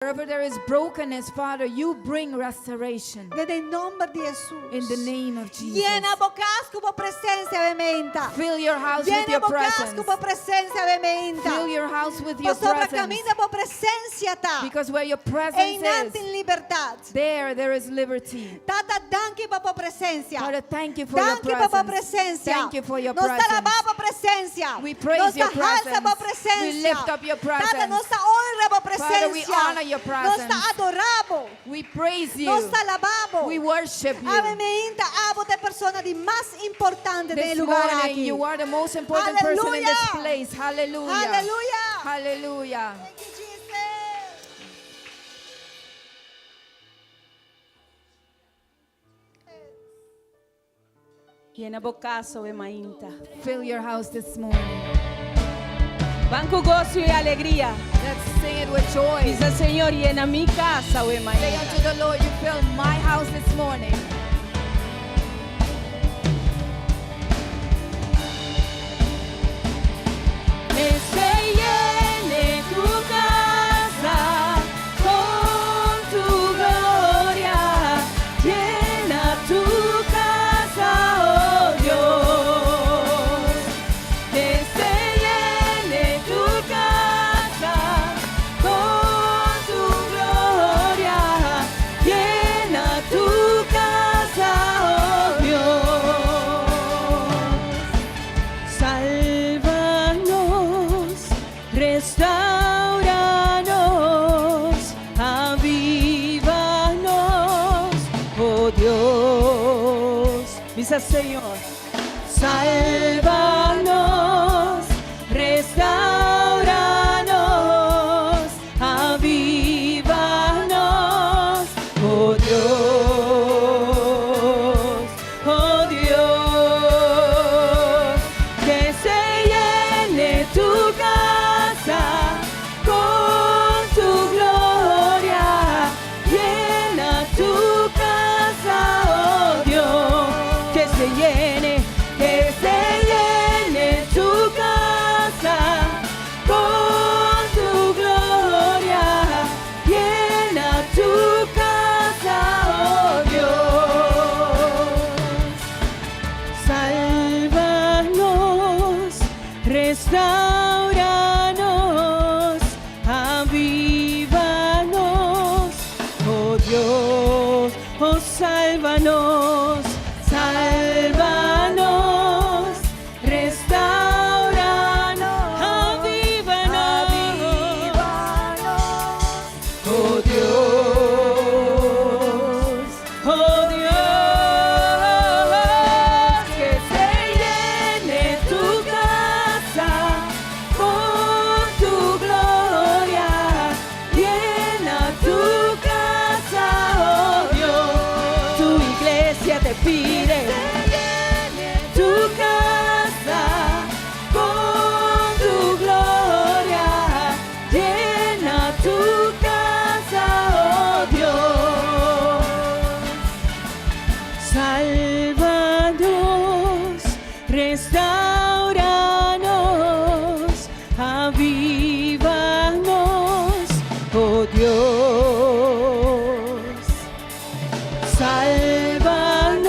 Wherever there is brokenness, Father, you bring restoration. Den nòmber di Hesus. In the name of Jesus. Yena bo kas ku bo presensia, awe mainta. Fill your house with Yena your bo kas presence. ku bo presensia, awe mainta. Fill your house with your Pasobra presence. kaminda bo presensia ta. Because where your presence Einan is, tin libertat. there is liberty. Tata, danki pa bo presensia. Father, thank you for your Danki pa bo presence. presensia. Thank you for your Nos ta presence. alabá bo presensia. We praise Nos your ta halsa bo presence. presensia. We lift up your presence. Tata, nos ta honra bo Father, we presensia. honor your Nos ta presence. adorá bo. We praise you. Nos ta alabá bo. We worship you. Awe mainta, abo ta e persona di mas importante den This lugá morning, aki. you are the most important person in this Hallelujah. place. Hallelujah. Hallelujah. Hallelujah. Thank you, Jesus. Yena bo kas awe mainta. Fill your house this morning. Ban ku goso i alegria. Let's sing it with joy. Bisa Señor, yena mi kas awe Say mainta. unto the Lord, you fill my house this morning. Que se llene tu casa con tu gloria, llena tu casa, oh Dios. Que se llene tu casa con tu gloria, llena tu casa, oh Dios. Sálvanos, restáuranos, avívanos, oh Dios. Bisa Señor. Sálvanos, restáuranos, avívanos, oh Dios, oh Dios, que se llene tu casa con tu gloria, llena tu casa, oh Dios, que se llene, que se llene tu casa con tu gloria, llena tu casa, oh Dios. Sálvanos, restáuranos, avívanos, oh Dios, oh sálvanos, sálvanos, restáuranos, avívanos, oh Dios, oh Dios, que se llene tu casa con tu gloria, llena tu casa, oh Dios, tu iglesia te pide. Tu casa con tu gloria, llena tu casa, oh Dios. Sálvanos, restáuranos, avívanos, oh Dios. Sálvanos,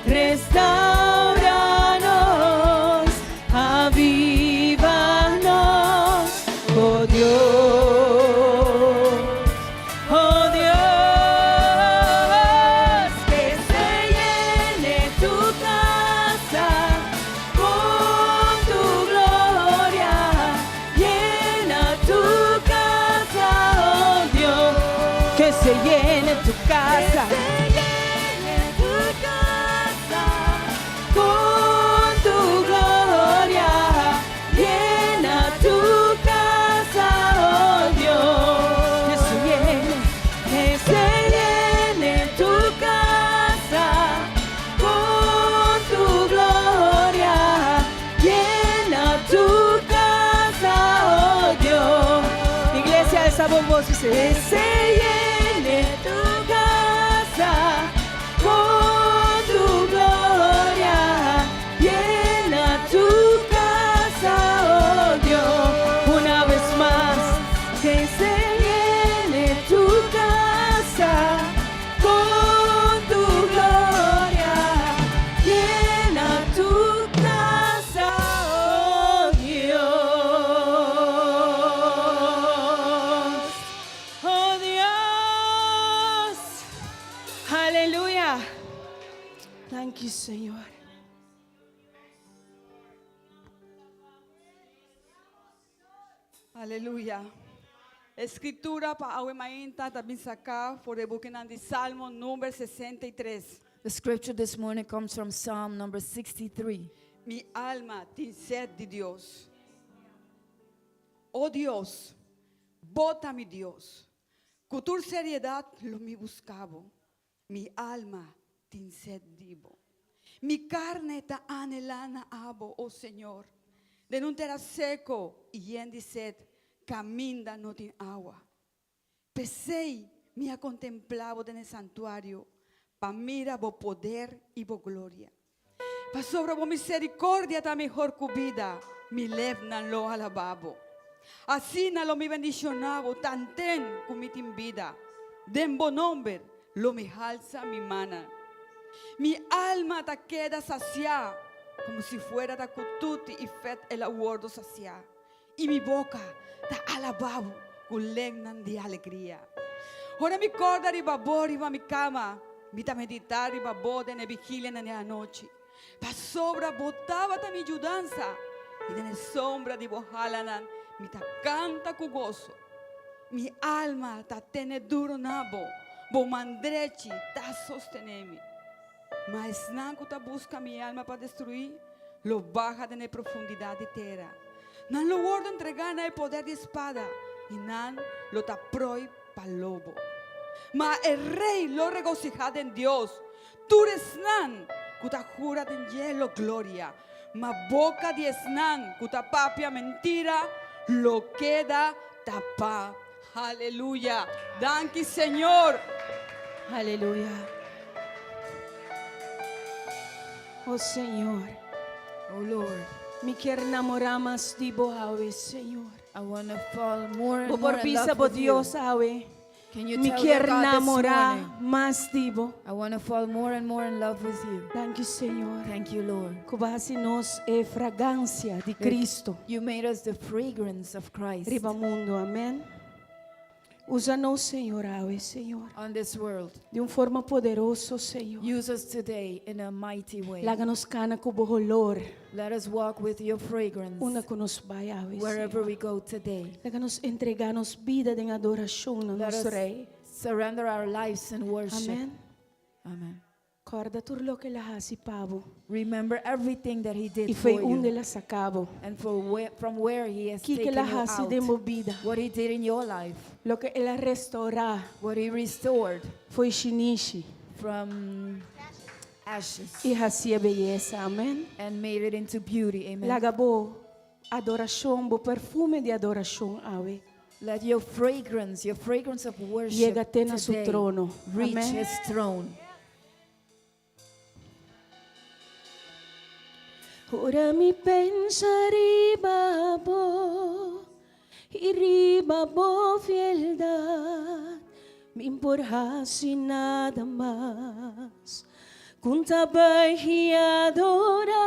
restáuranos, avívanos, oh Dios, oh Dios, que se llene tu casa con tu gloria, llena tu casa, oh Dios, que se llene tu casa. Que se llene tu casa con tu gloria, llena tu casa, oh Dios. Que se llene, que se llene tu casa con tu gloria, llena tu casa, oh Dios. Iglesia, alsa bo bos, que se llene tu casa con tu gloria, llena tu casa, oh Dios. Una vez más, que se llene. Danki, Señor. Aleluya. E scritura pa awe mainta ta bin saca for di bukinan di Salmo number 63. The scripture this morning comes from Psalm number 63. Mi alma tin sed di Dios. O Dios, Bo ta mi Dios. Cu tur seriedad lo mi busca Bo. Mi alma tin sed di Bo. Mi carne ta anhela na Abo, o Señor, den un tera seco y yen di sed, caminda no tin awa. P'esey mi a contempla Bo den e santuario, pa mira Bo poder y Bo gloria. Pasobra Bo misericordia ta mihor cu bida, mi lepnan lo alaba Bo. Asina lo mi bendiciona Bo tanten cu mi tin bida, den Bo nomber lo mi halsa mi mannan. Mi alma ta keda saciá, como si fuera ta cu tuti y fet el a wordo saciá, y mi boca ta alabá Bo cu lennan di alegria. Ora mi corda riba Bo riba mi cama, mi ta meditá riba Bo den e vigilianan di anochi. Pasobra Bo tabata mi yudansa, i den e sombra di Bo halanan mi ta canta cu goso. Mi alma ta tene duro na Bo, Bo man drechi ta sostené mi. Ma esnan cu ta busca mi alma pa destruí, lo baha den e profundidad di tera. Nan lo wordo entregá na e poder di spada, i nan lo ta prooi pa lobo. Ma e rei lo regosihá den Dios, Tur esnan ku ta hura den dje lo gloria, ma boka di esnan ku ta papia mentira lo keda tapá. Aleluya! Danki Señor! Aleluya. Oh Señor. Oh Lord. Mi kier namorá mas di bo awe, Señor. I wanna fall more and Bo more por in bisa love bo with you. Dios awe. Can you Mi tell kier your God this namorá morning? mas di bo. I wanna fall more and more in love with you. Danki Señor. Thank you, Lord. Ku bo a hasi nos e fragansia di Cristo You made us the fragrance of Christ riba mundu. Amen. Usa nos, Señor, awe, Señor. on this world. Di un forma poderoso, Señor. Use us today in a mighty way. Laga nos kana ku bo holor. Let us walk with your fragrance Unda ku nos bai awe, wherever Señor. we go today. Laga nos entregá nos bida den adorashon na Let nos us Rei. surrender our lives in worship. Amen. Amen. Kòrda tur loke el a hasi pa bo. Remember everything that he did I foi for unda you el a saka bo. and for where, from where he has Kiko taken el a you hasi out. den bo bida. What he did in your life. Loke el a restourá What he restored foi shinishi from ashes i hasié beyesa. Amen. and made it into beauty. Amen. Laga bo adorashon, bo perfume di adorashon awe. Let your fragrance, your fragrance of worship Yega te na su today trono. reach Amen. his throne. Ora mi pensa riba bo i riba bo fieldad, mi'n por hasi nada mas kun ta bai i adora.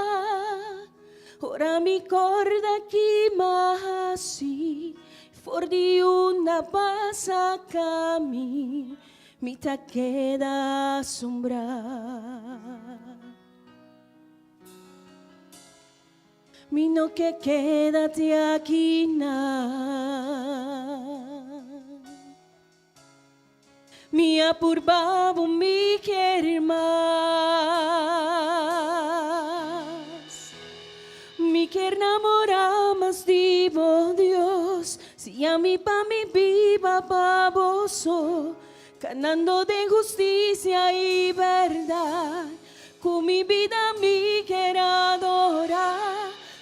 Ora mi corda ki m'a hasi, for di unda b'a saca mi, mi ta keda asombrá. Mi no ke keda te aki nan. Mi a purba bo mi kier mas. Mi kier namora mas di bo Dios. Si ami pa mi biba pa bo so. Kanando den hustisia i bèrdat. Ku mi bida mi kier adorá.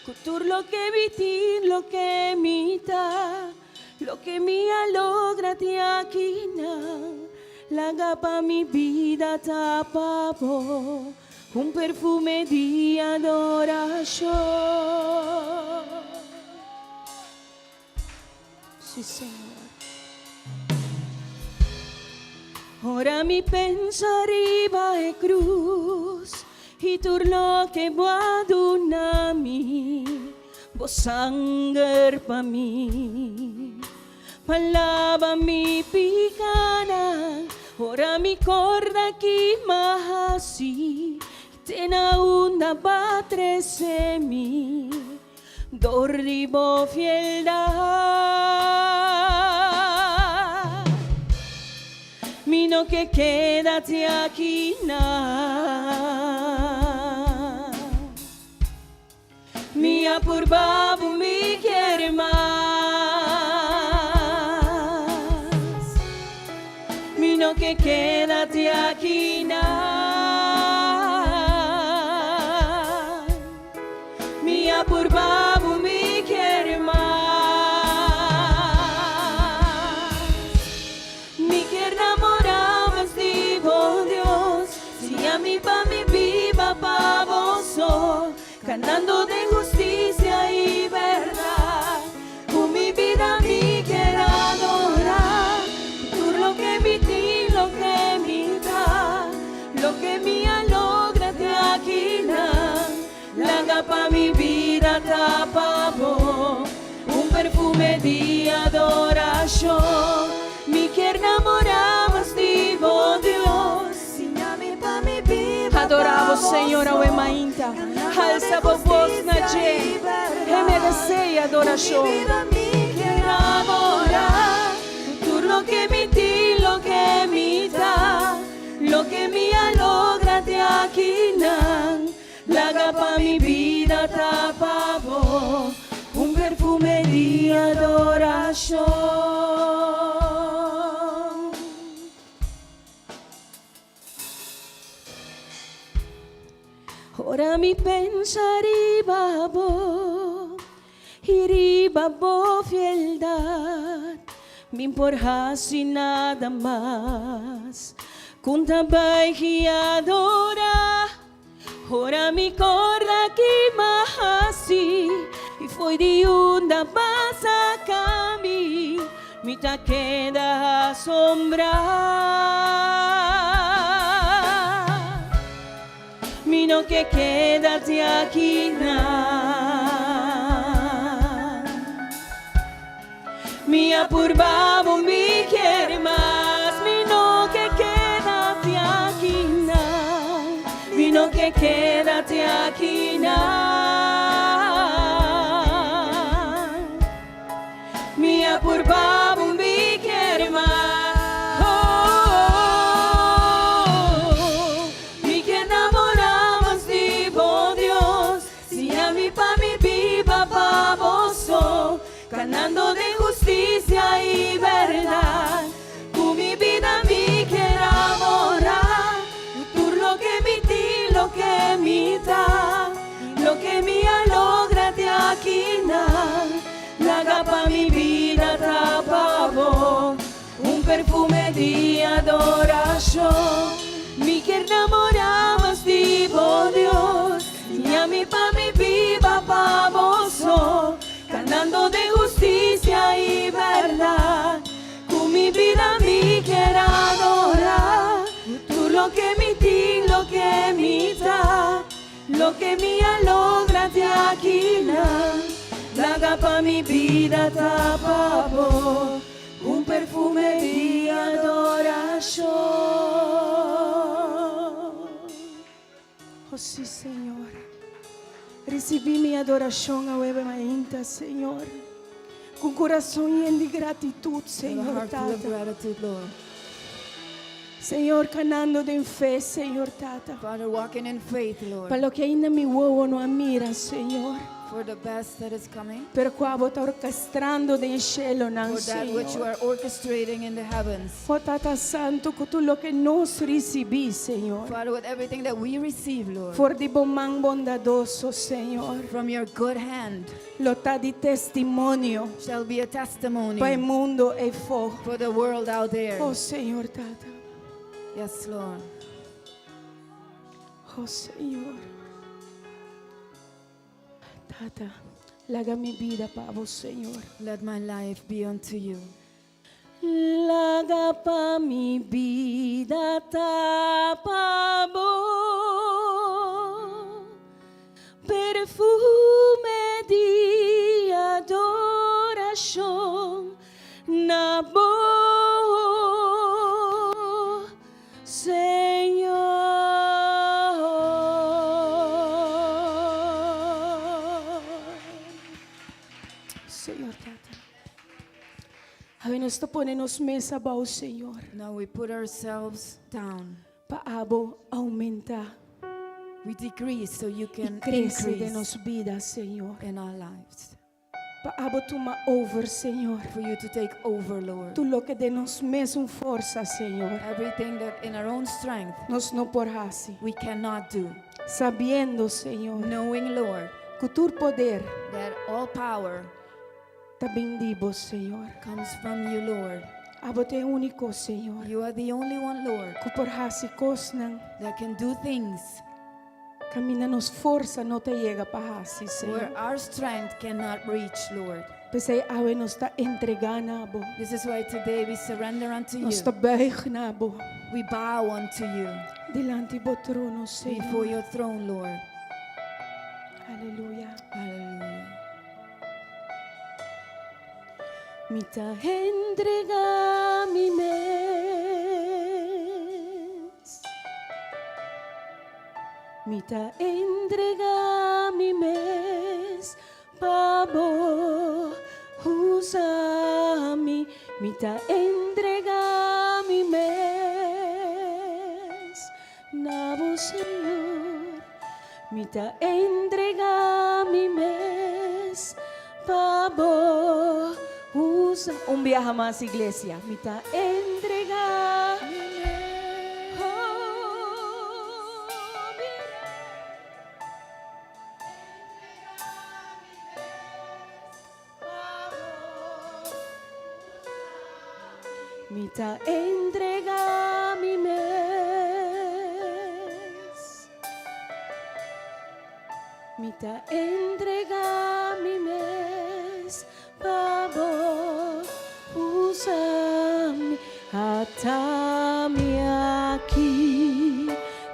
Ku tur loke mi tin, loke mi ta. Loke mi a logra te akinan. Laga pa mi bida ta pa bo. Un perfume di adorashon. Sí, Señor. Ora mi pensa riba e cruz i tur loke bo a duna mi, bo sanger pa mi, pa laba mi picanan. Ora mi corda ki m'a haci. Te na unda b'a trese mi dor di bo fieldad. Mi no ke keda te akinan. Mi a purba bo mi kier mas. Mi no ke keda te akinan. Mi a purba bo mi kier mas. Mi kier namora mas di bo Dios. Siña mi pa mi biba pa bo so. Kanando den hustisia i bèrdat. Ku mi bida mi kier adorá. Ku tur loke mi tin, loke mi ta, loke mi a logra te akinan. Laga pa mi bida ta pa bo, un perfume di adorashon. Mi kier namorá mas di bo Dios. Adorá bo Señor awe mainta. Halsa bo bos na dje. E meresé e adorashon. Kier adorá tur loke mi tin, loke mi ta, loke mi a logra te akinan. Laga pa mi bida ta pa bo, un perfume di adorashon. Ora mi pensa riba bo i riba bo fieldad, mi por hasi nada mas ku ta bai i adorá. Ora mi corda ki m'a hasi i foi di unda b'a saca mi, mi ta keda asombrá. Mi no ke keda te akinan. Mi a purba bo mi kier mas. Mi no ke keda te akinan. Mi no ke keda te akinan. Mi a purba bo mi kier mas. Oh, mi ke namora mas di bo Dios. Siña mi pa mi biba pa bo so. Kanando den hustisia i bèrdat. Ku mi bida mi kier adorá. Tur loke mi tin, loke mi ta, loke mi a logra te akinan. Laga pa mi bida ta pa bo, un perfume di adorashon. Mi kier namorá mas di bo Dios. Siña mi pa mi biba pa bo so. Kanando den hustisia i bèrdat. Ku mi bida mi kier adorá. Tur loke mi tin, loke mi ta, loke mi a logra te akinan. Laga pa mi bida ta pa bo, un perfume di adorashon. Oh sí, Señor. Risibí mi adorashon awe mainta, Señor. Ku kurason yen di gratitut, With a Señor heart full of Tata. gratitude, Lord. Señor, kanando den fe, Señor Tata. Father, walking in faith, Lord. Pa loke ainda mi wowo no a mira, Señor. For the best that is coming. Pero kua bo ta orkestrando den shelunan, For that which you Señor. are orchestrating in the heavens. Oh Tata Santu, ku tur loke nos risibí, Señor. Father, with everything that we receive, Lord. For di bo man bondadoso, Señor. From your good hand Lo ta di testimonio shall be a testimony pa e mundu eifó. for the world out there. Oh Señor Tata. Yes, Lord. Oh Señor. Tata, laga mi bida pa bo, Señor. Let my life be unto you. Laga pa mi bida ta pa bo. Perfume di adorashon na bo, Señor. nos ta pone nos mes abou, Señor. Now we put ourselves down. Pa abo oumentá We decrease so you i can krese den increase nos bida, Señor. in our lives. Pa abo tuma over, Señor. For you to take over, Lord. Tur loke den nos mesun forsa, Señor. Everything that in our own strength Nos no por hasi. we cannot do. Sabiendo, Señor, Knowing, Lord, ku tur poder that all power ta bin di bo, Señor. comes from you, Lord. Abo ta e úniko, Señor. You are the only one, Lord, Ku por hasi kosnan that can do things kaminda nos forsa no ta yega pa hasi, where Señor. our strength cannot reach, Lord. P'esei awe nos ta entregá na bo. This is why today we surrender unto Nos you. ta buig na bo. We bow unto you Dilanti bo trono, Señor. before your throne, Lord. Aleluya. Hallelujah. Mi ta entregá mi mes. Mi ta entregá mi mes pa bo usa mi. Mi ta entregá mi mes na bo, Señor. Mi ta entregá mi mes pa bo usa. Un biaha mas, iglesia. Mi ta entregá mi mes. Oh, mira. Mi ta entregá mi mes. Mi ta entregá mi mes pa bo usa mi. Ata mi aki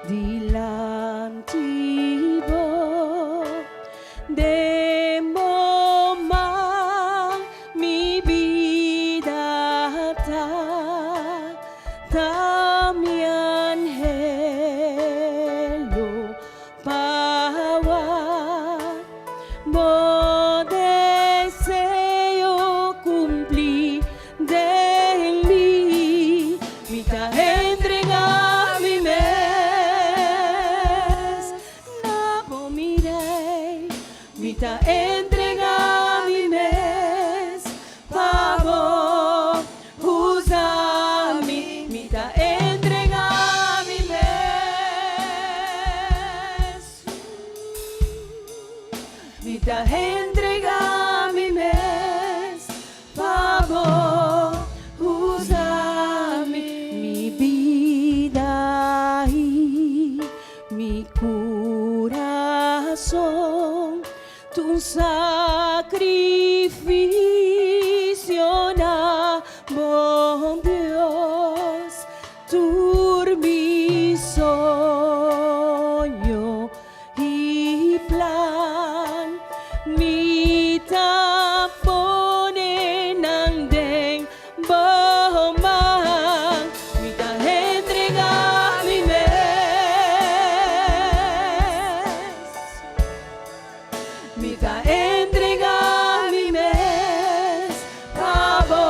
dilanti bo. Den bo man mi bida ta, ta mi anhelo pa wak bo deseo kumpli den mi. Mi ta entregá mi mes na bo, mi Rei. Mi ta entregá mi mes pa bo usa mi. Mi ta entregá mi mes. Mi ta entregá mi mes pa bo usa mi. Mi bida i mi kurason ta un sakrifisio na bo, Dios. Tur mi soño i plan mi ta pone nan den bo man. Mi ta entregá mi mes. Mi ta entregá mi mes pa bo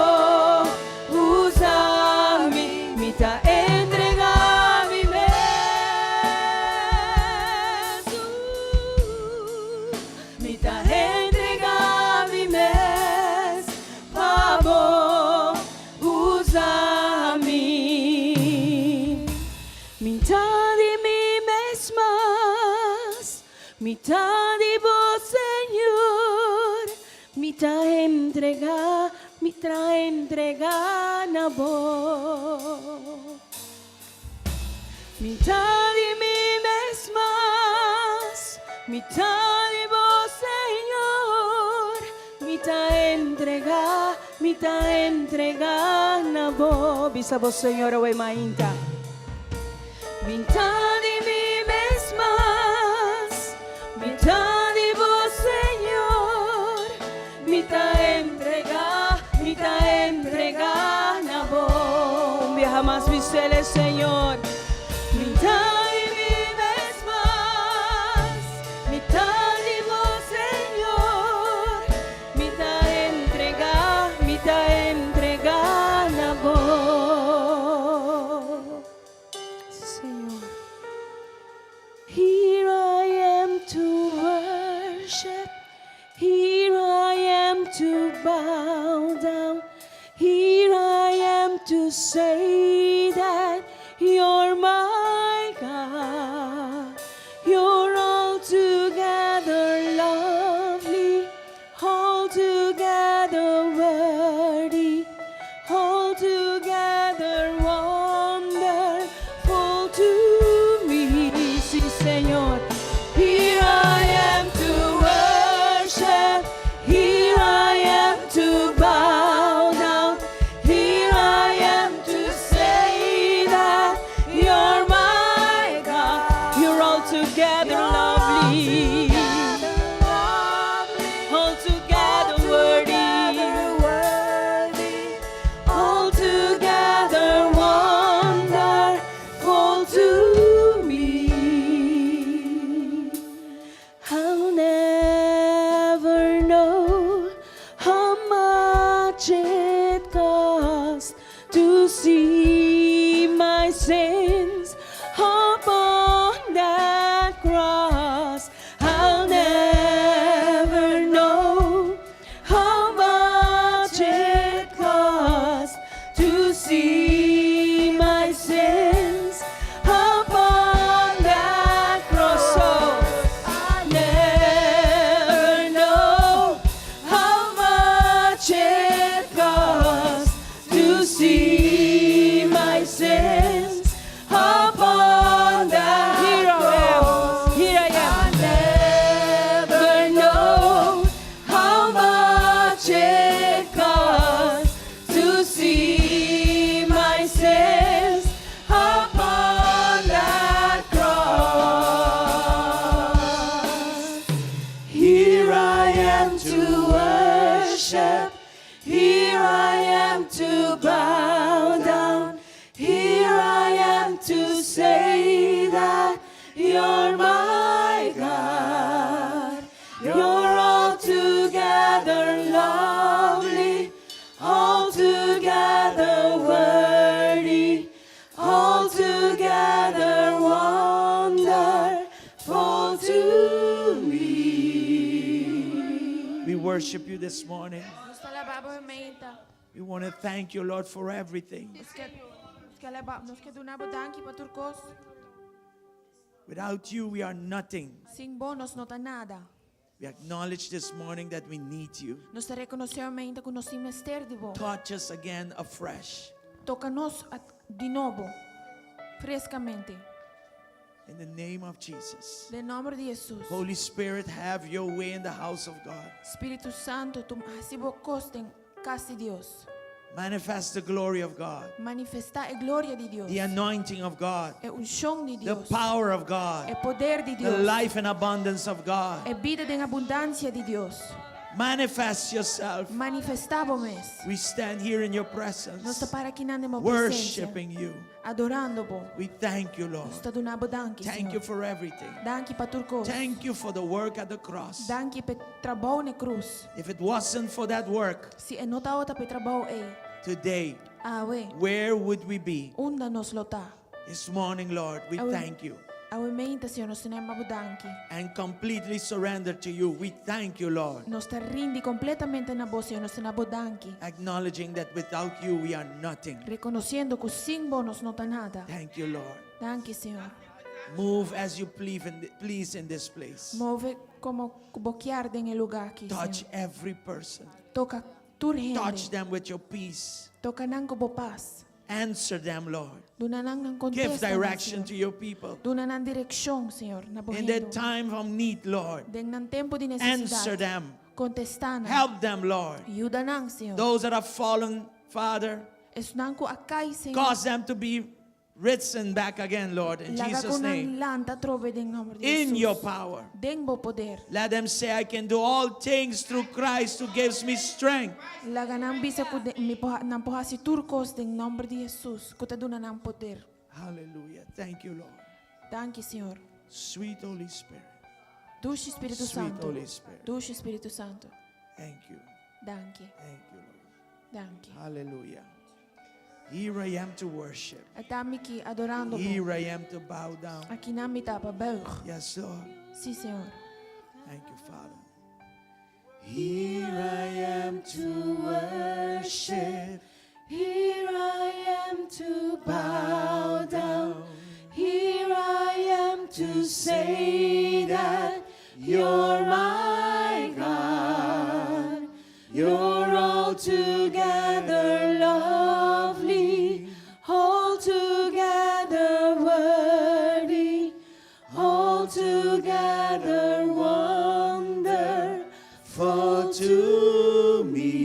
usa mi. Mi ta entregá mi mes. Mi ta entregá mi mes pa bo usa mi. Mi'n ta di mi mes mas, mi ta di bo, Señor. Mi ta entregá, mi ta entregá na bo. Mi'n ta di mi mes mas, mi ta di bo, Señor. Mi ta entregá, mi ta entregá na bo. Bisa bo, Señor, awe mainta. Mi'n ta di mi mes mas, mi ta di bo, Señor. Mi ta entregá, mi ta entregá na bo. Un biaha mas, bis'é, Señor. Mi'n ta di mi mes mas, mi ta di bo, Señor. Mi ta entregá, mi ta entregá. say that you're my God. You're altogether lovely, altogether worthy, altogether wonderful to me. Sí, Señor. Here I am to worship. Here I am to bow down. Here I am to say that you're my God. You're altogether lovely, altogether worthy, altogether wonderful to me. I'll never know how much it costs to see my sins upon that cross. I'll never know how much it costs to see my sins upon that cross. Oh, I never know how much it costs to see my sins upon that Here I am. Here I am. I never know how much it costs to see my sins upon that cross. Here I am to worship. Here I am to bow down. Here I am to say that you're my God. You're altogether lovely, altogether worthy, altogether wonderful to me. We worship you this morning. Nos ta alabá bo mainta. We want to thank you, Lord, for everything. Nos ke nos ke alabá, nos ke duna bo danki pa tur kos. Without you, we are nothing. Sin bo nos no ta nada. We acknowledge this morning that we need you. Nos ta rekonosé mainta ku nos tin mester di bo. Touch us again afresh. Toka nos di nobo, freskamente. In the name of Jesus. Den nòmber di Hesus. Holy Spirit, have your way in the house of God. Spiritu Santu, tuma hasi bo kos den kas di Dios. Manifest the glory of God, Manifestá e gloria di Dios. the anointing of God, E unshon di the Dios. power of E God, poder di the Dios. life and abundance of God. E bida den abundansia di Dios. Manifest yourself. Manifestá bo mes. We stand here in your Nos ta presence, para akinan den bo presensia. worshiping you. Adorando bo. We thank you, Lord. Nos ta duna bo danki, Thank you Señor. for everything. Danki pa tur kos. Thank you for the work at the cross. Danki p'e trabou na krus. If it wasn't for that work Si e no tabata p'e trabou ei. today, Awe. where would we be? Unda nos lo ta. This morning, Lord, we Awe. thank you Awe mainta, Señor, nos ta yama bo danki. and completely surrender to you. We thank you, Lord, Nos ta rindi kompletamente na bo, Señor. Nos ta duna bo danki. acknowledging that without you we are nothing. Rekonosiendo ku sin bo nos no ta nada. Thank you, Lord. Danki, Señor. Move as you please in, please in this place. Move komo bo kier den e lugá aki, Touch Señor. every person. Toka tur Touch hende. them with your peace. Toka nan ku bo pas. Answer them, Lord. Duna nan nan Give kontesta, direction Señor. to your people. Duna nan direkshon, Señor, na In their bo hende. time of need, Lord. Den nan tempu di Answer nesesidat. them. Kontestá nan. Help them, Lord. Yuda nan, Señor. Those that have fallen, Father, Esnan ku a kai, Señor. cause them to be risen back again, Lord, in Laga Jesus' ku nan name. lanta atrobe den nòmber di In Hesus. your power. Den bo poder. Let them say, I can do all things through Christ who gives me strength. Laga nan bisa ku de, mi por, nan por hasi tur kos den nòmber di Hesus, ku ta duna nan poder. Hallelujah. Thank you, Lord. Danki, Señor. Sweet Holy Spirit. Dushi Spiritu Sweet Santu. Holy Spirit. Dushi Spiritu Santu. Thank you. Danki. Thank you, Lord. Danki. Hallelujah. Here I am to worship. Ata mi aki adorando bo. Here I am to bow down. Akinan mi ta pa buig. Yes, Lord. Sí, Señor. Thank you, Father. Here I am to worship. Here I am to bow down. Here I am to say that you're my God. You're altogether lovely, altogether worthy, altogether wonderful to me.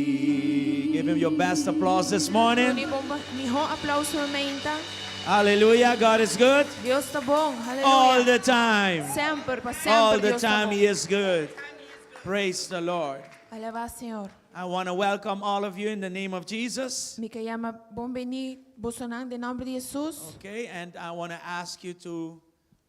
Give him your best applause this morning. Duna bo mihó aplouso mainta. Hallelujah. God is good Dios ta bon. all Aleluya. the time. Semper, pa semper All the Dios ta time bon. He is good. Praise the Lord. Alabá Señor. I want to welcome all of you in the name of Jesus. Mi ke yama bon bini bosonan den nòmber di Jesus. Okay, and I want to ask you to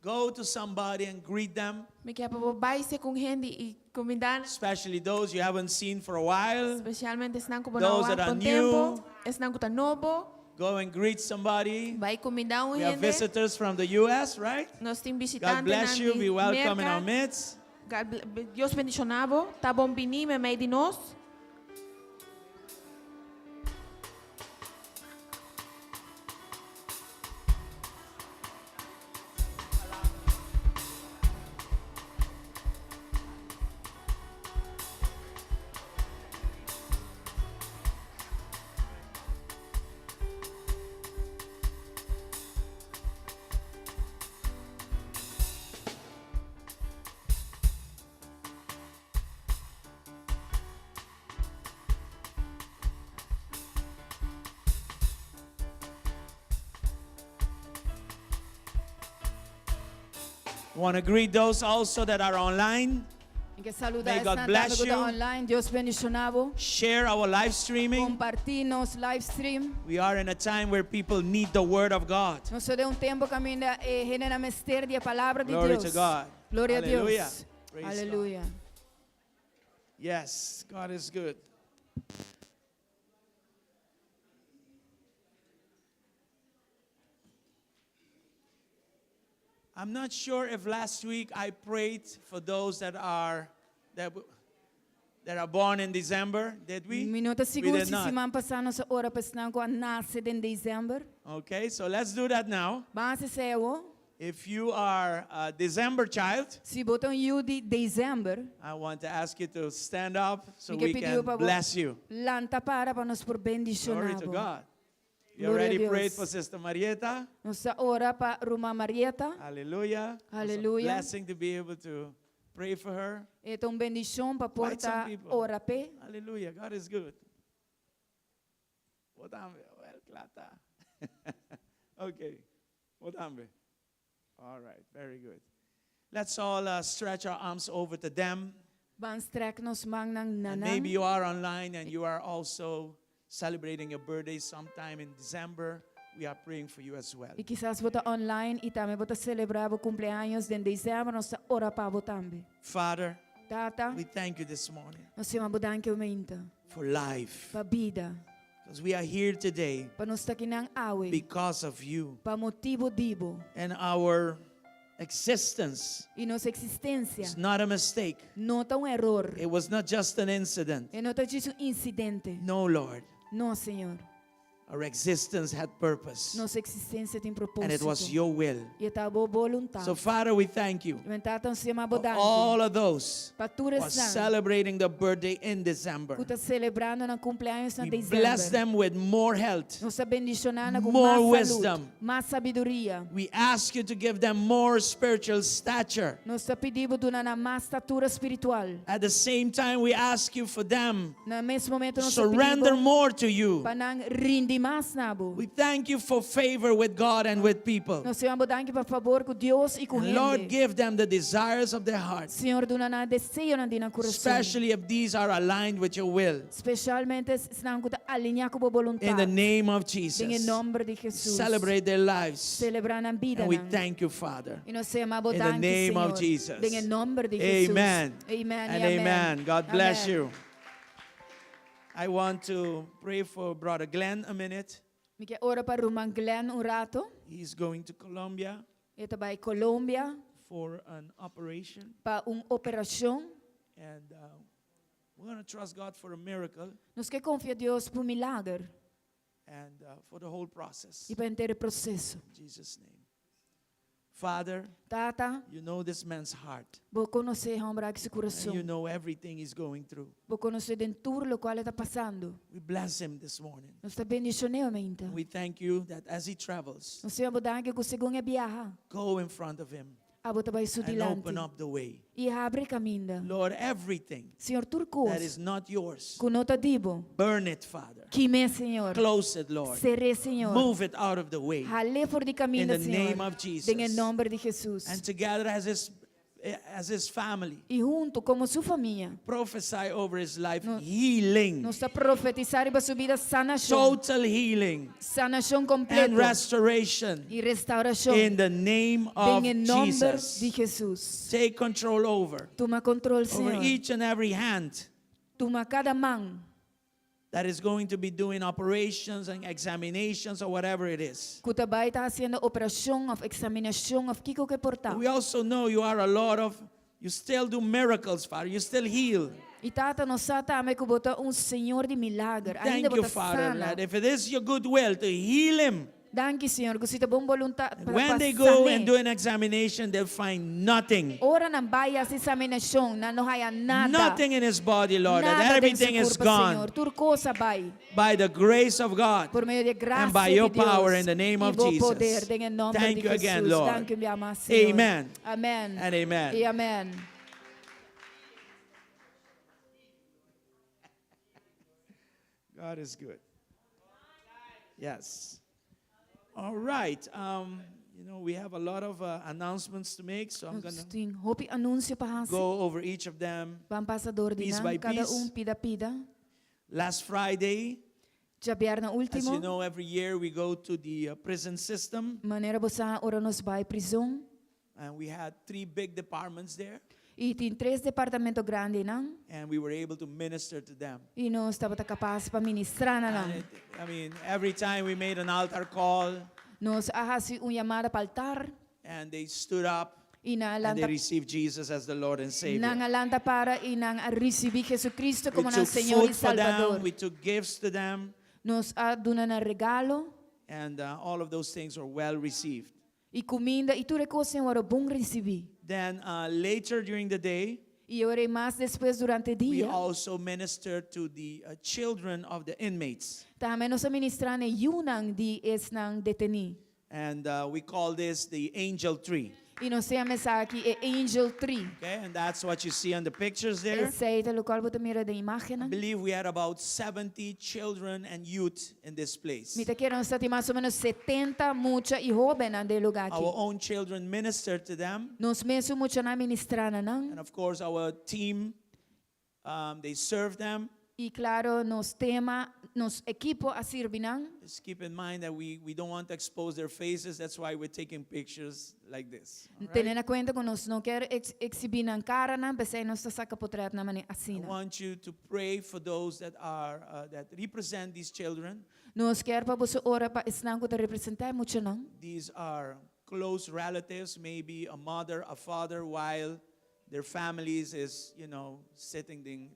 go to somebody and greet them, Mi ke pa bo bai serka un hende i kumindá nan. especially those you haven't seen for a while. Espesialmente esnan ku bo Those no that are wak new. tempu, esnan ku ta nobo, Go and greet somebody. bai kumindá un We have hende. visitors from the US, right? Nos tin God bisitantenan bless you. di Be welcome in our Merka. midst. God bl- Dios bendishoná bo. Ta bon bini meimei di nos. Want to greet those also that are online. Mi ke saludá May God esnan bless tambe ku ta you. online. Dios bendishoná bo. Share our live streaming. Kompartí nos live stream. We are in a time where people need the word of God. Nos ta den un tempu kaminda e hendenan mester di e palabra di Glory Dios. to God. Gloria na Hallelujah. Dios. Praise God. Aleluya. Yes, God is good. I'm not sure if last week I prayed for those that are that, that are born in December. Did we? Mi no ta We sigur did si not. siman pasá nos a ora pa esnan ku a nase den desèmber. Okay, so let's do that now. Ban hasi esei awor. If you are a December child, Si bo ta un yu di desèmber, I want to ask you to stand up so mi ke we pidi can pa bo bless you. lanta para pa nos por Glory bendishoná to bo. God. You Gloria a already Dios. prayed for Sister Marieta. Nos a ora pa Ruman Marieta. Hallelujah. It's a Hallelujah. blessing to be able to pray for her. E ta un bendishon pa Quite some por ta people. ora p'e. Hallelujah. God is good. Bo tambe? Well, kla ta. Okay. Bo tambe? All right. Very good. Let's all uh, stretch our arms over to them. Ban strek nos mannan And maybe na nan. you are online and you are also celebrating your birthday sometime in December. We are praying for you as well. I kisas bo ta online i tambe bo ta selebrá bo kumpleaños den desèmber, nos ta ora pa bo tambe. Father, Tata, we thank you this morning nos ta yama bo danki awe mainta for life. pa bida, Because we are here today pa nos ta akinan awe, because of you. pa motibu di bo. And our existence I nos eksistensia is not a mistake. no ta un eror. It was not just an incident. E no ta djis un insidente. No, Lord. No, Señor. Our existence had purpose. Nos eksistensia tin And it was propósito. your will. I ta bo boluntat. So, Father, we thank you I Tata, nos ta yama bo for danki. all of those Pa tur who are esnan celebrating the birthday in December. ku ta selebrando nan kumpleaños na We bless desèmber. them with more health. Nos ta bendishoná nan ku More mas salú, wisdom. mas sabiduria. We ask you to give them more spiritual stature. Nos ta pidi bo duna nan mas statura spiritual. At the same time, we ask you for them Na mes momento nos ta surrender pidi bo more to you. pa nan rindi mas na bo. We thank you for favor with God and with people. Nos ta yama bo danki pa fabor ku Dios i ku And Lord, hende. give them the desires of their hearts, Señor, duna nan deseonan di nan kurason. especially if these are aligned with your will. Spesialmente esnan ku ta alineá ku bo In the boluntat. name of Den e Jesus, nòmber di Jesus. celebrate their lives. Selebrá nan And we bidanan. thank you, Father. I nos ta yama bo In the danki, name of Señor. Jesus. Den e nòmber di Jesus. Amen. Amen. And i amen. amen. God bless Amen. you. I want to pray for Brother Glenn a minute. Mi ke ora pa Ruman Glenn un ratu. He's going to Colombia E ta bai Colombia for an operation. pa un operashon. And uh, we're going to trust God for a miracle. Nos ke konfia Dios pa un milager. And uh, for the whole process. I pa henter e proseso. In Jesus' name. Father, Tata, you know this man's heart. bo konosé e hòmber aki su And you kurason. know everything he's going through. Bo konosé den tur lokual e ta pasando. We bless him this morning. Nos ta bendishon'é e mainta. We thank you that as he travels, Nos ta yama bo danki ku segun e biaha, go in front of him abo ta bai su and dilanti open up the way. i habri kaminda. Lord, everything Señor, tur that kos is not yours, ku no ta di bo, burn it, Father. kim'é, Señor. Close it, Lord. Ser'é, Señor. Move it out of the way. Hal'é for di kaminda, In the Señor. name of Jesus. Den e nòmber di Jesus. And together as his, as his family, I huntu komo su famia, prophesy over his life healing, nos ta profetisá riba su bida sanashon. total healing Sanashon and kompleto restoration i restaurashon. in the name of Den e nòmber Jesus. di Jesus. Take control over, Tuma kontrol, over Señor. each and every hand Tuma kada man that is going to be doing operations and examinations or whatever it is. ku ta bai ta hasiendo operashon òf eksaminashon òf kiko ku por ta. We also know you are a Lord of, you still do miracles, Father. You still heal. I Tata, nos sa tambe ku bo ta un Señor di milager. Ainda Thank you, bo ta Father, sana. that if it is your good will to heal him, Danki, Señor, ku si ta bo boluntat pa when pa they go san'é. and do an examination, they'll find nothing. Ora nan bai hasi eksaminashon, nan no haya nada. Nothing in his body, Lord. That Nada den su everything is kurpa, gone Señor. Tur kos a bai. by the grace of God Por medio di grasia and by di your Dios power in the name i of bo Jesus. poder den e nòmber Thank di you again, Jesus. Lord. Danki un bia mas, Señor. Amen. Amen. And amen. I amen. God is good. Yes. All right. Um, you know, we have a lot of uh, announcements to make, so I'm going Nos to tin hopi anunsio pa hasi. go over each of them. Ban pasa dor di Piece nan, by kada piece. un pida pida. Last Friday, Djabièrnè as último, you know, every year we go to the uh, prison system, manera bo sa ora nos bai prizon and we had three big departments there, i tin tres departamento grandi einan and we were able to minister to them. i nos tabata kapas pa ministrá na And nan. it, I mean, every time we made an altar call, Nos a hasi un yamada pa altar and they stood up i nan a and they lanta received Jesus as the Lord and Savior. nan a lanta para i nan a risibí Jesucristo We komo nan took Señor i food for them, Salbador. we took gifts to them, Nos a duna nan regalo and uh, all of those things were well received. i kuminda i tur e kosnan a wòrdu bon risibí. Then uh, later during the day, I ora ei mas despues durante we dia, also ministered to the uh, children of the inmates. tambe nos a ministrá na e yunan di esnan detení. And uh, we call this the angel tree. I nos ta yama esaki e Angel Tree. Okay, and that's what you see on the pictures there. Esei ta lokual bo ta mira den I imágennan. believe we had about 70 children and youth in this place. Mi ta kere nos tatin mas o ménos setenta mucha i hóbennan den e lugá Our aki. own children ministered to them. Nos mesun muchanan a ministrá na nan. And of course, our team, um, they served them. I klaro, nos tema, nos ekipo a sirbi nan. Just keep in mind that we, we don't want to expose their faces. That's why we're taking pictures like this. all right? Tene na kuenta ku nos no ke eksibí nan karanan, p'esei nos ta saka potrèt na manera I asina. want you to pray for those that are uh, that represent these children. Nos ke pa boso ora pa esnan ku ta representá e muchanan. These are close relatives, maybe a mother, a father, while their families is, you know, sitting in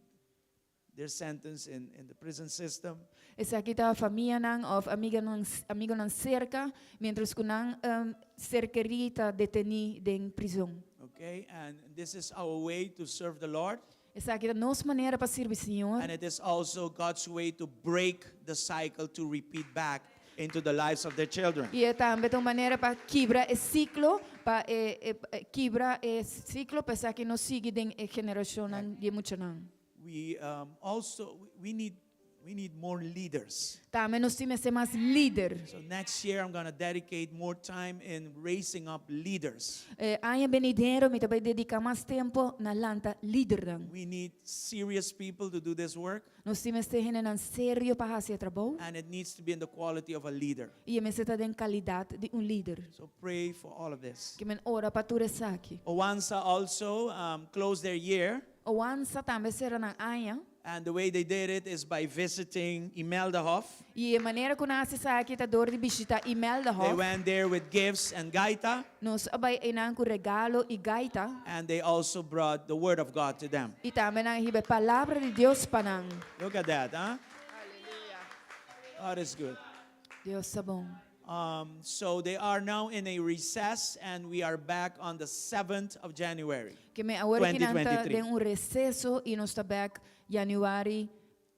their sentence in, in the prison system. Esaki ta famianan òf amiganan amigonan serka, miéntras ku nan um, ser kerí ta detení den prizòn. Okay, and this is our way to serve the Lord, Esaki ta nos manera pa sirbi Señor. and it is also God's way to break the cycle to repeat back into the lives of their children. I e tambe ta un manera pa kibra e siklo, pa e, e, e, kibra e siklo, pa esaki no sigui den e generashonnan di muchanan. We um, also we need we need more leaders. Tambe nos tin mester mas lider. So next year I'm going to dedicate more time in raising up leaders. Eh, aña benidero mi ta bai dediká mas tempu na lanta lidernan. We need serious people to do this work, Nos tin mester hendenan serio pa hasi e trabou and it needs to be in the quality of a leader. i e mester ta den kalidat di un lider. So pray for all of this. Ke men ora pa tur esaki. Owansa also um, closed their year, Owansa tambe a sera nan aña. and the way they did it is by visiting Imelda Hof. I e manera ku nan a hasi esaki ta dor di bishitá Imelda They Hof. went there with gifts and gaita, Nos a bai einan ku regalo i gaita. and they also brought the word of God to them. I tambe nan a hiba e palabra di Dios pa nan. Look at that, huh? God is good. Dios ta bon. So they are now in a recess, and we are back on the 7th of January. Ke men awor aki nan ta 2023. den un reseso i nos ta bèk yanüari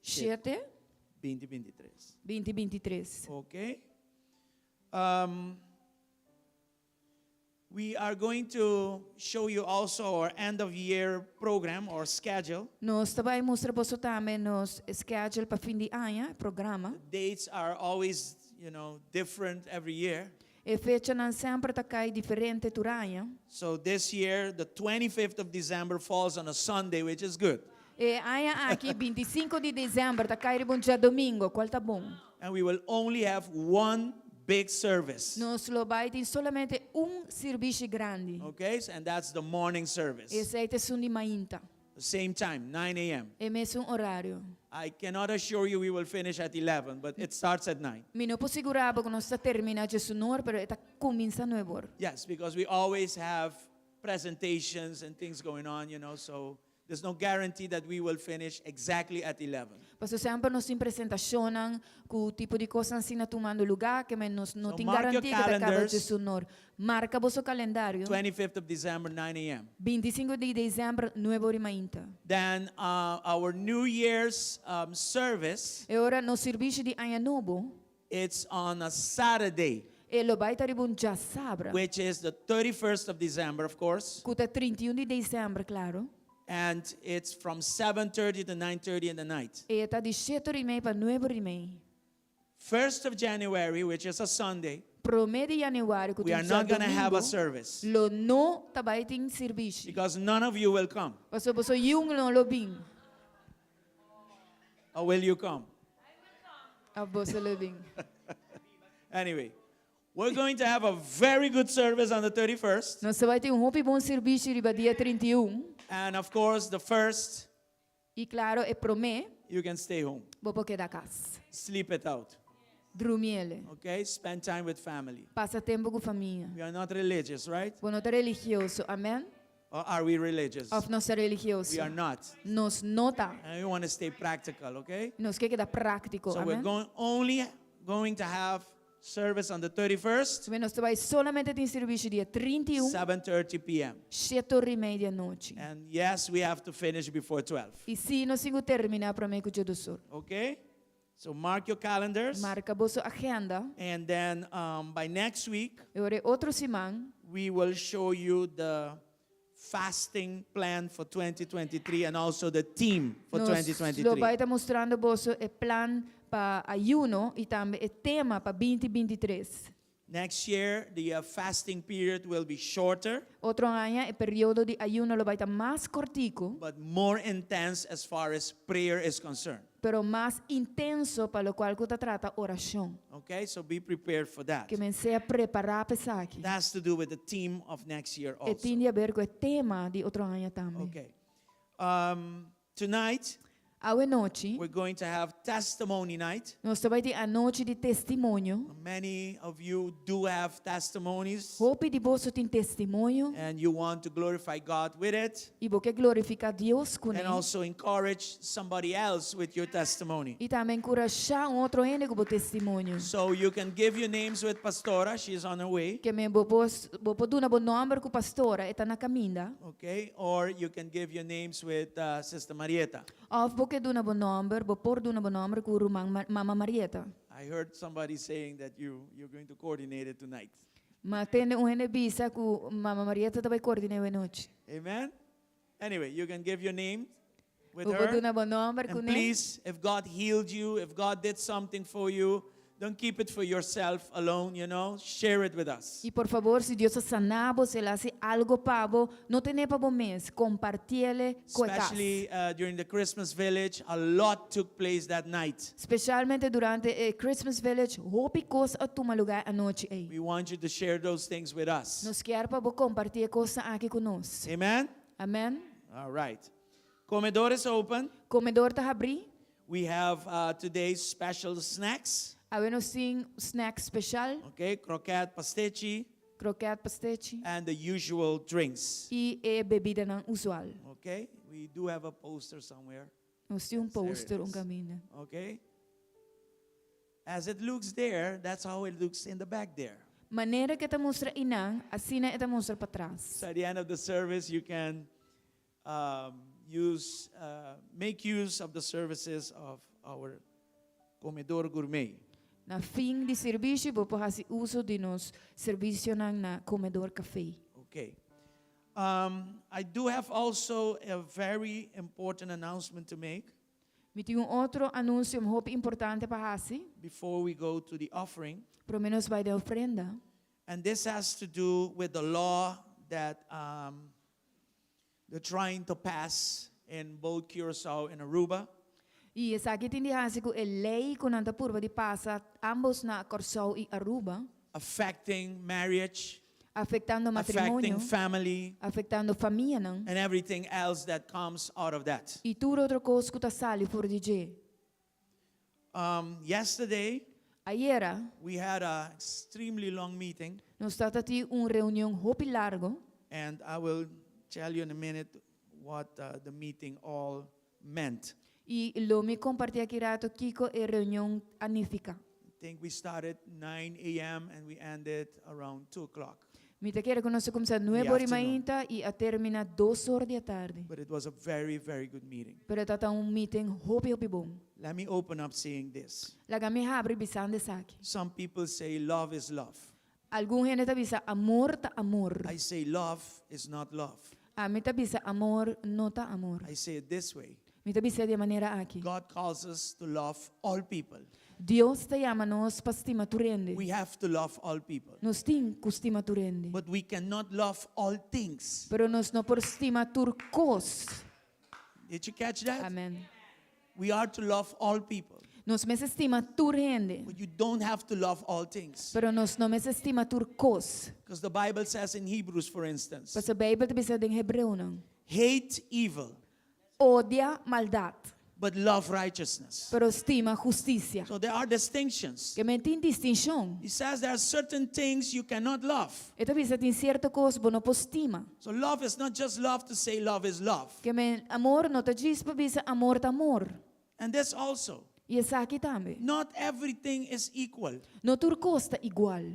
7, 2023. 2023. Okay. We are going to show you also our end of year program or schedule. Nos ta bai mustra boso tambe nos schedule pa fin di aña, programa. Dates are always, different every year. E fechanan semper ta kai diferente tur aña. So this year, the 25th of December falls on a Sunday, which is good. E aña aki, 25 di desèmber, ta kai riba un djadumingu, kual ta bon. And we will only have one big service. Nos lo bai tin solamente un sirbishi grandi. Okay, and that's the morning service. Esei ta esun di mainta. The same time, 9 a.m. E mesun orario. I cannot assure you we will finish at 11, but it starts at 9. Mi no por sigurá bo ku nos ta terminá djesunor, pero e ta kuminsá nuebor. Yes, because we always have presentations and things going on, so there's no guarantee that we will finish exactly at 11. Paso semper nos tin presentashonnan ku tipo di kosnan asina tumando lugá, ke men nos no So tin mark your garantia ku ta kaba calendars. djesunor. Marka boso kalendario. 25th of December, 9 a.m. 25 di desèmber, nuebe ora mainta. Then our New Year's service, E ora nos sirbishi di Aña Nobo, it's on a Saturday, e lo bai ta riba un djasabra, which is the 31st of December, of course. ku ta 31 di desèmber, klaro. And it's from 7:30 to 9:30 in the night. E ta di shete ora i mei pa nuebe ora i mei. 1st of January, which is a Sunday, Promé di yanüari, ku we ta are un not going to have a djadumingu, service lo no ta bai tin sirbishi. because none of you will come. Pasobra boso niun no lo bin. Or will you come? Òf boso lo bin. Anyway, we're going to have a very good service on the 31st. Nos ta bai tin un hopi bon sirbishi riba dia 31. And of course, the first, I klaro, e promé, you can stay home. bo por keda kas. Sleep it out. Drumiele. Okay? Spend time with family. Pasa tempu ku famia. We are not religious, right? Bo no ta religioso, amèn? Or are we religious? Òf nos ta religioso? We are not. Nos no ta. And we want to stay practical, okay? Nos ke keda práktiko, So we're amèn? going, only going to have service on the 31st, Nos ta bai solamente tin servisio dia 31, 7:30 p.m. 7 or i mei di anochi. And yes, we have to finish before 12. I sí, nos tin ku terminá promé ku diesdos or. Okay? So mark your calendars. Marka boso agenda. And then by next week, I ora otro siman, we will show you the fasting plan for 2023 and also the theme for nos lo 2023. bai ta mustrando boso e plan pa ayuno i tambe e tema pa 2023. Next year, the fasting period will be shorter, Otro aña e periodo di ayuno lo bai ta mas kòrtiku, but more intense as far as prayer is concerned. pero mas intenso pa lokual ku ta trata orashon. Okay, so be prepared for that. Ke men sea prepará pa esaki. That has to do with the theme of next year E also. tin di aber ku e tema di otro aña tambe. Okay. Tonight, Awe nochi, we're going to have testimony night. nos ta bai tin anochi di testimonio. Many of you do have testimonies Hopi di boso tin testimonio and you want to glorify God with it i bo ke glorifiká Dios kuné. and also encourage somebody else with your testimony. I tambe enkurashá un otro hende ku bo testimonio. So you can give your names with Pastora, she's on her way, Ke men bo por bo por duna bo nòmber ku pastora, e ta na kaminda. okay? Or you can give your names with Sister Marieta. Òf bo ke duna bo nòmber, bo por duna bo nòmber ku ruman Mama Marieta. I heard somebody saying that you're going to coordinate it tonight. M'a tende un hende bisa ku Mama Marieta ta bai koordiná awe nochi. Amen? Anyway, you can give your name with Bo por her. duna bo nòmber And kuné. please, if God healed you, if God did something for you, don't keep it for yourself alone, you know. Share it with us. I por fabor, si Dios a sana bo, si el a hasi algu pa bo, no ten'é pa bo mes, kompartié ku e kas. Especially during the Christmas village, a lot took place that night. Spesialmente durante e Christmas Village, hopi kos a tuma lugá anochi ei. We want you to share those things with us. Nos ke pa bo kompartí e kosnan aki ku nos. Amen? Amen. All right. Comedor is open. Komedor ta habrí. We have today's special snacks. Awe nos tin snack spesial, Okay, croquette, pastechi, kroket, pastechi and the usual drinks. i e bebidanan usual. Okay, we do have a poster somewhere. Nos tin un Yes, there it poster, un is. kaminda. Okay. As it looks there, that's how it looks in the back there. Manera ku e ta mustra einan, asina e ta mustra patras. So at the end of the service, you can make use of the services of our Comedor Gourmet. Na fin di servisio, bo por hasi uso di nos servisionan na Comedor Café. Okay. I do have also a very important announcement to make Mi tin un otro anunsio hopi importante pa hasi. Before we go to the offering. Promé nos bai den ofrenda. And this has to do with the law that they're trying to pass in both Curacao and Aruba. I esaki tin di hasi ku e lei ku nan ta purba di pasa ambos na Kòrsou i Aruba. Affecting marriage, Afektando affecting matrimonio, family, afektando famianan. And everything else that comes out of that. I tur otro kos ku ta sali for di dje. Yesterday, Ayera, we had an extremely long meeting, nos tabatin un reunion hopi largu. And I will tell you in a minute what the meeting all meant. I lo mi kompartí aki ratu kiko e reunion a nifiká. I think we started 9 a.m. and we ended around 2 o'clock. Mi ta kere ku nos a kuminsá 9 or di afternoon. mainta i a terminá 2 or di atardi. But it was a very, very good meeting. Pero tabata un meeting hopi hopi bon. Let me open up saying this. Laga mi habri bisando esaki. Some people say love is love. Algun hende ta bisa amor ta amor. I say love is not love. Ami ta bisa amor no ta amor. I say it this way. Mi ta bisa di e manera aki. God calls us to love all people. Dios ta yama nos pa stima tur hende. We have to love all people. Nos tin ku stima tur hende. But we cannot love all things. Pero nos no por stima tur kos. Did you catch that? Amen. We are to love all people. Nos mester stima tur hende. But you don't have to love all things. Pero nos no mester stima tur kos. Because the Bible says in Hebrews, for instance, Pasobra Beibel ta bisa den Hebreonan. Hate evil, Odia maldat, but love righteousness. pero stima hustisia. So there are distinctions. Ke men tin distinshon. He says there are certain things you cannot love. E ta bisa tin sierto kos bo no por stima. So love is not just love to say love is love. Ke men amor no ta djis pa bisa amor ta amor. And this also, I esaki tambe. Not everything is equal. No tur kos ta igual.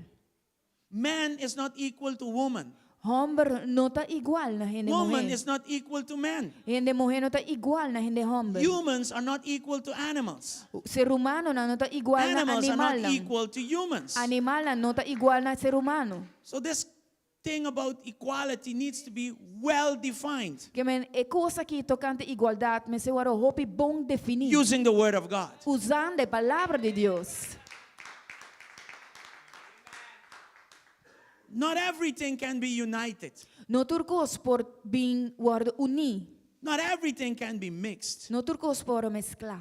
Man is not equal to woman. Hòmber no ta igual na hende Woman muhé. is not equal to man. Hende muhé no ta igual na hende hòmber. Humans are not equal to animals. Ser humanonan no ta igual na Animals are not animalnan. equal to humans. Animalnan no ta igual na ser humano. So this thing about equality needs to be well defined Ke men e kos aki tokante igualdat mester wòrdu hopi bon definí. Using the word of God. Usando e palabra di Dios. Not everything can be united. No tur kos por bin wòrdu uní. Not everything can be mixed. No tur kos por mesklá.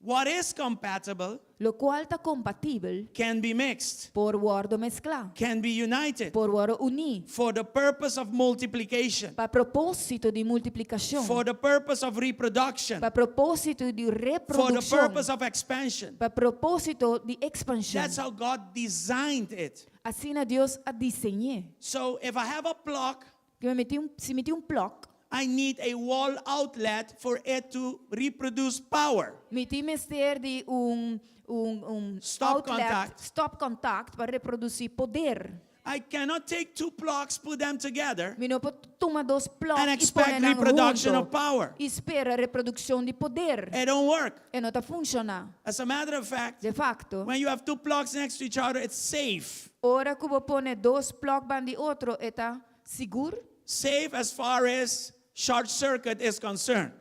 What is compatible Lokual ta kompatibel can be mixed, por wòrdu mesklá. Can be united Por wòrdu uní. For the purpose of multiplication, Pa propósito di multiplikashon. For the purpose of reproduction, Pa propósito di For the reprodukshon. purpose of expansion. Pa propósito di ekspanshon. That's how God designed it. Asina Dios a diseñ'é. So if I have a plug, Ke men mi tin un, si mi tin un plug, I need a wall outlet for it to reproduce power. Mi tin mester di un un un Stop outlet, contact. stop contact pa reprodusí poder. I cannot take two plugs, put them together, Mi no por tuma dos plug and i expect pone nan reproduction huntu of power. I spera reprodukshon di poder. It don't work. E no ta funshoná. As a matter of fact, De facto, when you have two plugs next to each other, it's safe. Ora ku bo pone dos plug banda di otro, e ta sigur? Safe as far as short circuit is concerned.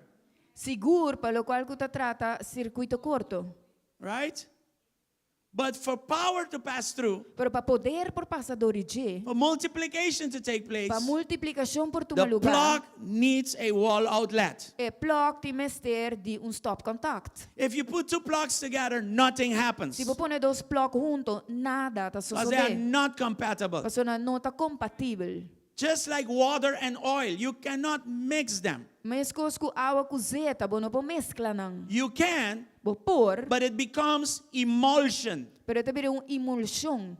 Sigur pa lokual ku ta trata sirkuito korto. Right? But for power to pass through, Pero pa poder por pasa dor di dje, for multiplication to take place, pa multiplikashon por tuma the lugá, plug needs a wall outlet. e plug tin mester di un stop contact. If you put two plugs together, nothing happens. Si bo pone dos plug huntu, nada ta Because they are sosodé. not compatible. Pasobra nan no ta kompatibel. Just like water and oil, you cannot mix them. Meskos ku awa ku zeta, bo no por meskla nan. You can, Bo por, but it becomes emulsion. pero e ta bira un emulshon.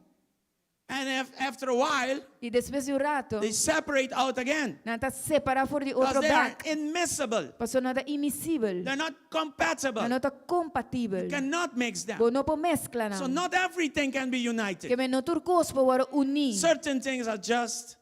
And if, after a while, I despues di un ratu, they separate out again. nan ta separá for di Because otro they are bèk. immiscible. Pasobra nan ta imisibel. They're not compatible. Nan no ta kompatibel. You cannot mix them. Bo no por meskla So nan. not everything can be united. Ke men no tur kos por wòrdu uní. Certain things are just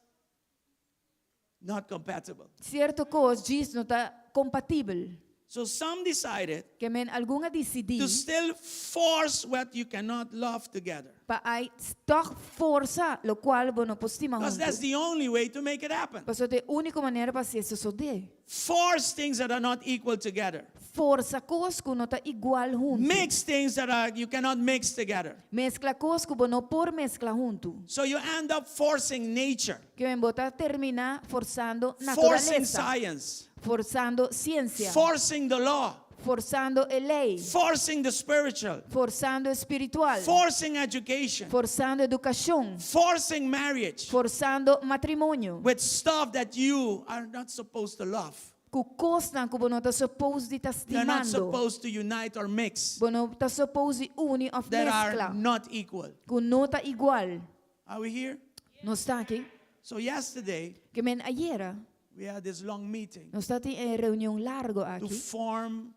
not compatible. Sierto kos djis no ta kompatibel. So some decided Ke men algun a disidí to still force what you cannot love together. pa ai tòg forsa lokual bo no por stima Because that's huntu. the only way to make it happen. Pasobra ta e úniko manera pa hasié sosodé. Force things that are not equal together. Forsa kos ku no ta igual huntu. Mix things that are you cannot mix together. Meskla kos ku bo no por meskla huntu. So you end up forcing nature, Ke men bo ta terminá forsando forcing naturalesa, science, forsando siensia, forcing the law, forsando e lei, forcing the spiritual, forsando e spiritual, forcing education, forsando edukashon, forcing marriage forsando matrimonio, with stuff that you are not supposed to love. ku kosnan ku bo no ta supposed di ta You're not stimando, supposed to unite or mix bo no ta supposed di uni òf that are meskla, not equal. ku no ta igual. Are we here? Nos ta aki? So yesterday Ke men ayera, we had this long meeting nos tatin e reunion largo to aki form,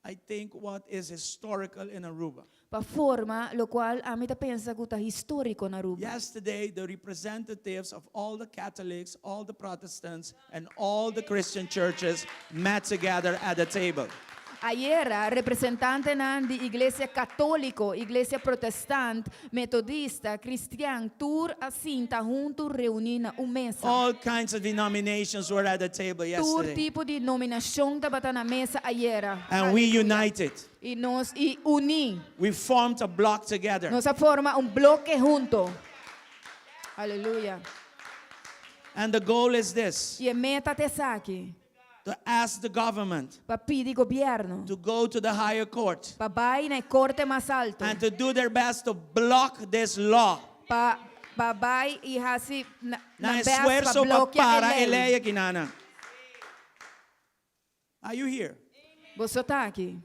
I think, what is historical in Aruba. pa forma lokual ami ta pensa ku ta históriko na Aruba. Yesterday, the representatives of all the Catholics, all the Protestants, and all the Christian churches met together at the table. Ayera, representantenan di Iglesia Katóliko, Iglesia Protestant, Metodista, Kristian, tur a sinta huntu reuní na un mesa. All kinds of denominations were at the table Tur yesterday. tipo di denominashon tabata na mesa ayera. And we united. I nos i uní. We formed a block together. Nos a forma un bloke huntu. Aleluya. And the goal is this I e meta ta esaki. to ask the government Pa pidi gobièrnu. to go to the higher court Pa bai na e korte mas altu. and to do their best to block this law. Pa pa bai i hasi na, Na nan best pa esfuerso pa blokea para e e lei. lei akinan. Are you here? Boso ta aki.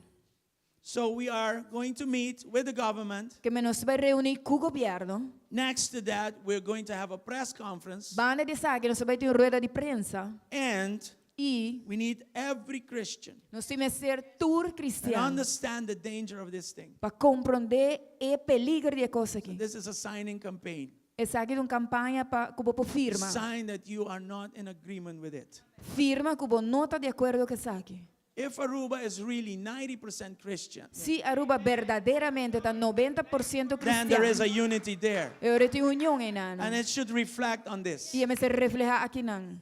So we are going to meet with the government. Ke men nos ta bai reuní ku gobièrnu. Next to that, we're going to have a press conference. Banda di esaki nos ta bai tin un rueda di prensa. And I we need every Christian nos tin mester tur to kristian understand the danger of this thing. pa komprondé e peliger di e kos aki. This is a signing campaign. Esaki ta un kampaña pa ku bo por firma. Sign that you are not in agreement with it. Firma ku bo no ta di akuerdo ku esaki. If Aruba is really 90% Christian, Si Aruba berdaderamente ta 90% then there is kristian, a unity there. e ora tin union einan. And it should reflect on this. I e mester reflehá akinan.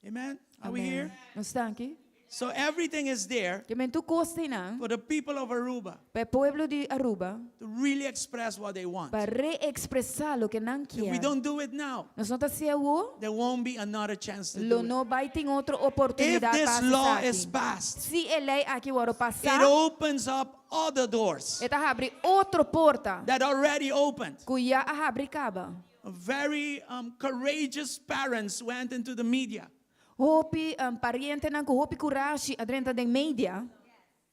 Amen? Are we Amèn. here? Nos ta aki? So everything is there Ke men tur kos t'einan for the people of Aruba pa e pueblo di Aruba to really express what they want. pa reekspresá loke nan If we kier. don't do it now, Nos no ta hasié awor, there won't be another chance to lo do it. no bai tin otro If oportunidat pa this hasi law esaki. is passed, Si e lei aki wòrdu it pasá, opens up other doors e ta habri otro porta that already opened. ku ya a habri kaba. Very um, courageous parents went into the media Hopi um, parientenan ku hopi kurashi a drenta den media,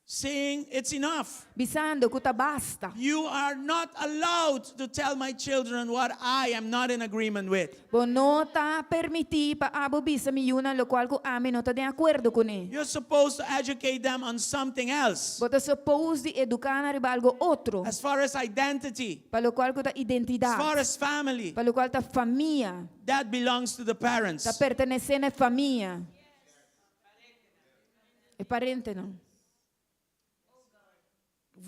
saying, It's enough. bisando ku ta basta. You are not allowed to tell my children what I am not in agreement with. Bo no ta permití pa abo bisa mi yunan lokual ku ami no ta di akuerdo kuné. You're supposed to educate them on something else. Bo ta supposed di eduká nan riba algu otro. As far as identity, Pa lokual ku ta as far identidat. as family, Pa lokual ta famia. that belongs to the parents. Ta pertenesé na e famia. E parentenan.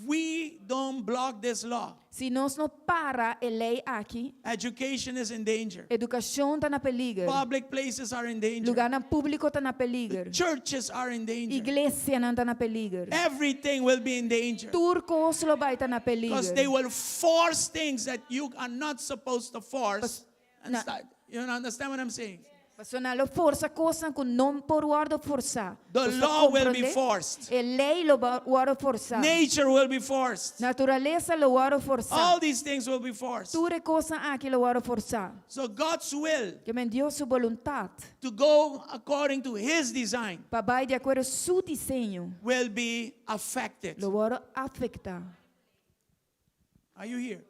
We don't block this law. Si nos no para e lei aki, Education is in danger. edukashon ta na peliger. Public places are in danger. Lugánan públiko ta na peliger. Churches are in danger. Iglesianan ta na peliger. Everything will be in danger. Tur kos lo bai ta na Because they peliger. will force things that you are not supposed to force. And na- start, you don't understand what I'm saying? Pasobra nan lo forsa kosnan ku no por wòrdu forsá. The Boso law will be komprondé? forced. E lei lo wòrdu forsá. Nature will be forced. Naturalesa lo wòrdu forsá. All these things will be forced. Tur e kosnan aki lo wòrdu forsá. So God's will Ke men Dios su boluntat to go according to his design pa bai di akuerdo su diseño will be affected. lo wòrdu afektá. Are you here?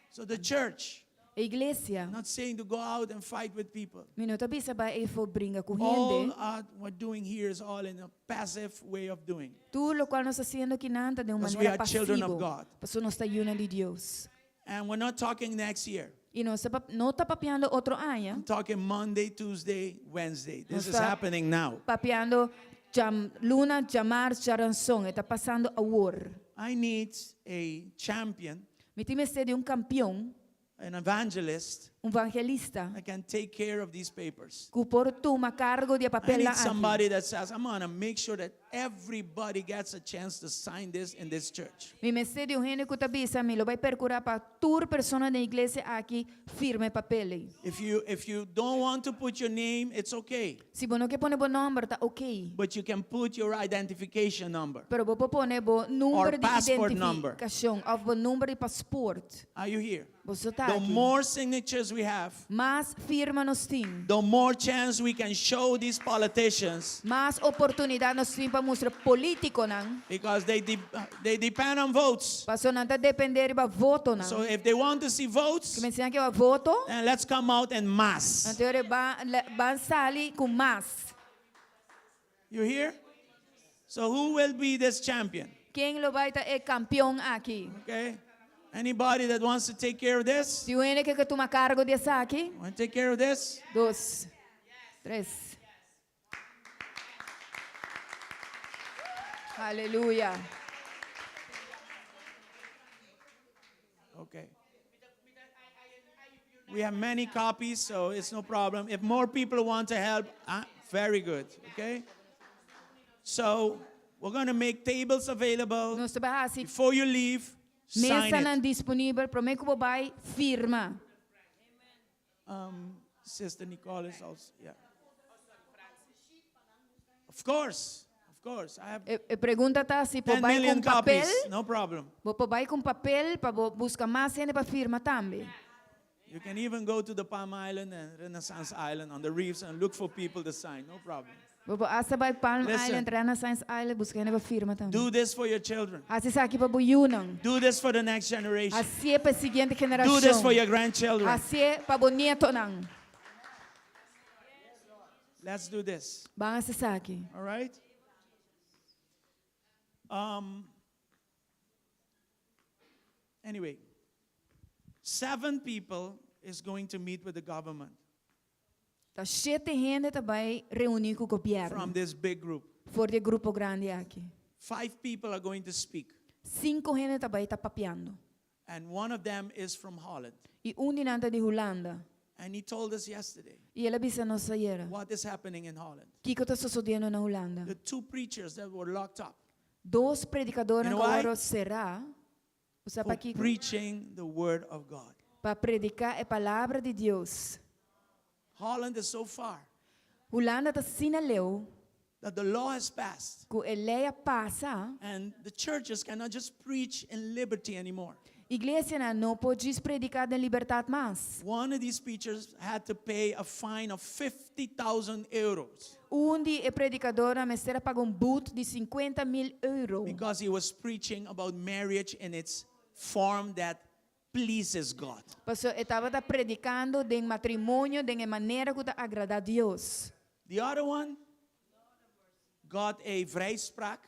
So the church. E iglesia. I'm not saying to go out and fight with people. Mi no ta bisa bai eifo bringa ku All hende. we're doing here is all in a passive way of doing. Tur lokual nos ta hasiendo akinan ta den un Because we manera are children of pasivo. God. Pasobra nos ta yunan di Dios. And we're not talking next year. I nos ta no ta papiando otro aña. I'm talking Monday, Tuesday, Wednesday. This Nos is ta happening now. Papiando djam, luna, djamars, djaranson. E ta pasando awor. I need a champion, Mi tin mester di un kampion, an evangelist, un evangelista, that can take care of these papers. ku por tuma kargo di e I papelnan need aki. somebody that says, I'm going to make sure that everybody gets a chance to sign this in this church. Mi mester di un hende ku ta bisa, mi lo bai perkurá pa tur persona den iglesia aki firma e papel ei. If you, if you don't want to put your name, it's okay. Si bo no ke pone bo nòmber, ta ok. But you can put your identification number. Pero bo por pone bo number Or di passport number. identifikashon òf bo number di pasport. Are you here? Boso ta The aki. more signatures we have, Mas firma nos tin. the more chance we can show these politicians Mas oportunidat nos tin pa mustra polítikonan. because they, de- they depend on votes. Paso nan ta dependé riba votonan. So if they want to see votes, Ke men si nan ke wak voto, then let's come out en masse. anto ban ban sali ku mas. You hear? So who will be this champion? Ken lo bai ta e kampion aki? Okay? Anybody that wants to take care of this? Tin un hende ke ke tuma kargo di esaki? Want to take care of this? Dos, tres. Aleluya. Okay. We have many copies, so it's no problem. If more people want to help, ah, very good. Okay? So we're going to make tables available. Nos ta bai hasi Before you leave, sign mesanan it. disponibel, promé ku bo bai firma. Um, Sister Nicole is also, yeah. Of course, of course. I have E, e pregunta ta si por 10 bai million ku papel, copies, no problem. bo por bai ku papel pa bo buska mas hende pa firma tambe. You can even go to the Palm Island and Renaissance Island on the reefs and look for people to sign, no problem. Bo por hasta bai Palm Listen. Island, Renaissance Island, buska hende pa firma tambe. Do this for your children. Hasi esaki pa bo yunan. Do this for the next generation. Hasié pa e siguiente Do this for generashon. your grandchildren. Hasié pa bo nietonan. Let's do this. Ban hasi esaki. All right? Um, anyway, seven people is going to meet with the government Ta shete hende ta bai reuní ku from gobièrnu. this big group. For di e grupo grandi aki. Five people are going to speak, Sinku hende ta bai ta papiando. and one of them is from Holland. I un di nan ta di Hulanda. And he told us yesterday I el a bisa nos ayera. what is happening in Holland. Kiko ta sosodiendo na Hulanda? The two preachers that were locked up Dos predikadónan You know ku why? a wòrdu será, bo sa for pakiko? preaching the word of God. Pa prediká e palabra di Dios. Holland is so far Hulanda ta asina leu that the law has passed ku e lei a pasa, and the churches cannot just preach in liberty anymore. Iglesianan no por djis prediká den libertat mas. One of these preachers had to pay a fine of 50,000 euros Un di e predikadónan mester a paga un but di sinkuenta mil euro because he was preaching about marriage in its form that pleases God. Pasobra e tabata predikando den matrimonio den e manera ku ta agradá Dios. The other one got a vrijspraak,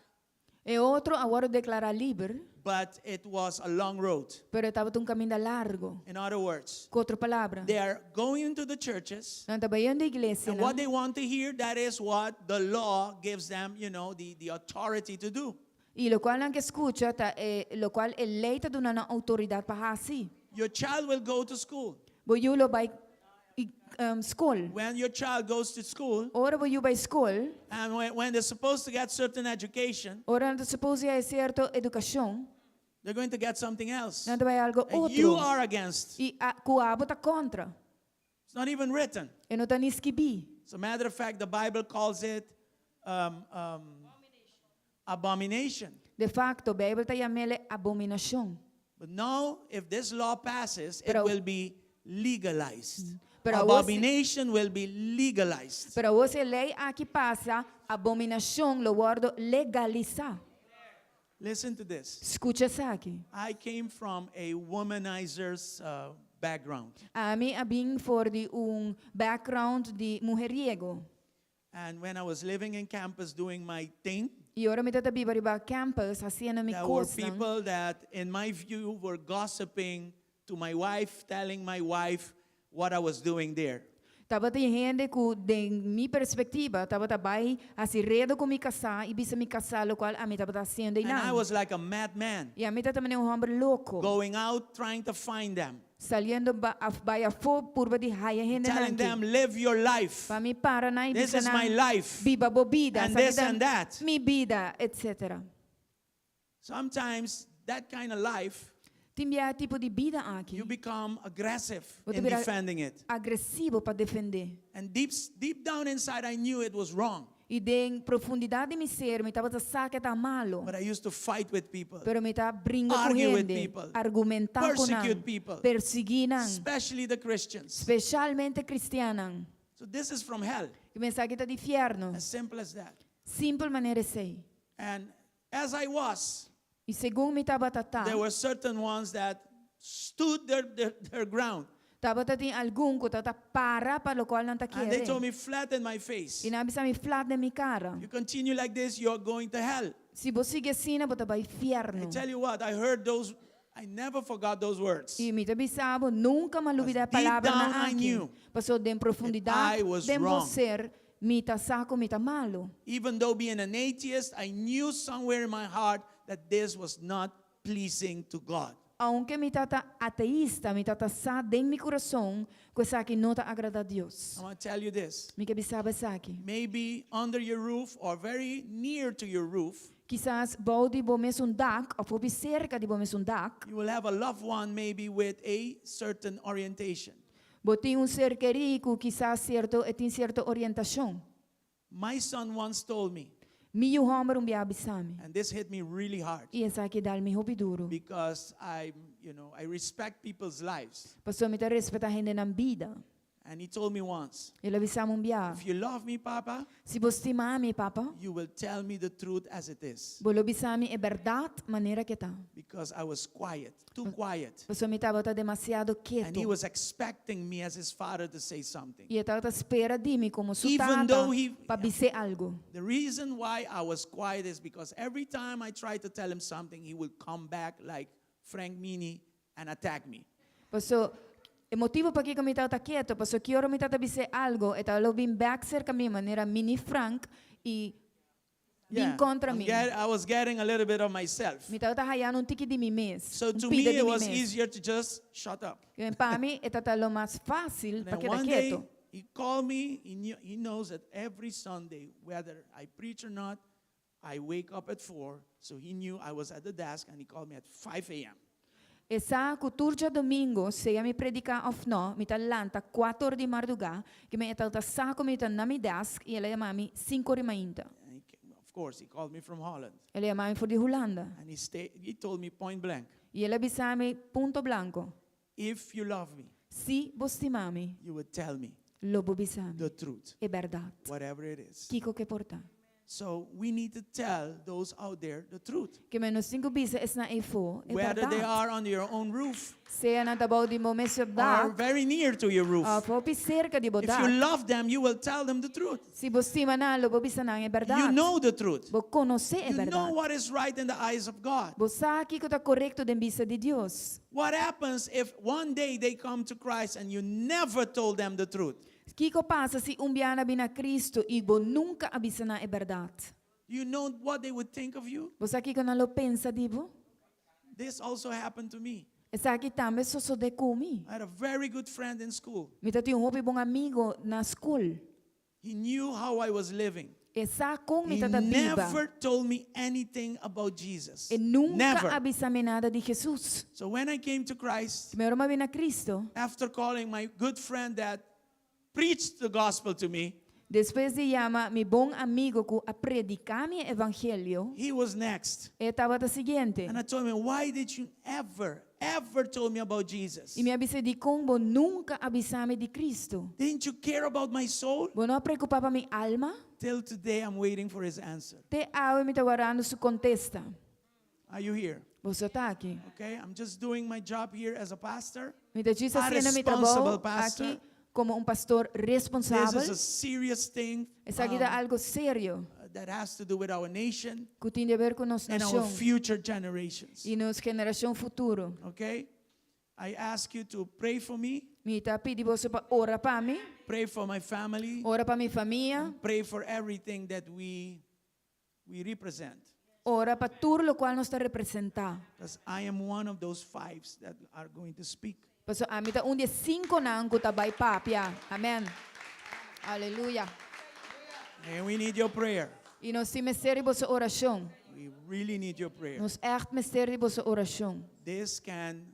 E otro a wòrdu deklará liber, but it was a long road. pero e tabata un kaminda largu. In other words, Ku otro palabra, they are going into the churches, nan ta bayendo iglesia, and what they want to hear, that is what the law gives them, you know, the, the authority to do. i lokual nan ke skucha ta e lokual e lei ta duna nan outoridat pa hasi. Your child will go to school. Bo yu lo bai skol. When your child goes to school, Ora bo yu bai skol, and when, when they're supposed to get certain education, ora nan ta supose haña sierto edukashon, they're going to get something else. nan ta bai algu And you otro. are against. I a, ku abo ta kontra. It's not even written. E no ta ni skibí. As a matter of fact, the Bible calls it um, um, abomination. De facto, Beibel ta yam'é abominashon. But now, if this law passes, it Pero- will be legalized. Pero awor si- Abomination will be legalized. Pero awor si e lei aki pasa, abominashon lo wòrdu legalisá. Listen to this. Skucha esaki. I came from a womanizer's uh, background. Ami a bin for di un background di mujeriego. And when I was living in campus doing my thing, I ora mi tabata biba riba campus hasiendo mi there were kosnan. people that, in my view, were gossiping to my wife, telling my wife what I was doing there. Tabatin hende ku den mi perspektiva tabata bai hasi redo ku mi kasá i bisa mi kasá lokual ami tabata hasiendo And I einan. was like a madman I ami tabata manera un hòmber loko, going out trying to find them, saliendo ba af bai afó purba di haya hendenan telling aki. them, live your life. Pa mi para nan i This bisa is my nan, life. biba bo bida, And esaki this ta and that. mi bida, etcétera. Sometimes that kind of life, Tin bia tipo di bida aki. you become aggressive Bo ta in bira defending it. agresivo pa defendé. And deep, deep down inside, I knew it was wrong. I den profundidat di mi ser mi tabata sa ku e ta malo. But I used to fight with people, Pero mi ta bringa ku argue with hende, people, argumentá ku nan, persecute people, persiguí nan, especially the Christians. spesialmente kristiannan. So this is from hell, Ke men esaki ta di fièrnu. as simple as that. Simpel manera esei. And as I was, I segun mi tabata ta, there were certain ones that stood their, their, their ground. tabata tin algun ku tabata para pa lokual nan ta And they kere. told me flat in my face, I nan a bisa mi flat den mi kara. you continue like this, you're going to hell. Si bo sigui asina, bo ta bai I fièrnu. tell you what, I heard those, I never forgot those words. I mi ta bisa bo, nunka m'a lubidá e Because deep palabranan down I aki. knew Pasobra den profundidat I was den bo wrong. ser, mi ta sa ku mi ta malu. Even though being an atheist, I knew somewhere in my heart that this was not pleasing to God. Aunke mi tata ateista, mi tata sa den mi kurason ku esaki no ta agradá Dios. I want to tell you this. Mi ke bisa bo esaki. Maybe under your roof or very near to your roof, Kisas bou di bo mesun dak òf hopi serka di bo mesun dak, you will have a loved one maybe with a certain orientation. bo tin un ser kerí ku kisas sierto e tin sierto orientashon. My son once told me, Mi yu hòmber un bia a bisa mi, and this hit me really hard i esaki dal mi hopi duru, because I, you know, I respect people's lives. pasobra mi ta respetá hendenan bida. And he told me once, El a bisa mi un bia, if you love me, Papa, Si bo stima mi, Papa, you will tell me the truth as it is. bo lo bisa mi e bèrdat manera ke ta. Because I was quiet, too quiet. Pasobra mi tabata demasiado And he ketu. was expecting me as his father to say something. I e tabata spera di mi komo su Even tata though he- pa bis'é algu. The reason why I was quiet is because every time I tried to tell him something, he would come back like Frank Meany and attack me. Paso, e motibu pakiko mi tabata ketu, paso ki ora mi tabata bis'é algu, e tabata lo bin bèk serka mi manera Mini Frank i bin kontra I'm mi. get- I was getting a little bit of myself. Mi tabata hayando un tiki di mi mes, So un to me, pida di it mi was mes. easier to just shut up. I pa mi, e tabata lo mas fásil And pa then keda one day, ketu. he called me. He, knew, he knows that every Sunday, whether I preach or not, I wake up at 4. So he knew I was at the desk, and he called me at 5 a.m. E sa ku tur djadumingu, sea mi prediká òf nò, mi ta lanta kuater di mardugá, ke men e tabata sa ku mi ta na mi desk i el a yama mi sinku or i mainta. And he came, of course, he called me from Holland. El a yama mi for di Hulanda. And he, stay, he told me point blank, I el a bisa mi punto blanko, if you love me, Si bo stima mi, you would tell me lo bo bisa mi the truth, e bèrdat. whatever it is. Kiko ke por ta. So we need to tell those out there the truth. Ke men nos tin ku bisa esnan eifó e Whether they bèrdat. are under your own roof Sea nan ta bou di bo mes or dak, very near to your roof. òf hopi serka di bo If you dak. love them, you will tell them the truth. Si bo stima nan, lo bo bisa nan e You bèrdat. know the truth. Bo konosé e You know bèrdat. what is right in the eyes of God. Bo sa kiko ta korekto den bista di Dios. What happens if one day they come to Christ and you never told them the truth? Kiko pasa si un bia nan bin na Kristu i bo nunka a bisa nan e bèrdat? You know what they would think of you? Bo sa kiko nan lo pensa di bo? This also happened to me. Esaki tambe a sosodé ku mi. I had a very good friend in school. Mi tabatin un hopi bon amigu na skol. He knew how I was living. E sa kon mi He tabata biba. never told me anything about Jesus. E nunka Never. a bisa mi nada di Jesus. So when I came to Christ, Mi ora mi a bin na Kristu, after calling my good friend that preached the gospel to me, despues di yama mi bon amigu ku a prediká mi e evangelio, he was next. e tabata siguiente. And I told him, why did you ever, ever told me about Jesus? I mi a bis'é dikon bo nunka a bisa mi di Kristu. Didn't you care about my soul? Bo no a preokupá pa mi alma? Till today, I'm waiting for his answer. Te awe mi ta wardando su kontesta. Are you here? Boso ta aki. Okay? I'm just doing my job here as a pastor. Mi ta djis A hasiendo mi responsible trabou pastor. aki komo un pastor This responsabel. is a serious thing Esaki ta algo serio that has to do with our nation ku tin di aber ku nos and our nashon future generations. i nos generashon futuro. Okay? I ask you to pray for me, Mi ta pidi boso pa ora pa mi, pray for my family, ora pa mi famia, pray for everything that we we represent. ora pa tur lokual nos ta representá. Because I am one of those fives that are going to speak. Pasobra ami ta un di e sinkonan ku ta bai papia. Amèn. Aleluya. And we need your prayer. I nos tin mester di boso orashon. We really need your prayer. Nos ègt mester di boso orashon. This can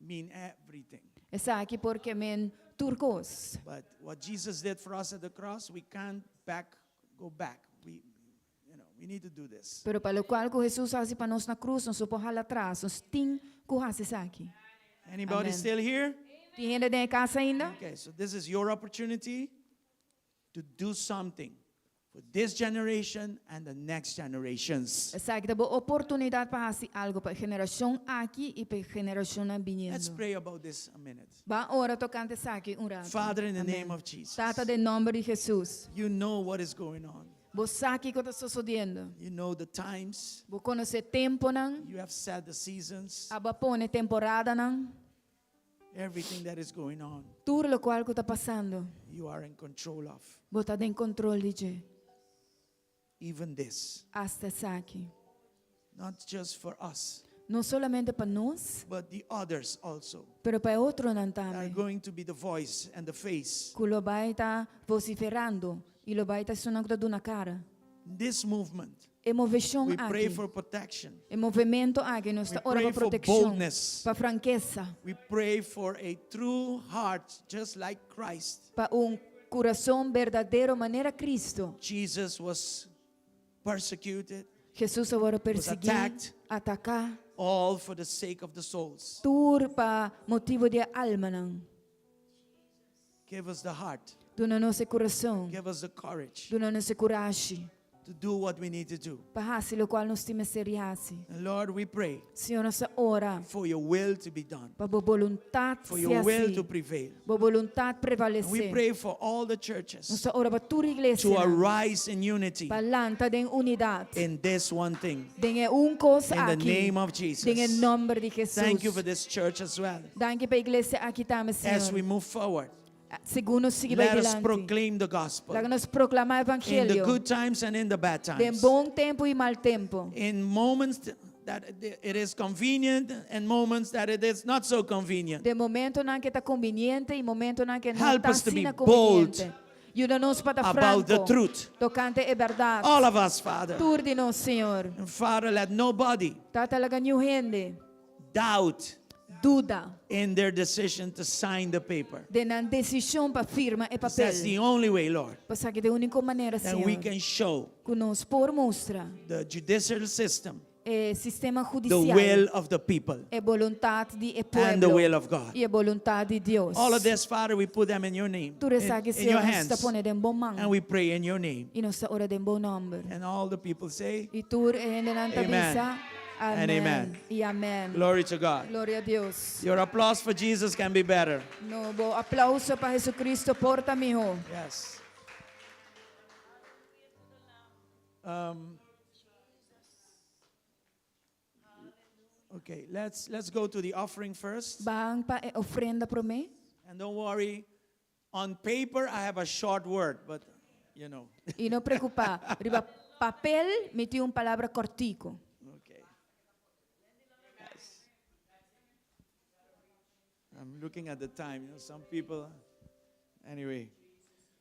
mean everything. Esaki por ke men tur kos. But what Jesus did for us at the cross, we can't back go back. We you know, we need to do this. Pero pa lokual ku Hesus a hasi pa nos na krus, nos no por hala atras. Nos tin ku hasi esaki. Anybody Amen. still here? Tin hende den e kas ainda? Okay, so this is your opportunity to do something for this generation and the next generations. Esaki ta bo oportunidat pa hasi algu pa e generashon aki i pa e generashonnan Let's biniendo. pray about this a minute. Ban ora tokante esaki un ratu. Father, in the Amen. name of Jesus, Tata, den nòmber di Hesus, you know what is going on. bo sa kiko ta sosodiendo. You know the times. Bo konosé temponan. You have set the seasons. Abo a pone temporadanan. Everything that is going on, Tur lokual ku ta pasando, you are in control of. bo ta den kontrol di dje. Even this, Asta esaki. not just for us, No solamente pa nos, but the others also pero pa e otronan that are tambe. going to be the voice and the face. Ku lo bai ta vosiferando i lo bai ta esunnan ku ta duna kara. This movement, E moveshon we pray aki, for protection. e movemento aki, nos We ta ora pray pa for protekshon, boldness. pa frankesa, We pray for a true heart, just like Christ. pa un kurason berdadero manera Cristo. Jesus was persecuted, Hesus a wòrdu persiguí, attacked. ataká, all for the sake of the souls. tur pa motibu di e almanan. Give us the heart, Duna nos e kurason, give us the courage duna nos e kurashi to do what we need to do. pa hasi lokual nos tin mester di hasi. And Lord, we pray Señor, nos ta ora for your will to be done, pa bo boluntat for sea your will hasi, to prevail. bo boluntat And we prevalesé. pray for all the Nos churches ta ora pa tur to iglesianan arise in unity pa lanta den unidat, in this one thing. den e un kos In the aki, name of den e Jesus. nòmber di Hesus. Thank you for this church as well. Danki pa e iglesia aki tambe, As we Señor. move forward, Segun nos sigui bai let us dilanti. proclaim the gospel Laga nos proklamá in the evangelio good times and in the bad den times. bon tempu i mal tempu. In moments that it is convenient and moments that it is not so convenient. Den momentonan ku ta konveniente i momentonan ku no Help ta us to be asina bold konveniente. Yuda nos pa ta about the franko truth. tokante e bèrdat. All of us, Father. Tur di nos, Señor. And Father, let nobody Tata laga niun hende doubt duda in their decision to sign the paper. den nan desishon pa firma e Because That's the papel. only way, Lord, Pasobra ta e úniko manera, that we Señor, can show ku nos por mustra the judicial system e sistema the hudisial, will of the people e boluntat di e and the pueblo will of God. i e boluntat di Dios. All of this, Father, we put them in your name, Tur in, esaki, in Señor, your nos ta hands, pone den bo man and we pray in your name. i nos ta ora den bo nòmber. And all the people say, I tur e hendenan ta Amen. bisa, And Amèn amen. i amèn. Glory to God. Gloria a Dios. Your applause for Jesus can be better. No, bo aplouso pa Jesucristo por ta mihó. Yes. okay, let's let's go to the offering first. Ban pa e ofrenda promé. And don't worry, on paper I have a short word, but you know. I no preokupá. Riba papel mi tin un palabra kòrtiku. Okay. Yes. I'm looking at the time. You know, some people. Anyway,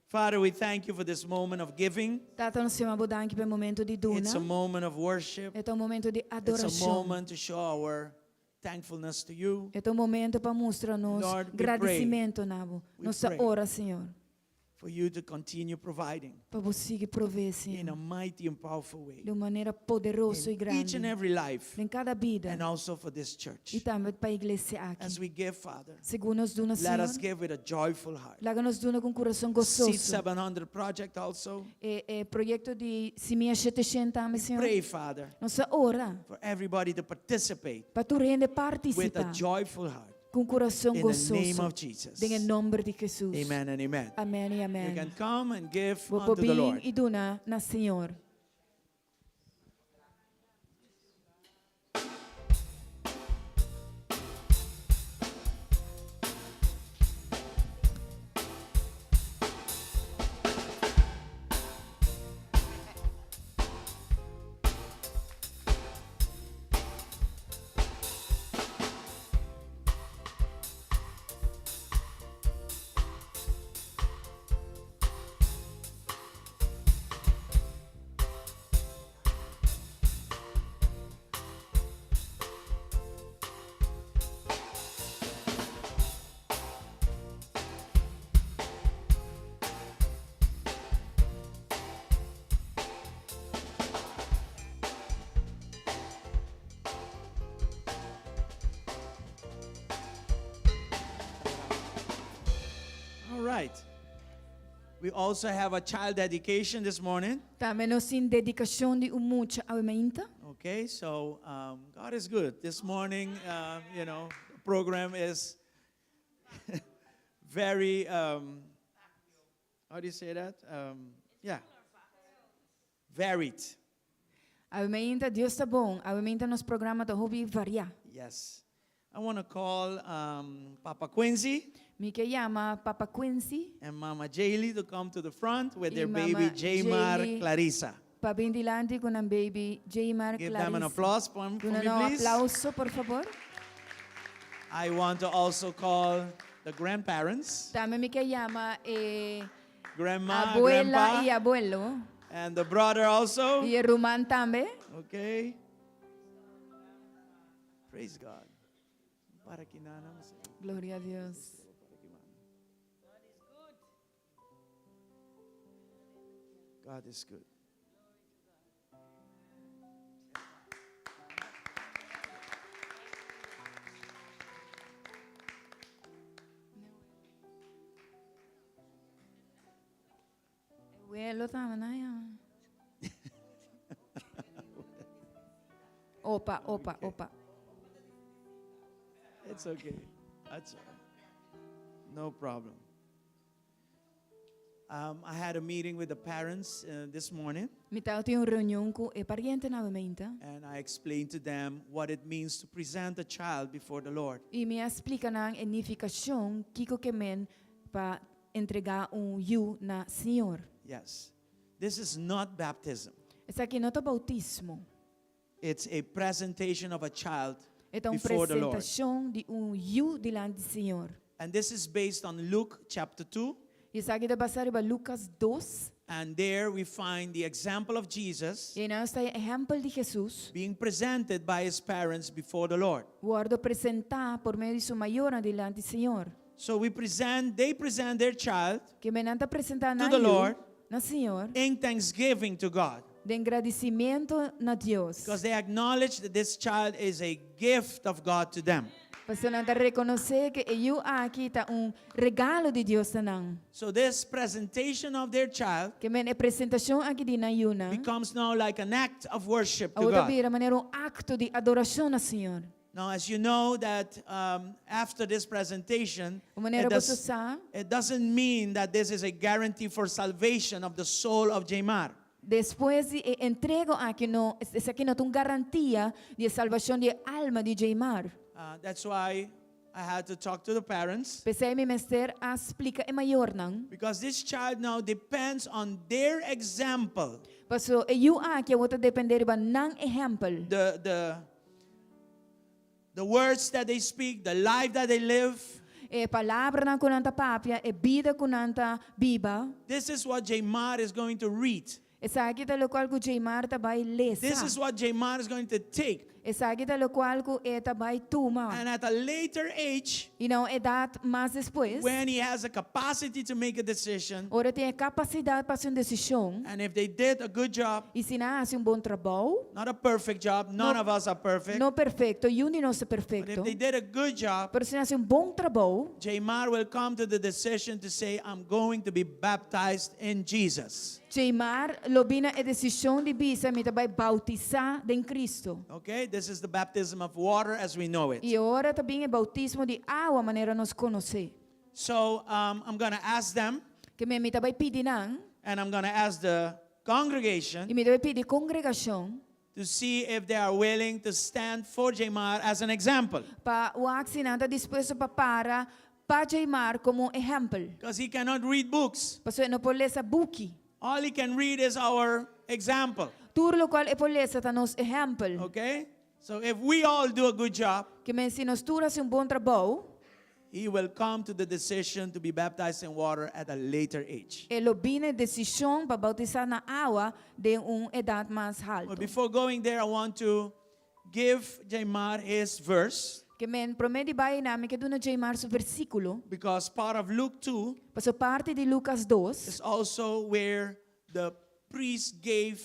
Father, we thank you for this moment of giving. Tata, nos yama bo danki pa e momento di It's a duna. moment of worship. E ta un momento di It's a adorashon. moment to show our thankfulness to you E ta un momento pa mustra nos Lord, we pray. gradisimentu na bo. We Nos ta pray. ora, Señor. For you to continue providing Pa bo sigui proveé, in a Señor. mighty and powerful way. Di un manera poderoso i In each and grandi. every life Den kada bida. and also for this I church. tambe pa e iglesia aki. As we give, Father, Segun nos duna, let us Señor. give with a joyful heart. Laga nos duna ku un kurason Seed gososo. 700 project also. E, e proyekto di Simia 700 tambe, Señor. Pray, Father, Nos ta ora for everybody to participate pa tur hende with a partisipá joyful heart. ku un kurason In the name gososo. of Jesus. Den e nòmber di Hesus. Amen and amen. Amèn i You amèn. can come and give Bo por unto the bin Lord. i duna na Señor. All right. We also have a child dedication this morning. Tambe nos tin dedikashon di un mucha awe mainta. Okay, so um, God is good. This morning, uh, you know, the program is very, um, how do you say that? Um, yeah, varied. Awe mainta Dios ta bon. Awe mainta nos programa ta hopi variá. Yes. I want to call um, Papa Quincy Mi ke yama Papa Quincy and Mama Jaylee to come to the front with Y their baby Mama Jaymar Jaylee. Clarissa. pa bin dilanti ku nan baby Jaymar Give them an Clarissa. applause for, for Duna me, nan please. aplauso, por fabor. I want to also call the grandparents, Tambe mi ke yama eh, grandma, abuela grandpa, i abuelo. and the brother also. I e ruman tambe. Okay. Praise God. Para kinana mo siya. Gloria a Dios. God is good. Abuelo tambe, no? Ya. Opa, opa, opa. It's okay. That's all right. No problem. Um, I had a meeting with the parents uh, this morning, Mi tabatin un reunion ku e parientenan awe mainta. and I explained to them what it means to present a child before the Lord. I mi a splika nan e nifikashon kiko ke men pa entregá un yu na Señor. Yes. This is not baptism. Esaki no ta boutismo. It's a presentation of a child E ta un before the Lord. presentashon di un yu dilanti Señor. And this is based on Luke chapter 2. I esaki ta basá riba Lucas 2. And there we find the example of Jesus I einan nos ta haña ehèmpel di Jesus being presented by his parents before the Lord. wòrdu presentá por medio di su mayornan dilanti Señor. So we present, they present their child Ke men nan ta presentá To nan the yu Lord. na Señor in thanksgiving to God den gradisimentu na Dios. because they acknowledge that this child is a gift of God to them. Pasobra nan ta rekonosé ku e yu aki ta un regalo di Dios na nan. So this presentation of their child Ke men e presentashon aki di nan yunan becomes now like an act of worship to awor ta God. bira manera un akto di adorashon na Señor. Now, as you know that um, after this presentation, Un manera it, boso does, sa, it doesn't mean that this is a guarantee for salvation of the soul of Jamar. despues di e entrego aki no, esaki no ta un garantia di salbashon di alma di Jaymar. Uh, that's why I had to talk to the parents P'esei mi mester a splika e mayornan. because this child now depends on their example. Paso e yu aki awor ta dependé riba nan ehèmpel. The, the, the words that they speak, the life that they live. E palabranan ku nan ta papia, e bida ku nan ta biba. This is what Jamar is going to read. Esaki ta lokual ku Jaymar ta bai This lesa. is what Jamar is going to take. Esaki ta lokual ku e ta bai tuma. And at a later age, I na un edat mas despues, when he has a capacity to make a decision, ora e tin e kapasidat pa hasi un desishon, and if they did a good job, i si nan a hasi un bon trabou, not a perfect job, none No- of us are perfect, no perfekto, yun di nos ta but if perfekto, they did a good job, pero si nan hasi un bon trabou, Jaymar will come to the decision to say, I'm going to be baptized in Jesus. Jaymar lo bini na e desishon di bisa mi ta bai boutisá den Cristo. Okay, this is the baptism of water as we know it. I ora ta bin e boutismo di awa manera nos konosé. So um, I'm going to ask them, Ke men mi ta bai pidi nan, and I'm going to ask the congregation i mi ta bai pidi kongregashon to see if they are willing to stand for Jaymar as an example. pa wak si nan ta dispuesto pa para pa Jaymar komo un ehèmpel. Because he cannot read books. Pasobra e no por lesa buki. All he can read is our example. Tur lokual e por lesa ta nos ehèmpel. Okay? So if we all do a good job, Ke men si nos tur hasi un bon trabou, he will come to the decision to be baptized in water at a later age. e lo bini na e desishon pa boutisá na awa den un edat mas But haltu. before going there, I want to give Jaymar his verse Ke men promé di bai einan mi ke duna Jaymar su versíkulo, because part of Luke 2 paso parti di Lucas dos is also where the priest gave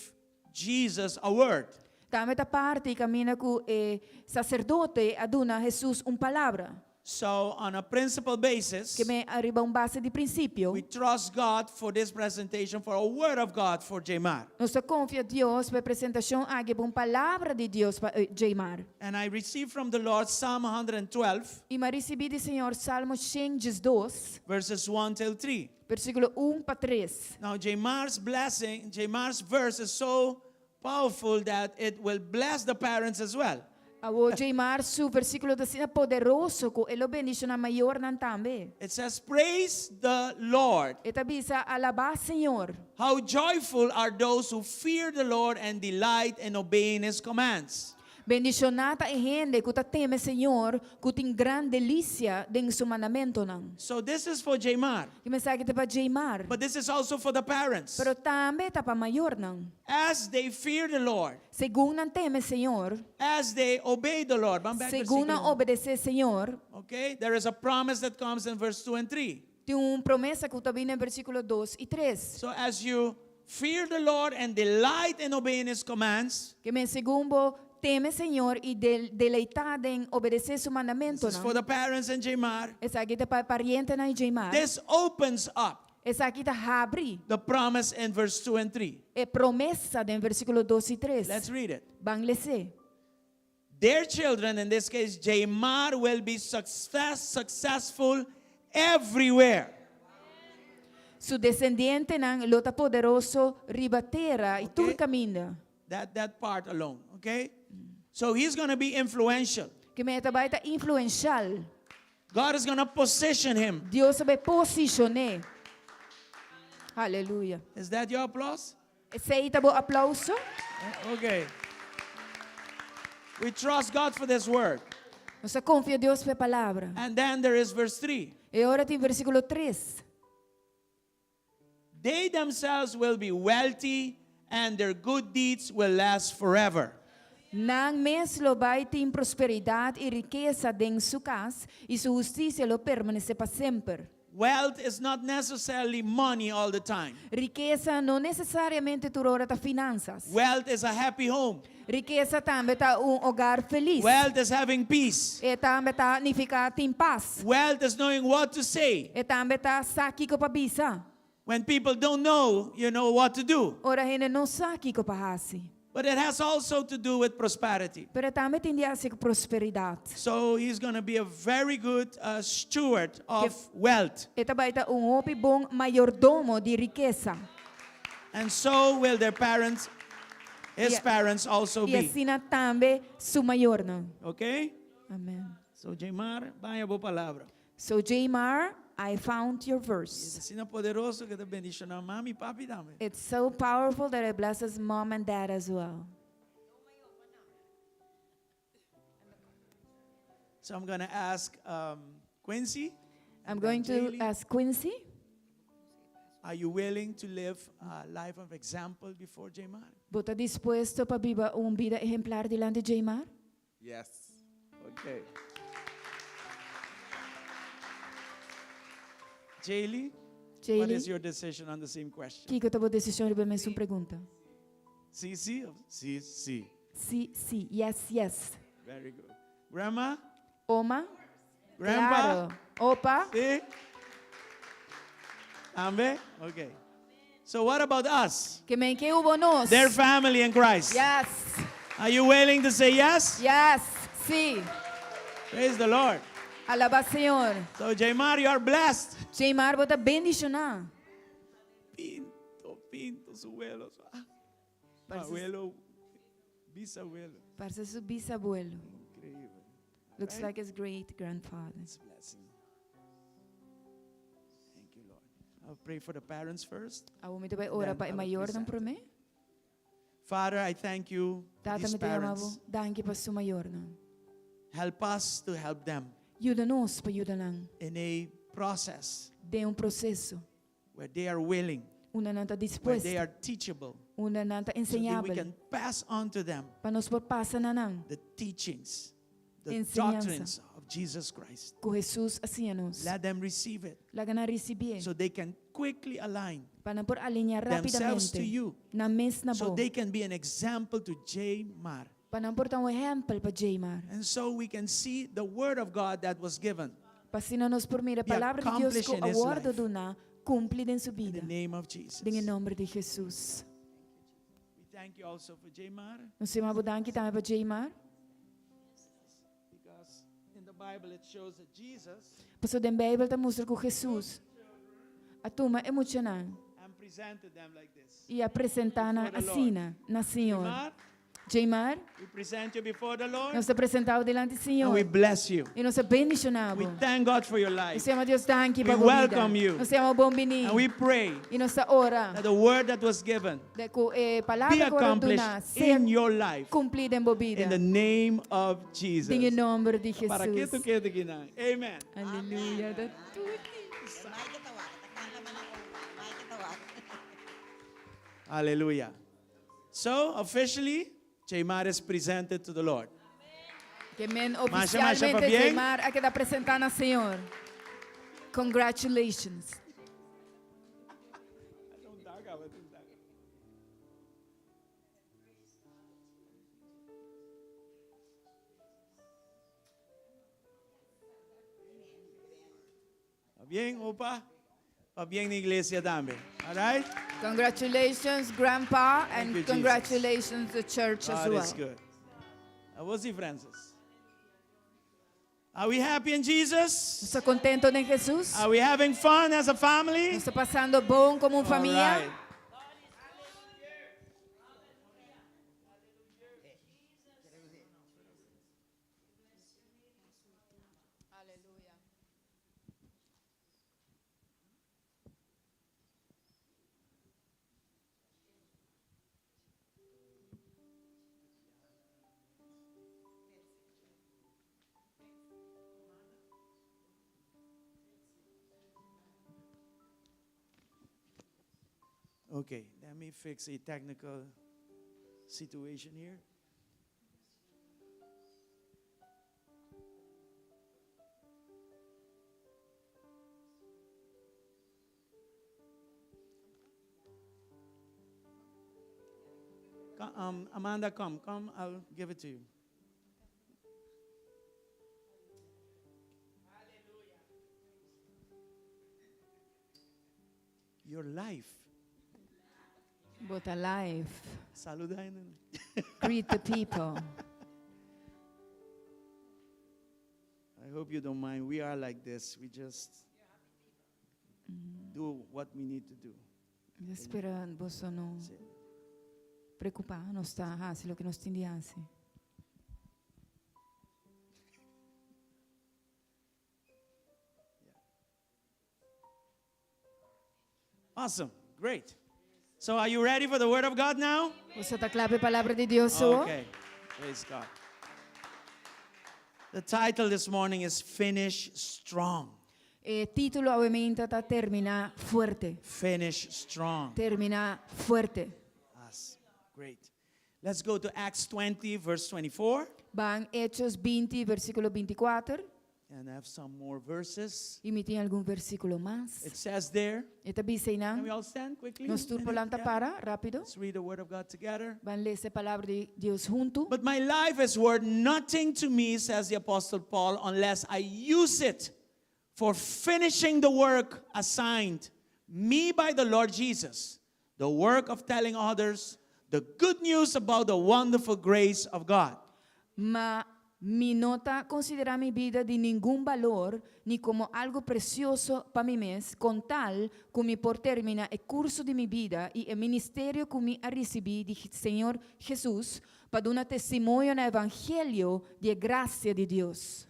Jesus a word. tambe ta parti kaminda ku e saserdote a duna Hesus un palabra. So, on a principle basis, Ke men ariba un base di prinsipio, we trust God for this presentation, for a word of God for Jaymar. nos ta konfia Dios pa e presentashon aki, pa un palabra di Dios pa Jaymar. And I received from the Lord Psalm 112, I mi a risibí di Señor Salmo shen diesdos, verses 1 till 3. versíkulo un pa tres. Now, Jaymar's blessing, Jaymar's verse is so powerful that it will bless the parents as well. Awor Jaymar su versíkulo ta asina poderoso ku e lo bendishoná mayornan tambe. It says, Praise the Lord. E ta bisa, Alabá Señor. How joyful are those who fear the Lord and delight in obeying his commands. Bendishoná ta e hende ku ta teme Señor, ku tin gran delisia den su mandamentunan. So this is for Jaymar, E mensahe ta pa Jaymar, but this is also for the parents. pero tambe ta pa mayornan. As they fear the Lord, Segun nan teme Señor, as they obey the Lord. Van back segun nan versículo. obedesé Señor, Okay, there is a promise that comes in verse 2 and 3. tin un promesa ku ta bini den versíkulo dos i tres. So as you fear the Lord and delight in obeying his commands, Ke men segun bo teme Señor i deleitá den obedesé su this is mandamentunan. for the parents and Jaymar. Esaki ta pa parientenan i Jaymar. This opens up Esaki ta habri the promise in verse 2 and 3. e promesa den versíkulo dos i tres. Let's read it. Ban les'é. Their children, in this case Jaymar, will be successful everywhere. Su desendientenan lo ta poderoso riba tera i tur kaminda. That part alone, okay? So he's going to be influential. Ke men e ta bai ta influenshal. God is going to position him. Dios ta bai posishon'é. Aleluya. Is that your applause? Esei ta bo aplouso? Okay. We trust God for this word. Nos ta konfia Dios pa e palabra. And then there is verse 3. E ora tin versíkulo tres. They themselves will be wealthy and their good deeds will last forever. Nan mes lo bai tin prosperidat i rikesa den su kas, i su hustisia lo permanesé pa semper. Wealth is not necessarily money all the time. Rikesa no nesesariamente tur ora ta finansas. Wealth is a happy home. Rikesa tambe ta un hogar felis. Wealth is having peace. E tambe ta nifiká tin pas. Wealth is knowing what to say. E tambe ta sa kiko pa bisa. When people don't know, you know what to do. Ora hende no sa kiko pa hasi. But it has also to do with prosperity. Pero tambe tin di hasi ku prosperidat. So he's going to be a very good uh, steward of wealth. E ta bai ta un hopi bon mayordomo di rikesa. And so will their parents, his Yeah. parents also I be. asina tambe su mayornan. Okay? Amen. So Jaymar, vaya bo palabra. So Jaymar, I found your verse. Asina poderoso ku ta bendishoná mami, papi tambe. It's so powerful that it blesses mom and dad as well. So I'm going to ask um, Quincy, I'm going to Jaylee. ask Quincy, are you willing to live a life of example before Jaymar? bo ta dispuesto pa biba un bida ehemplar dilanti Jaymar? Yes. Okay. Jaylee, what is Jaylee, your decision on the same question? kiko ta bo desishon riba e mesun pregunta? Sí, sí, sí, sí. Sí, sí, yes, yes. Very good. Grandma? Oma? Grandpa? Claro. Opa? Sí? Tambe? Okay. So what about us? Ke men ke ku nos? Their family in Christ. Yes, Are you willing to say yes? yes, sí. Praise the Lord. Alabá Señor. So Jaymar, you are blessed. Jaymar, bo ta bendishoná. Pinto, pinto, su abuelo. Ah, Parece- abuelo, bisabuelo. Parse su bisabuelo. Increíble. Looks like his great grandfather. It's a blessing. Thank you, Lord. I'll pray for the parents first. Awor mi ta bai ora Then pa I will mayornan present. promé. Father, I thank you for Tata these mi ta yama bo. parents. Danki pa su mayornan. Help us to help them Yuda nos pa yuda nan. in a process Den un proseso. where they are willing, Unda nan ta where they dispuesto. are teachable, Unda nan ta so that we enseñabel. can pass on to them Pa nos por pasa na nan. the teachings, the Enseñanza. doctrines of Jesus Christ. Ku Jesus a siña nos. Let them receive it Laga nan risibié. so they can quickly align Pa nan por alineá themselves to rápidamente. you Nan mes na so bo. they can be an example to J. Mar. Pa nan por ta un ehèmpel pa Jaymar. And so we can see the word of God that was given Pa asina nos por mira Be palabra di Dios accomplished ku in his a wòrdu life. duná kumpli den su in bida. the name of Jesus. Den e nòmber di Jesus. We thank you also for J. Mar Nos ta yama bo danki tambe pa Jaymar. because in the Bible it shows that Jesus Paso den Beibel ta mustra ku Jesus a tuma e muchanan and presented them like this. i a presentá nan Before the Lord. asina na Señor. Mar, Jaymar, we present you before the Lord nos ta presentá bo dilanti di and we Señor. bless you. I nos ta bendishoná We bo. thank God for your Nos life ta yama Dios danki We pa bo bida. welcome you. Nos ta yama bon biní. and we pray I nos ta ora that the word that was given di ku e be palabra ku a wòrdu accomplished duná sea in your life kumplí den bo bida. in the name of Jesus. Den e nòmber di Para que tu Jesus. quede aqui, não? Amen. Aleluya. Hallelujah. So, officially, Jaymar is presented to the Lord. Ke men Masha, masha, ofisialmente pabien. Jaymar a keda presentá na Señor. Congratulations. Pabien, opa? Pabien na iglesia tambe. All right? Congratulations, Grandpa, Thank and you, Jesus. congratulations the church as God well. is good. How was he, Francis? Are we happy in Jesus? Nos ta kontentu den Jesus? Are we having fun as a family? Nos ta pasando bon komo un All famia? right. Okay, let me fix a technical situation here. Amanda, come, come, I'll give it to you. Your life. But alive. Saluda. Greet the people. I hope you don't mind. We are like this. We just do what we need to do. Mi ta spera boso no Sí. preokupá, nos ta hasi loke nos tin di hasi. Awesome. Great. So are you ready for the word of God now? Boso ta kla pa e palabra di Dios awor? Okay. Praise God. The title this morning is Finish Strong. E título awe mainta ta Terminá Fuerte. Finish strong. Terminá fuerte. Yes. Great. Let's go to Acts 20, verse 24. Ban Hechos 20, versíkulo 24. And I have some more verses. I mi tin algun versíkulo mas. It says there. E ta bisa Can we einan. all stand quickly? Nos tur por lanta Yeah. para, rápido. Let's read the word of God together. Ban lesa e palabra di Dios huntu. But my life is worth nothing to me, says the Apostle Paul, unless I use it for finishing the work assigned me by the Lord Jesus, the work of telling others the good news about the wonderful grace of God. Ma mi no ta konsiderá mi bida di ningun balor ni komo algu presioso pa mi mes, kon tal ku mi por terminá e kurso di mi bida i e ministerio ku mi a risibí di Señor Hesus pa duna testimonio na evangelio di e grasia di Dios.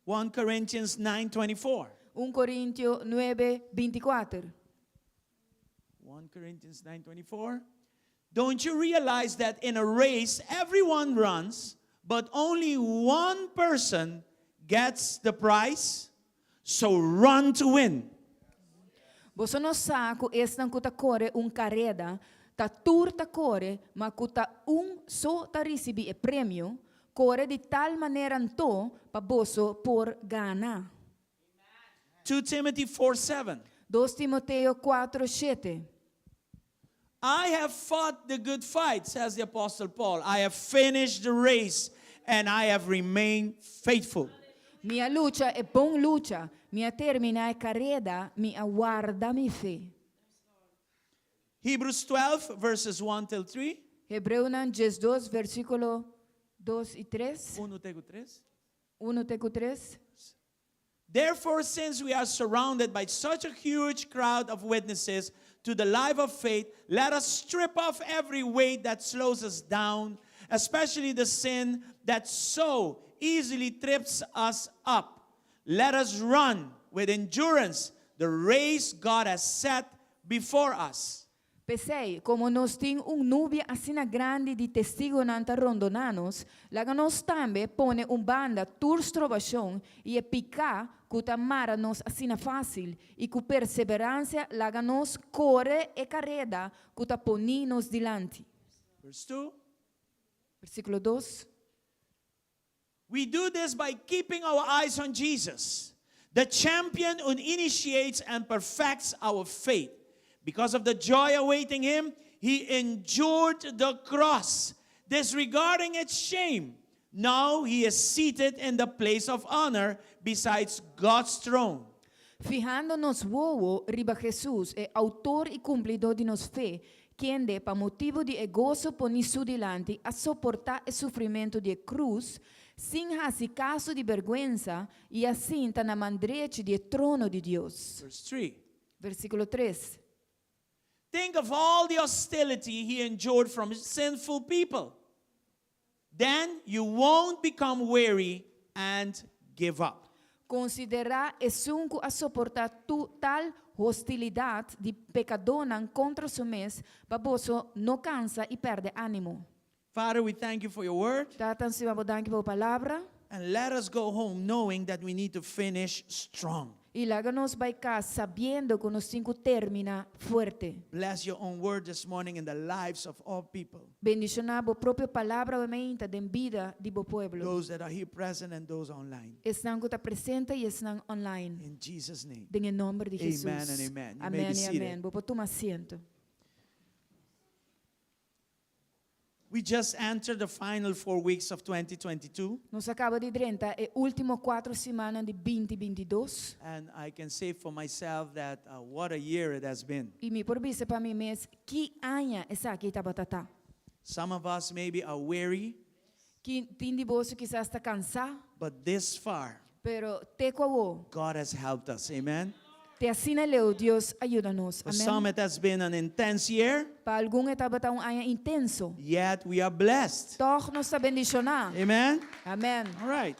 1 Corinthians 9:24. 1 Korintio 9, 24. 1 Corinthians 9:24. Don't you realize that in a race everyone runs, but only one person gets the prize? So run to win. Boso no sa ku esnan ku ta kore un kareda, ta tur ta kore, ma ku ta un so ta risibí e premio? Kore di tal manera anto pa boso por gana. 2 Timothy 4:7. 2 Timoteo 4, 7. I have fought the good fight, says the Apostle Paul. I have finished the race and I have remained faithful. Mi a lucha e bon lucha, mi a terminá e kareda, mi a warda mi fe. Hebrews 12, verses 1 till 3. Hebreonan 12, versíkulo 2 i 3. 1 te 3. 1 te ku 3. Therefore, since we are surrounded by such a huge crowd of witnesses to the life of faith, let us strip off every weight that slows us down, especially the sin that so easily trips us up. Let us run with endurance the race God has set before us. P'esei, komo nos tin un nubia asina grandi di testigunan ta rondoná nos, laga nos tambe pone un banda tur strobashon i e piká ku ta mara nos asina fásil, i ku perseveransia laga nos kore e kareda ku ta poní nos dilanti. Verse 2. Versíkulo 2. We do this by keeping our eyes on Jesus, the champion who initiates and perfects our faith. Because of the joy awaiting him, he endured the cross, disregarding its shame. Now he is seated in the place of honor besides God's throne. Fihando nos wowo riba Hesus, e outor i kumplidó di nos fe, kende, pa motibu di e goso poní su dilanti, a soportá e sufrimentu di e krus, sin hasi kaso di bèrgwensa, i a sinta na man drechi di e trono di Dios. Verse 3. Versíkulo 3. Think of all the hostility he endured from sinful people. Then you won't become weary and give up. Konsiderá esun ku a soportá tu tal hostilidat di pekadónan kontra su mes, pa boso no kansa i pèrdè ánimo. Father, we thank you for your word. Tata, nos ta danki pa bo palabra. And let us go home knowing that we need to finish strong. I laga nos bai kas sabiendo ku nos tin ku terminá fuerte. Bless your own word this morning in the lives of all people. Bendishoná bo propio palabra awe mainta den bida di bo pueblo. Those that are here present and those online. Esnan ku ta presente i esnan online. In Jesus' name. Den e nomber di Amen Jesus. and amen. You may Amén be i seated. amén. Bo por tuma asiento. We just entered the final four weeks of 2022. Nos a kaba di drenta e último kuater simannan di 2022. And I can say for myself that uh, what a year it has been. I mi por bisa pa mi mes ki aña esaki tabata ta. Some of us maybe are weary, Ki tin di boso kisas ta kansá, but this far, pero te ku awor. God has helped us. Amen. Te asina leu Dios a yuda nos. For some, Amèn. it has been an intense year, Pa algun e tabata un aña intenso. yet we are blessed. Tòg nos ta bendishoná. Amen. Amèn. All right.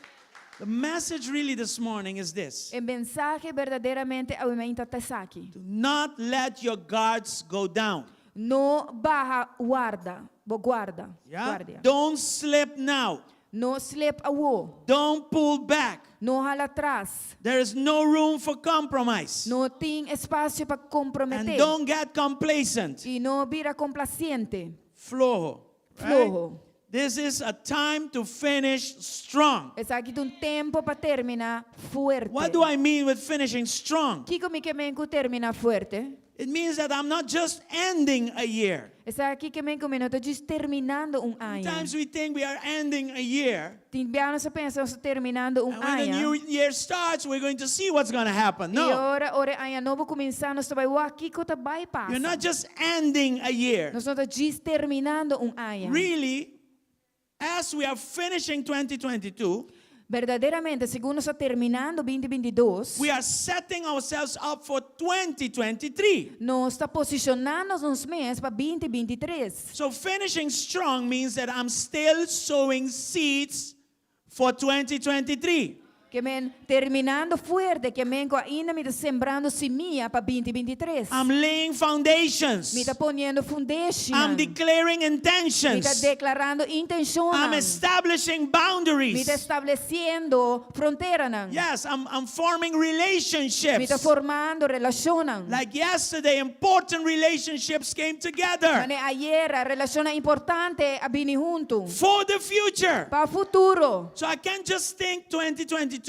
The message really this morning is this E mensahe berdaderamente awe mainta ta esaki. Do not let your guards go down. No baha warda, bo guarda, Yeah? guardia. Don't slip now. No slep awor. Don't pull back. No hala atras. There is no room for compromise. No tin espasio pa And komprometé. don't get complacent. I no bira komplasiente. Floho. Right? Floho. This is a time to finish strong. Esaki ta un tempu pa terminá fuerte. What do I mean with finishing strong? Kiko mi ke men ku terminá fuerte? It means that I'm not just ending a year. Esaki ke men ku mi no ta djis terminando un aña. Sometimes we think we are ending a year. Tin bia nos ta pensa nos ta terminando un And when the aña. new year starts, we're going to see what's going to happen. I No. ora ora aña nobo kuminsá nos ta bai wak kiko ta bai You're not pasa. just ending a year. Nos no ta djis terminando un aña. Really, as we are finishing 2022, Berdaderamente, segun nos ta terminando 2022, we are setting ourselves up for 2023. nos ta posishonando nos mes pa 2023. So finishing strong means that I'm still sowing seeds for 2023. Ke men terminando fuerte, ke men ku ainda mi ta sembrando simia pa 2023. I'm laying foundations. Mi ta poniendo fundeshi. I'm declaring Mi ta intentions. deklarando intenshon. I'm establishing Mi boundaries. ta establesiendo fronteranan. Yes, I'm forming Mi ta relationships. formando relashonnan. Like yesterday, important relationships came together Manera ayera, relashonnan importante a bini huntu. for the future. Pa futuro. So I can't just think 2022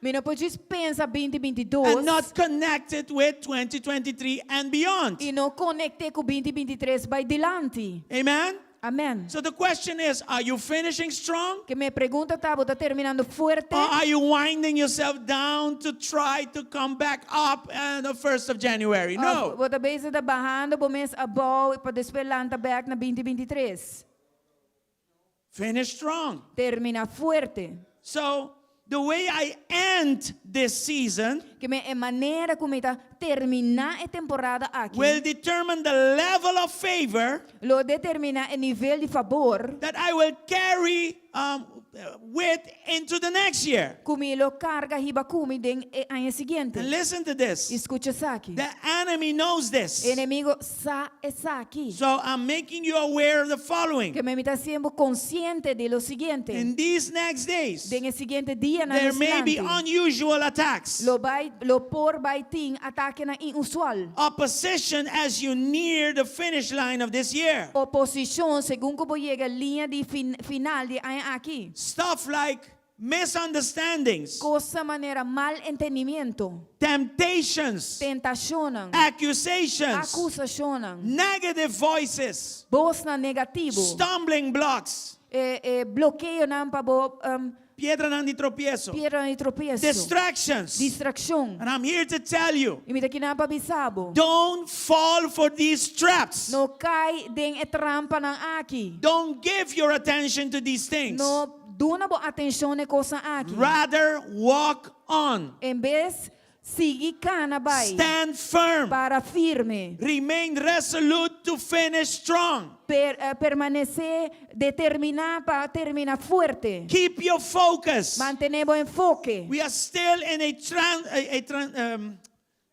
Mi no por pensa 2022 and not connect it with 2023 and beyond. i no konekt'é ku 2023 bai dilanti. Amen? Amèn. So the question is are you finishing strong? Ke men e pregunta ta, bo ta terminando fuerte? Or are you winding yourself down to try to come back up on the 1st of January? No. Bo ta bezig ta bahando bo mes abou pa despues lanta bèk na 2023. Finish strong. Terminá fuerte. So the way I end this season Ke men e manera ku mi ta terminá e temporada aki will determine the level of favor lo determiná e nivel di fabor that I will carry with into the next year. ku mi lo karga hiba ku mi den e aña siguiente. And listen to this. Skucha esaki. The enemy knows this. Enemigu sa esaki. So I'm making you aware of the following. Ke men mi ta hasiendo konsiente di lo siguiente. In these next days, Den e siguiente dianan there may be dilanti, unusual attacks, lo bai lo por bai tin atakenan inusual. opposition as you near the finish line of this year. Oposishon segun ku bo yega liña di fin, final di aña aki. Stuff like misunderstandings, Kos manera malentendimentu, temptations, tentashonnan, accusations, akusashonnan, negative voices, vosnan negativo, stumbling blocks, eh, eh, blokeonan pa bo piedranan di tropieso, piedra di tropieso, distractions. distrakshon. And I'm here to tell you I mi ta akinan pa bisa bo. don't fall for these traps. No kai den e trampanan aki. Don't give your attention to these things. No duna bo atenshon na e kosnan aki. Rather, walk on. En bes, sigui kana bai. Stand firm. Para firme. Remain resolute to finish strong. Per, eh, permanesé determiná pa terminá fuerte. Keep your focus. Mantené bo enfoke. We are still in a, tran- a, a tran-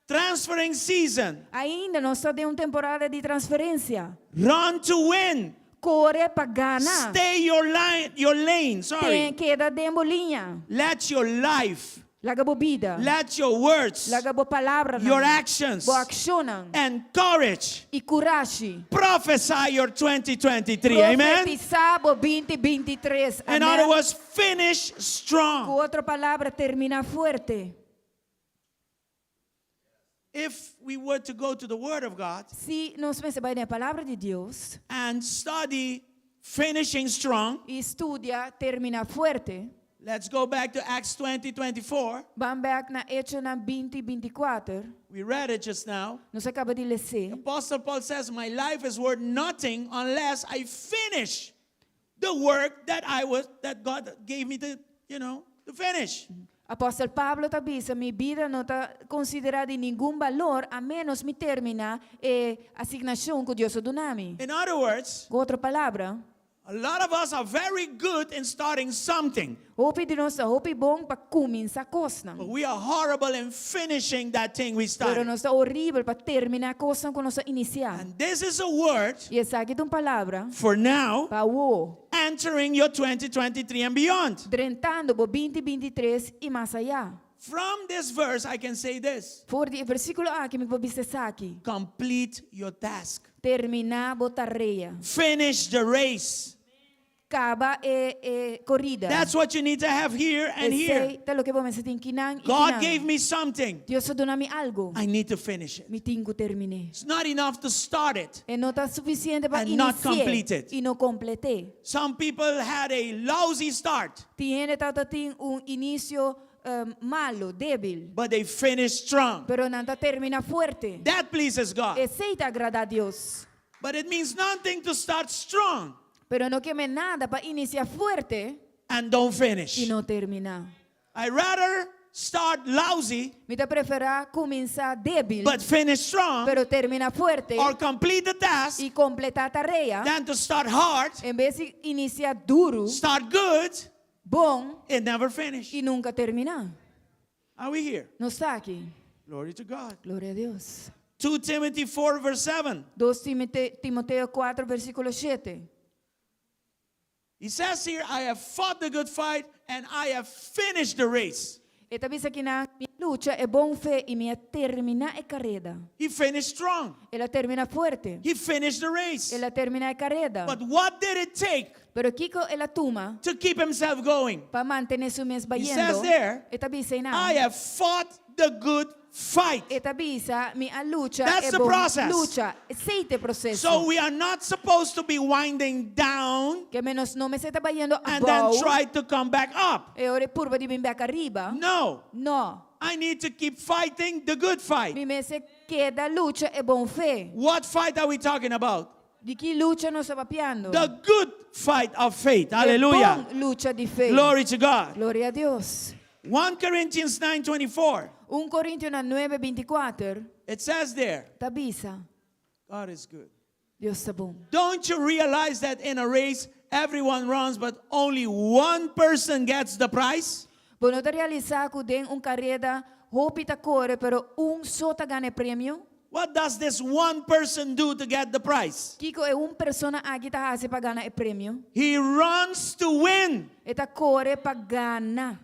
transferring season. Ainda nos ta den un temporada di transferensia. Run to win. Kore pa gana. Stay your line, your lane. Sorry. Ten, keda den bo liña. Let your life, Laga bo bida. let your words, Laga bo palabranan. your actions, Bo akshonnan. and courage I kurashi. prophesy your 2023. Amen. Profetisá bo 2023. In Amèn. other words, finish Ku strong. otro palabra, terminá fuerte. If we were to go to the Word of God Si nos mester bai den palabra di Dios and study finishing strong, i studia terminá fuerte, let's go back to Acts 20 24. ban bèk na Echonan 20, 24. We read it just now. Nos a kaba di les'é. Apostle Paul says, My life is worth nothing unless I finish the work that I was that God gave me to, to finish. Apòstel Pablo ta bisa, mi bida no ta konsiderá di ningun balor a ménos mi terminá e asignashon ku Dios a duna mi. In other words, Ku otro palabra, a lot of us are very good in starting something, hopi di nos ta hopi bon pa kuminsá kosnan. but we are horrible in finishing that thing we Pero started. nos ta horibel pa terminá kosnan ku nos a inisiá. And this is a word I esaki ta un palabra for now pa awor entering your 2023 and beyond. drentando bo 2023 i mas ayá. From this verse, I can say this For di e versíkulo aki mi por bisa esaki. complete your task, Terminá bo tarea. finish the race. Kaba e e korida. That's what you need to have here and here. Esei ta loke bo mester tin kinan i God gave kinan. me something. Dios a duna mi algu. I need to finish it. Mi tin ku termin'é. It's not enough to start it. E no ta sufisiente pa And not inisi'é complete it. i no komplet'é. Some people had a lousy start, Tin hende tabata tin un inisio malu, débil, but they finished strong. pero nan ta terminá fuerte. That pleases God. Esei ta agradá Dios. But it means nothing to start strong Pero no keme nada pa inisiá fuerte and don't i finish. no terminá. I rather start lousy Mi ta preferá kuminsá débil, but finish strong pero terminá fuerte or complete the task i kompletá tarea, than to start hard, en bes di inisiá duru, start good, bon and never finish. i nunka terminá. Are we here? Nos ta aki. Glory to God. Gloria a Dios. 2 Timothy 4, verse 7. 2 Timoteo 4, versíkulo 7. He says here, I have fought the good fight and I have finished the race. E ta bisa akinan, Mi a lucha e bon fe i mi a terminá e kareda. He finished strong. El a terminá fuerte. He finished the race. El a terminá e kareda. But what did it take Pero kiko el a tuma to keep himself going? pa mantené su mes He bayendo? says there, E ta bisa einan. I have fought the good fight. E ta bisa, Mi a lucha That's e the bon process. lucha. Esei ta e proseso. So we are not supposed to be winding down Ke men nos no mester ta bayendo and then abou try to come back up. e ora purba di bin bek ariba. No. No. I need to keep fighting the good fight. Mi mester keda lucha e bon fe. What fight are we talking about? Di ki lucha nos ta papiando? The good fight of faith. E Hallelujah. bon lucha di fe. Glory to God. Gloria a Dios. 1 Corinthians 9:24. 1 Corintionan 9, 24 It says there, ta bisa, God is good. Dios ta bon. Don't you realize that in a race everyone runs but only one person gets the prize? Bo no ta realisá ku den un kareda hopi ta kore pero un so ta gana e premio? What does this one person do to get the prize? Kiko e un persona aki ta hasi pa gana e premio? He runs to win. E ta kore pa gana.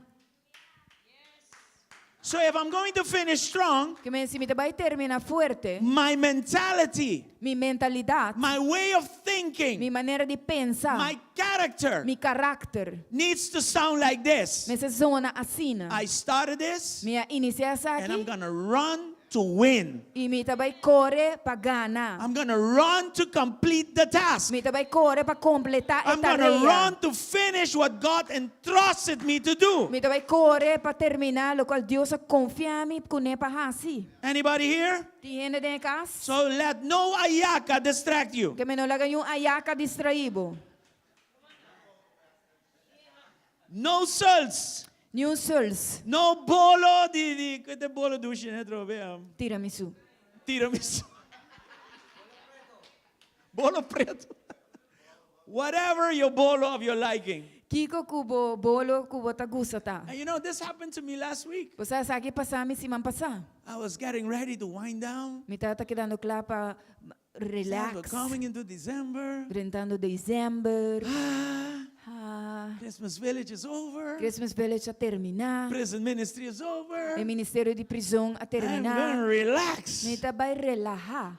So if I'm going to finish strong, Ke men si mi ta bai terminá fuerte, my mentality, mi mentalidat, my way of thinking, mi manera di pensa, my character mi karakter needs to sound like this. mester zona asina. I started this Mi a inisiá and I'm esaki going to run to win. i mi ta bai kore pa gana. I'm going to run to complete the task. Mi ta bai kore pa kompletá e I'm going to tarea. run to finish what God entrusted me to do. Mi ta bai kore pa terminá lokual Dios a konfia mi kuné pa hasi. Anybody here? Tin hende den e kas? So let no ayaka distract you. Ke men no laga niun ayaka distraí bo. No sults. Niun suls. No bolo di di kua ta bolo dushi ne trobe Tiramisu. Tiramisu. Bolo pretu. Whatever your bolo of your liking. Kiko ku bo bolo ku bo ta gusta ta. And you know, this happened to me last week. Bo sa esaki a pasa mi siman pasá. I was getting ready to wind down. Mi tabata kedando kla pa We're relax. coming into December. Drentando december. Ah, Ah, Christmas Village is over. Christmas Village a terminá. Prison ministry is over. E ministerio di prizon a I'm gonna terminá. relax. Mi ta bai relahá.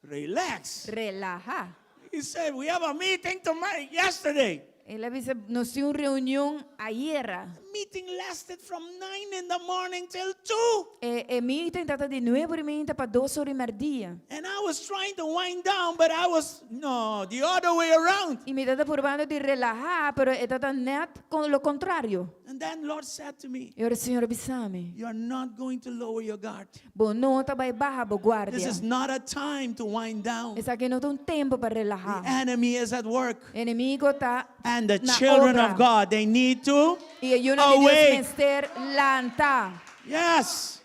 Relax. Relahá. He said, we have a meeting tomorrow, yesterday. El a bisa, nos tin un reunion ayera. The meeting lasted from 9 in the morning till 2. E, e meeting tabata di nuebe or mainta pa dos or merdia. And I was trying to wind down, but I was, no, the other way around. I mi tabata purbando di relahá, pero e tabata nèt kon lo kontrario. And then Lord said to me, I ora Señor a bisa mi, You are not going to lower your guard. Bo no ta bai baha bo This guardia. is not a time to wind down. Esaki no ta un tempu pa The relahá. enemy is at work. Enemigu ta And the na children obra. of God, they need to I e yunan di Dios awake. mester lanta. Yes.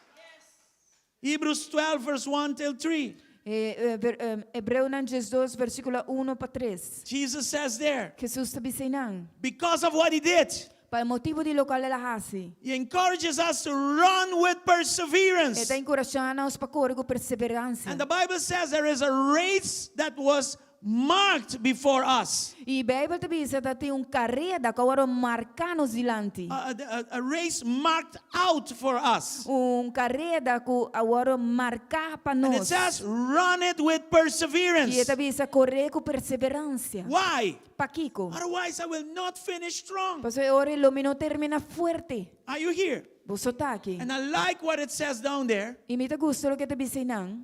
Hebrews 12, verse 1 till 3. E, e, ver, em, Hebreonan 12, versíkulo 1 pa 3. Jesus says there, Jesus ta bisa einan, because of what he did, Pa e motibu di lokual el a hasi. he encourages us to run with perseverance. E ta enkurashá nos pa kore ku perseveransia. And the Bible says there is a race that was marked before us. I Beibel ta bisa ta tin un kareda ku a wòrdu marká nos dilanti. A, a, a race marked out for us. Un kareda ku a wòrdu marká pa And it nos. says, run it with I e perseverance. ta bisa kore ku perseveransia. Why? Pakiko? Otherwise, I will not finish strong. Pasobra e ora lo mi no terminá fuerte. Are you here? Boso ta aki. And I like what it says down there. I mi ta gusta loke e ta bisa einan.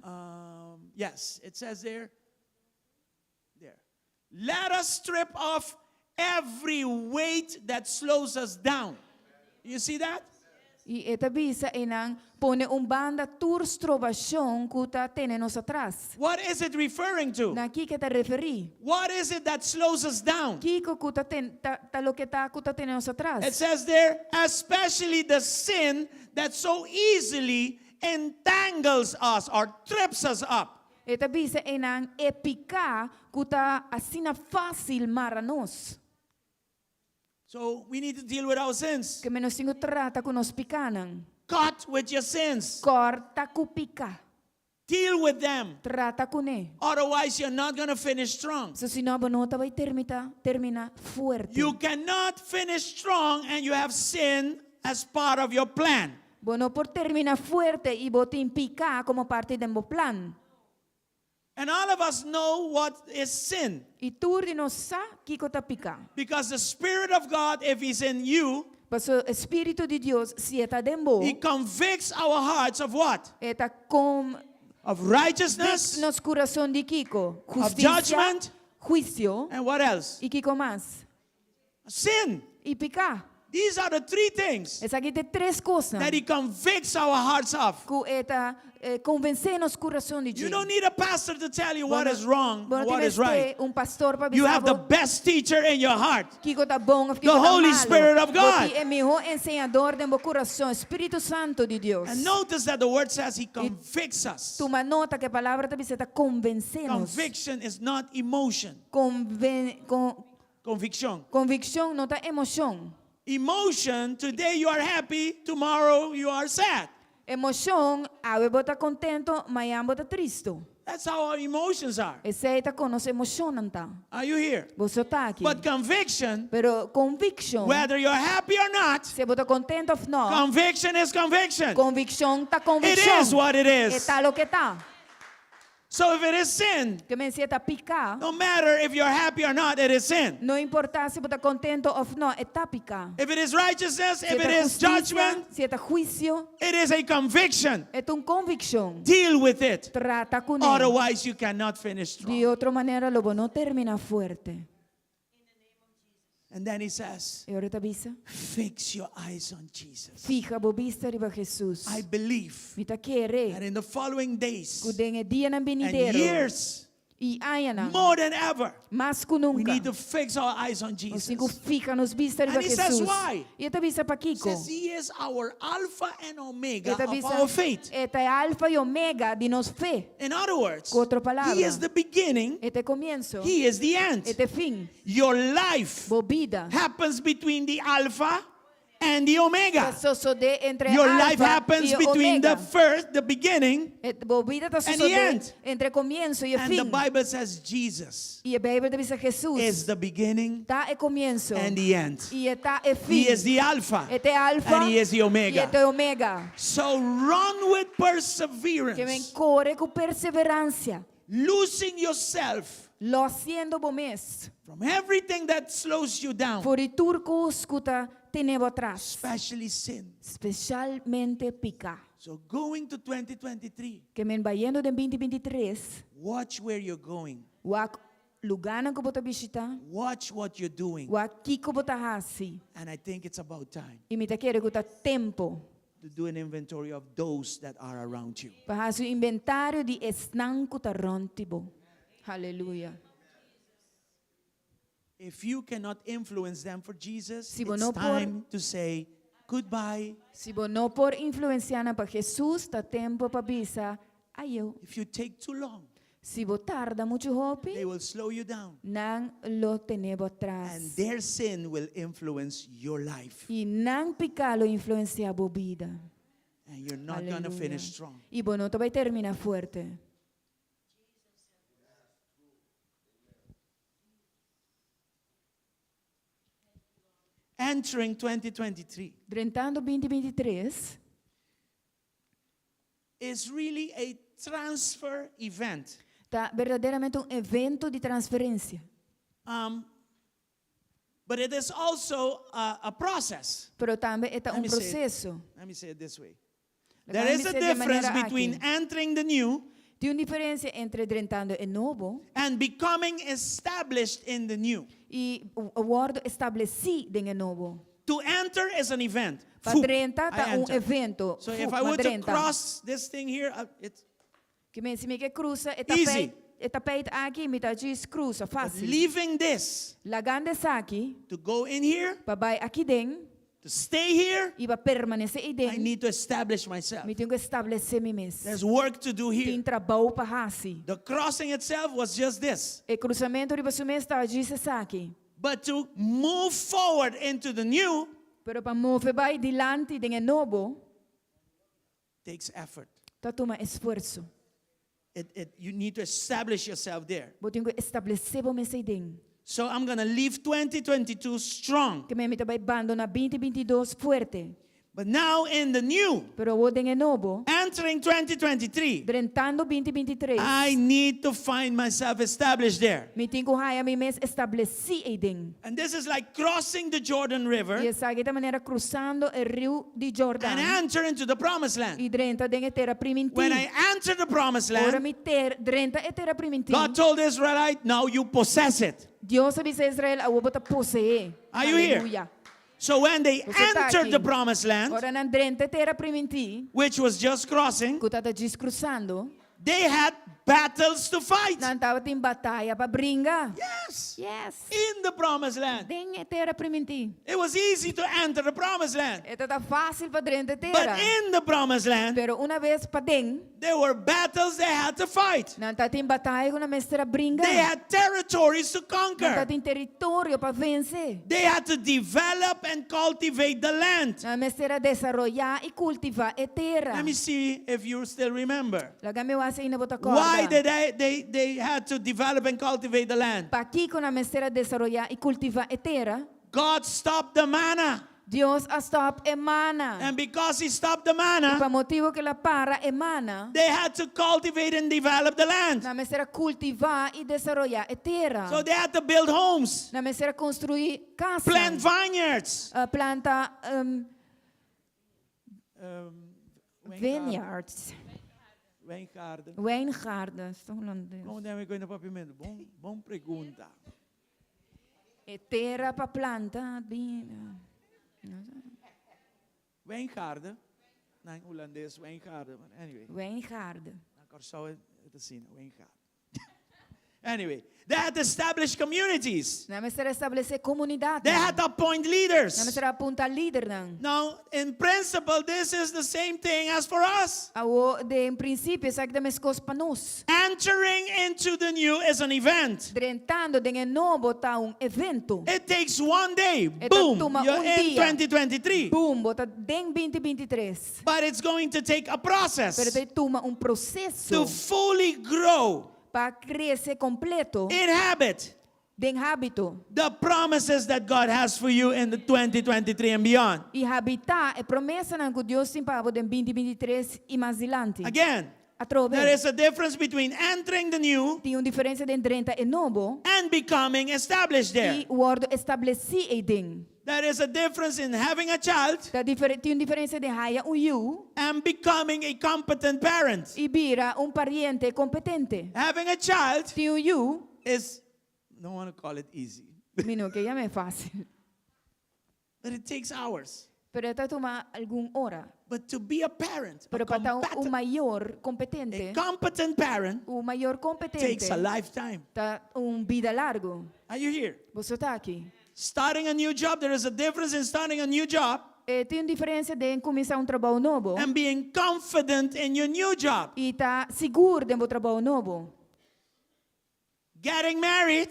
Yes, it says there. There. Let us strip off every weight that slows us down. You see that? I e ta bisa einan, pone un banda tur strobashon ku ta tene nos atras. What is it referring to? Na kiko e ta referí? What is it that slows us down? Kiko ku ta ten, ta, ta loke ta ku ta tene nos atras? It says there, especially the sin that so easily entangles us or trips us up. E ta bisa einan e piká ku ta asina fásil mara nos. So we need to deal with our sins. Ke men nos tin ku trata ku nos pikánan. Cut with your sins. Kòrta ku piká. Deal with them. Trata kuné. Otherwise, you're not going to finish strong. So si no, bo no ta bai termita, terminá fuerte. You cannot finish strong and you have sin as part of your plan. Bo no por terminá fuerte i bo tin piká komo parti den bo plan. And all of us know what is sin. I tur di nos sa kiko ta piká. Because the Spirit of God, if He's in you, Paso e Spiritu di Dios, si e ta den bo, He convicts our hearts of what? e ta kon Of righteousness nos kurason di kiko? Of Hustisia, judgment. huisio, And what else? i kiko mas? Sin. I piká. These are the three things Esaki ta e tres kosnan that He convicts our hearts of. ku e ta konvensé nos kurason di You dje. don't need a pastor to tell you what Bo no- is wrong, bo no what tin is right. mester un pastor pa You bisa have the bo best teacher in your heart. kiko ta bon òf The kiko ta Holy malu. Spirit of Bo God. tin e mihó enseñador den bo kurason, Spiritu Santu di Dios. And notice that the word says He convicts us. Tuma nota ku e palabra ta bisa ta konvensé nos. Conviction is not emotion. Konven, kon, Conviction. konvikshon no ta emoshon. Emotion, today you are happy, tomorrow you are sad. Emoshon, awe bo ta kontentu, mañan bo ta tristu. That's how our emotions are. Esei ta kon nos emoshonnan ta. Are you here? Boso ta aki. But conviction, Pero conviction, whether you're happy or not, si bo ta kontentu òf no, conviction is conviction. conviccion ta It conviccion. is what it is. E ta loke ta. So if it is sin, Ke men si e ta piká, no matter if you're happy or not, it is sin. no importá si bo ta kontentu òf no, e ta piká. If it is righteousness, Si if ta it is hustisia, judgment, si ta huisio, it is a conviction. e ta un konvikshon. Deal with it. Trata kuné. Otherwise, you cannot finish strong. Di otro manera, lo bo no terminá fuerte. And then he says, I ora e ta bisa, Fix your eyes on Jesus. Fiha bo bista riba Jesus. I believe Mi ta kere that in the following days ku den e dianan and benidero years, i añanan, more than ever, mas ku we nunka, need to fix our eyes on nos Jesus. tin ku fiha nos bista riba And he says Jesus. why? I e ta bisa He pakiko. says he is our Alpha and Omega E ta of bisa, our faith. E ta e alfa i omega di nos fe. In other words, Ku otro palabra. he is the beginning, E ta e komienso, he is the end. e ta e fin. Your life Bo bida happens between the Alpha and the ta Omega. sosodé entre Your life alfa happens i between omega. the first, the beginning, E bo bida ta and the sosodé end. entre komienso i e And the fin. Bible says Jesus I e Beibel ta bisa Jesus is the beginning ta e komienso and the end. i e ta e fin. He is the Alpha E ta e alfa and he is the i e Omega. ta e omega. So run with Ke men perseverance, kore ku perseveransia, losing yourself losiendo bo mes from everything that slows you down, for di tur kos ku ta tene bo atras, especially sin. spesialmente piká. So going to 2023, Ke men bayendo den 2023, watch where you're going. wak lugánan ku bo ta bishitá, Watch what you're doing. wak kiko bo ta hasi. And I think it's about time I mi ta kere ku ta tempu to do an inventory of those that are around you. pa hasi un inventario di esnan ku ta rònt di bo. Haleluya. If you cannot influence them for Jesus, Si bo it's no por- time to say goodbye. Si bo no por influensiá nan pa Jesus, ta tempu pa bisa ayó. If you take too long, Si bo tarda muchu hopi, they will slow you down. nan lo tene bo And atras. their sin will influence your life. I nan piká lo influensiá bo bida. And you're not going to Aleluya. finish strong. I bo no ta bai terminá fuerte. Entering 2023 Drentando 2023 is really a transfer event. ta berdaderamente un evento di transferensia. But it is also a process. Pero tambe e ta Let un me say it- proseso. Let me say it this way. Laga There mi is a bis'é di difference manera between aki. entering the new Tin un diferensia entre drentando e nobo and becoming established in the new. i wòrdu establesí den e nobo. To enter is an event. Pa Fu, drenta I ta un enter. evento. So Fu, if I ma were to drenta. cross this thing here, it's Ke men si mi ke krusa e Easy. tapeit, e tapeit aki, mi ta djis krusa, But fásil. leaving this Lagando esaki to go in here, pa bai aki den to stay here, i pa permanesé ei I den, need to establish myself. mi tin ku establesé mi mes. There's work to do Tin here. trabou pa hasi. The crossing itself was just this. E krusamentu riba su mes ta djis esaki. But to move forward into the new Pero pa move bai dilanti den e nobo, takes effort. ta tuma esfuerso. You need to establish yourself there. Bo tin ku establesé bo mes ei den. So I'm going to leave 2022 strong. Ke men mi ta bai bandoná 2022 fuerte. But now in the new, Pero awor den e nobo, entering 2023, drentando 2023, I need to find myself established there. mi tin ku haya mi mes establesí ei den. And this is like crossing the Jordan River I esaki ta manera krusando e riu di and Jordan enter into the promised land. i drenta den e tera primintí. When I enter the promised Ora land, mi ter, drenta e tera primintí, God told the Israelite, now you possess it. Dios a bisa Israel, awor bo ta poseé. Are you here? Aleluya. So when they Bo ta entered aki. the promised land, Ora nan drenta e tera primintí, which was just crossing, ku tabata djis krusando, they had battles to fight. nan tabatin bataya pa bringa. Yes. Yes. In the promised land. Den e tera primintí. It was easy to enter the promised land. E tabata fásil pa drenta e But tera. in the promised land, Pero unabes paden, there were battles they had to fight. nan tabatin bataya ku nan mester a bringa. They had territories to Nan conquer. tabatin teritorio pa vense. They had to develop and cultivate the land. Nan mester a desaroyá i kultivá e tera. Let me see if you still remember. Laga mi wak si ainda bo ta Why kòrda. did they had to develop and cultivate the land? Pakiko nan mester a desaroyá i kultivá e tera? God stopped the manna. Dios a stòp e mana. And because he stopped the I manna, pa motibu ku el a para e mana, they had to cultivate and develop the land. nan mester a kultivá i desaroyá e tera. So they had to build homes, Nan mester a konstruí kas. plant vineyards, Planta vineyards. Wijngaarden. Wijngaarden, is toch holandes? Kon ta ku na papiamentu? Bon, bon pregunta. E tera pa planta biña. Wijngaarden. Na hulandes, wijngaarden. But anyway, Wijngaarden. na Kòrsou ta asina, wijngaard. Anyway, they had to establish communities. Nan mester a establesé komunidat. They had to appoint Nan leaders. mester a apuntá lidernan. Now, in principle, this is the same thing as for us. Awor, den prinsipio, esaki ta meskos pa nos. Entering into the new is an event. Drentando den e nobo ta un evento. It takes one day. E ta Boom. tuma You're un in dia. 2023. Boom, bo ta den 2023. But it's going to take a Pero process ta tuma un to proseso fully grow pa krese kompleto in habit den hábito the promises that God has for you in the 2023 and beyond. i habitá e promesanan ku Dios tin pa bo den 2023 i mas dilanti. Again, Atrobe, there is a difference between entering the new tin un diferensia den drenta e nobo and becoming established there. i wòrdu establesí eiden. There is a difference in having a child Ta difer tin un diferensia den haya un yu and becoming a competent parent. i bira un pariente kompetente. Having a child Tin un yu, is, don't want to call it easy, mi no ke yam'é fásil, but it takes hours. pero e ta tuma algun ora. But to be a parent, a, Pero pa ta un competent, mayor a kompetente, competent parent un mayor takes a kompetente, lifetime. ta un bida largu. Are you here? Boso ta aki. Starting a new job, there is a difference in starting a new job Eh, tin un diferensia den kuminsá un trabou nobo and being confident in your new job. i ta sigur den bo trabou nobo. Getting married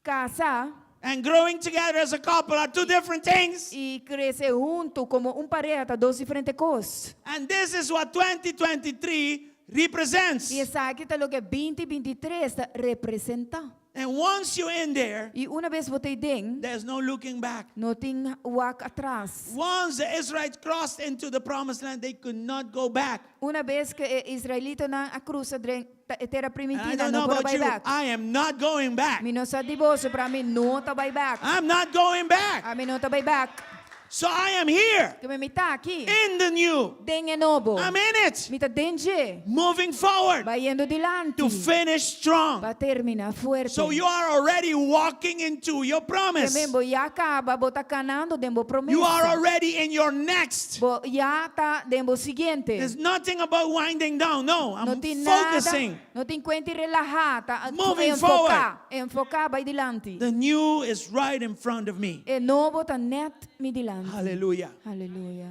Kasa and growing together as a couple are two different things. i krese huntu komo un pareha ta dos diferente kos. And this is what 2023 represents. I esaki ta loke 2023 ta representá. And once you're in there, I unabes bo ta eiden, there's no looking back. no tin wak atras. Once the Israelites crossed into the promised land, they could not go back. Unabes ku e israelitanan a krusa den e tera And I primintí, don't no know por about bai you. back. I am not going back. Mi no sa di boso, pero ami no ta bai back. I'm not going back. Ami no ta bai back. So I am here Ke men mi ta aki. in the new. Den e nobo. I'm in it. Mi ta den dje. Moving forward Bayendo dilanti. to finish strong. Pa terminá fuerte. So you are already walking into your promise. Ke men bo ya kaba, bo ta kanando den bo promesa. You are already in your next. Bo ya ta den bo siguiente. There's nothing about winding down. No, No I'm tin nada, focusing. no tin kuenta di relahá, ta Moving enfoká, enfoká bai dilanti. The new is right in front of me. E nobo ta nèt mi dilanti. Hallelujah. Aleluya.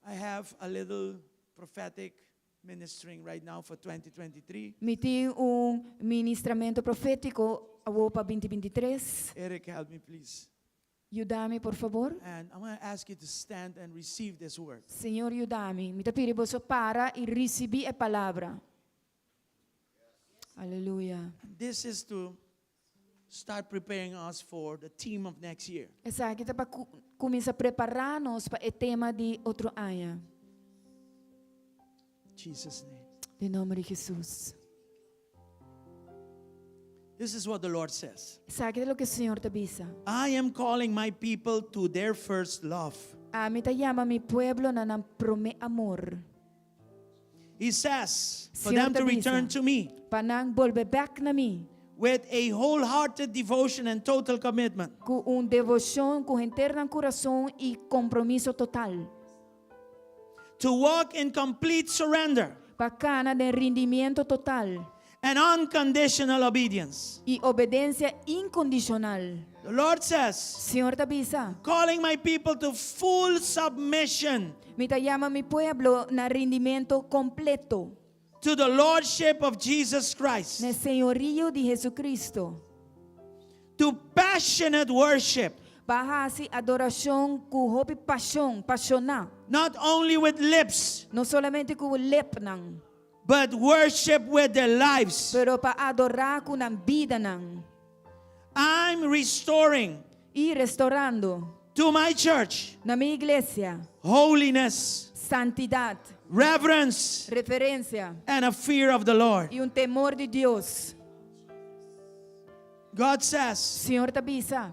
I have a little prophetic ministering right now for 2023. Mi tin un ministramentu profétiko awor pa 2023. Eric, help me, please. Yuda mi, por fabor. And I'm going to ask you to stand and receive this word. Señor, yuda mi. Mi ta pidi boso para i risibí e palabra. Aleluya. This is to start preparing us for the theme of next year. Esaki ta pa kuminsá prepará nos pa e tema di otro aña. Jesus' name. Den nòmber di Hesus. This is what the Lord says. Esaki ta loke Señor ta bisa. I am calling my people to their first love. Ami ta yama mi pueblo na nan promé amor. He says, for Señor them ta to bisa. return to me Pa nan bolbe bèk na mi. with a wholehearted devotion and total commitment. Ku un devoshon ku henter nan kurason i kompromiso total. To walk in complete surrender Pa kana den rindimiento total and unconditional obedience. i obedensia inkondishonal. The Lord says, Señor ta bisa, calling my people to full submission Mi ta yama mi pueblo na rindimiento kompleto to the Lordship of Jesus Christ, na señorío di Jesucristo. to passionate worship, Pa hasi adorashon ku hopi pashon, pashoná. not only with lips, No solamente ku lepnan, but worship with their lives. pero pa adorá ku nan bidanan. I'm restoring I restorando to my church na mi iglesia holiness, santidat, reverence, reverensia and a fear of the Lord. i un temor di Dios. God says, Señor ta bisa,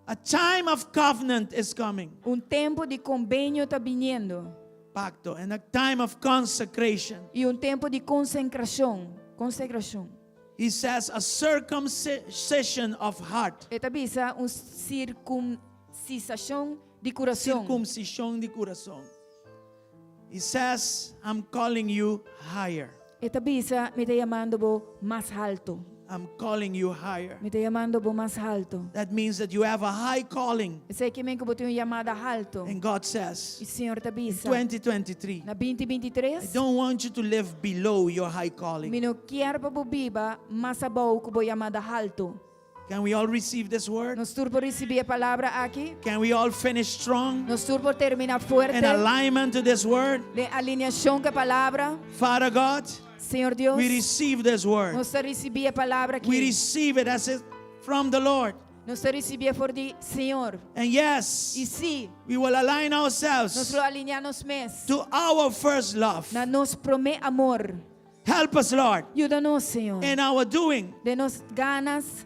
a time of covenant is coming, un tempu di kombenio ta biniendo pacto, and a time of consecration. i un tempu di konsentrashon, konsegrashon. He says, a circumcision of heart. E ta bisa un sirkumsisashon di kurason. Circuncisión de corazón. He says, I'm calling you higher. E ta bisa, mi ta yamando bo mas haltu. I'm calling you higher. Mi ta yamando bo mas haltu. That means that you have a high calling. Esei ke men ku bo tin un yamada haltu. And God says, I Señor ta bisa. 2023, Na 2023, I don't want you to live below your high calling. mi no kier pa bo biba mas abou ku bo yamada haltu. Can we all receive this word? Nos tur por risibí e palabra aki. Can we all finish strong Nos tur por terminá fuerte. in alignment to this word? Den alineashon ku e palabra. Father God, Señor Dios, we receive this word. nos ta risibí e palabra We aki. receive it as it from the Lord. Nos ta risibié for di Señor. And yes, I sí, we will align nos ourselves lo alineá nos mes to our first love. na nos promé amor. Help us, Lord, Yuda nos, Señor, in our doing den nos ganas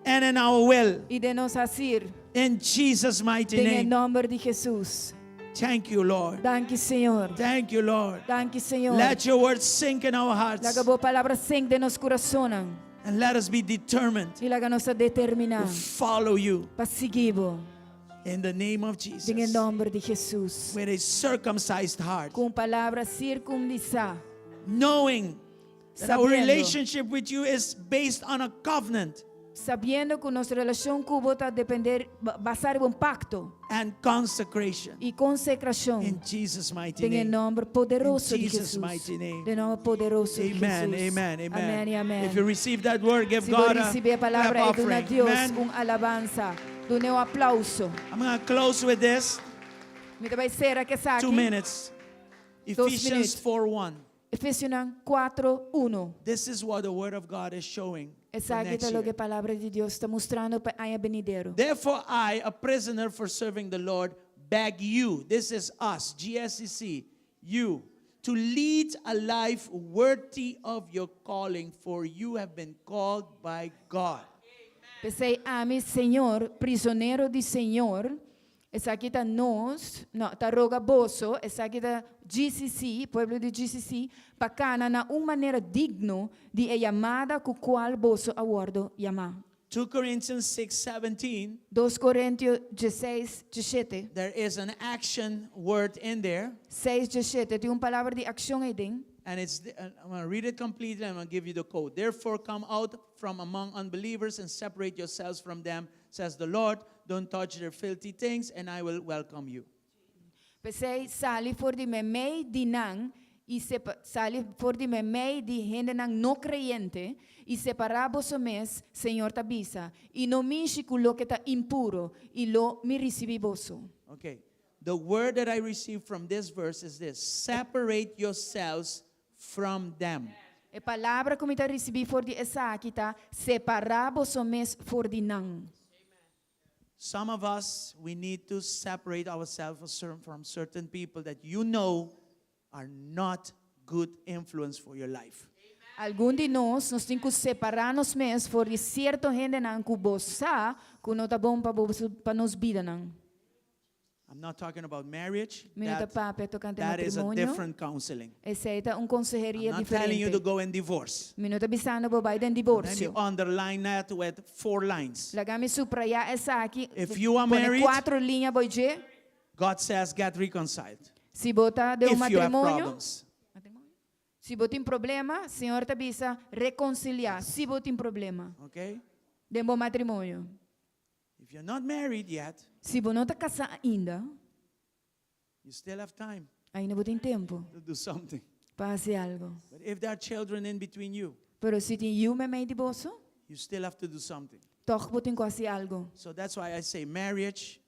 and in our will. i den nos hasí. In Jesus' mighty Den e name. nòmber di Jesus. Thank you, Lord. Danki, Señor. Thank you, Lord. Danki, Señor. Let your word sink in our hearts Laga bo palabra senk den nos kurasonnan. and let us be determined I laga nos ta determiná to follow you pa sigui bo. in the name of Den e Jesus. nòmber di Jesus. With a circumcised heart, Ku un palabra sirkumsisá. knowing that our Sabiendo. relationship with you is based on a covenant Sabiendo ku nos relashon ku bo ta dependé, basá riba un pakto and consecration. i konsekrashon. In Jesus' mighty Den e name. nòmber poderoso In di Jesus' Jesus. mighty name. Den nòmber poderoso di Amen, Jesus. amen, amen. Amèn i amèn. If you receive that word, give Si bo God a risibí e palabra, clap i duna offering. Dios Amen. un alabansa. Dun'é un aplouso. I'm going to close with this. Mi ta bai sera ku esaki. Two minutes. Dos Ephesians minüt. 4 1. Efesionan 4, 1. This is what the Word of God is showing for Esaki next ta loke year. Palabra di Dios ta mustrando pa aña benidero. Therefore, I, a prisoner for serving the Lord, beg you, this is us, GSCC, you, to lead a life worthy of your calling, for you have been called by God. P'esei ami, Señor, prisonero di Señor, esaki ta nos, no, ta roga boso, esaki ta GCC, pueblo di GCC, pa kana na un manera digno di e yamada ku kual boso a wòrdu yamá. 2 Corinthians 6:17, Dos Korintio dieseis, diesshete. there is an action word in there. Seis, diesshete, tin un palabra di akshon eiden. And it's I'm going to read it completely and I'm going to give you the code. Therefore, come out from among unbelievers and separate yourselves from them, says the Lord. Don't touch their filthy things, and I will welcome you. P'esei, sali for di meimei di nan i sepa, sali for di meimei di hendenan no kreyente, i separá boso mes, Señor ta bisa, i no mishi ku loke ta impuro, i lo mi risibí boso. Okay. The word that I received from this verse is this separate yourselves from them. E palabra ku mi ta risibí for di esaki ta, Separá boso mes for di nan. Some of us, we need to separate ourselves from certain people that you know are not good influence for your life. Algun di nos, nos tin ku separá nos mes for di sierto hendenan ku bo sa ku no ta bon pa bo pa nos bidanan. I'm not talking about marriage. Mi no ta That, papia tokante that is a matrimonio. different counseling. Esei ta un I'm konseheria not telling you to diferente. go and divorce. Mi no ta bisando bo bai den Let me divorsio. underline that with four lines. Laga mi suprayá esaki. If you are Pone married- kuatro liña bou dje. God says get reconciled. Si bo ta den un If you have matrimonio, problems. si bo tin problema, Señor ta bisa rekonsiliá. Si bo tin problema Okay? den bo matrimonio. If you're not married yet, Si bo no ta kasá ainda, you still have time ainda bo tin tempu to do something. pa hasi algu. But if there are children in between you, Pero si tin yu meimei di boso, you still have to do something. tòg bo tin ku hasi algu. So that's why I say marriage,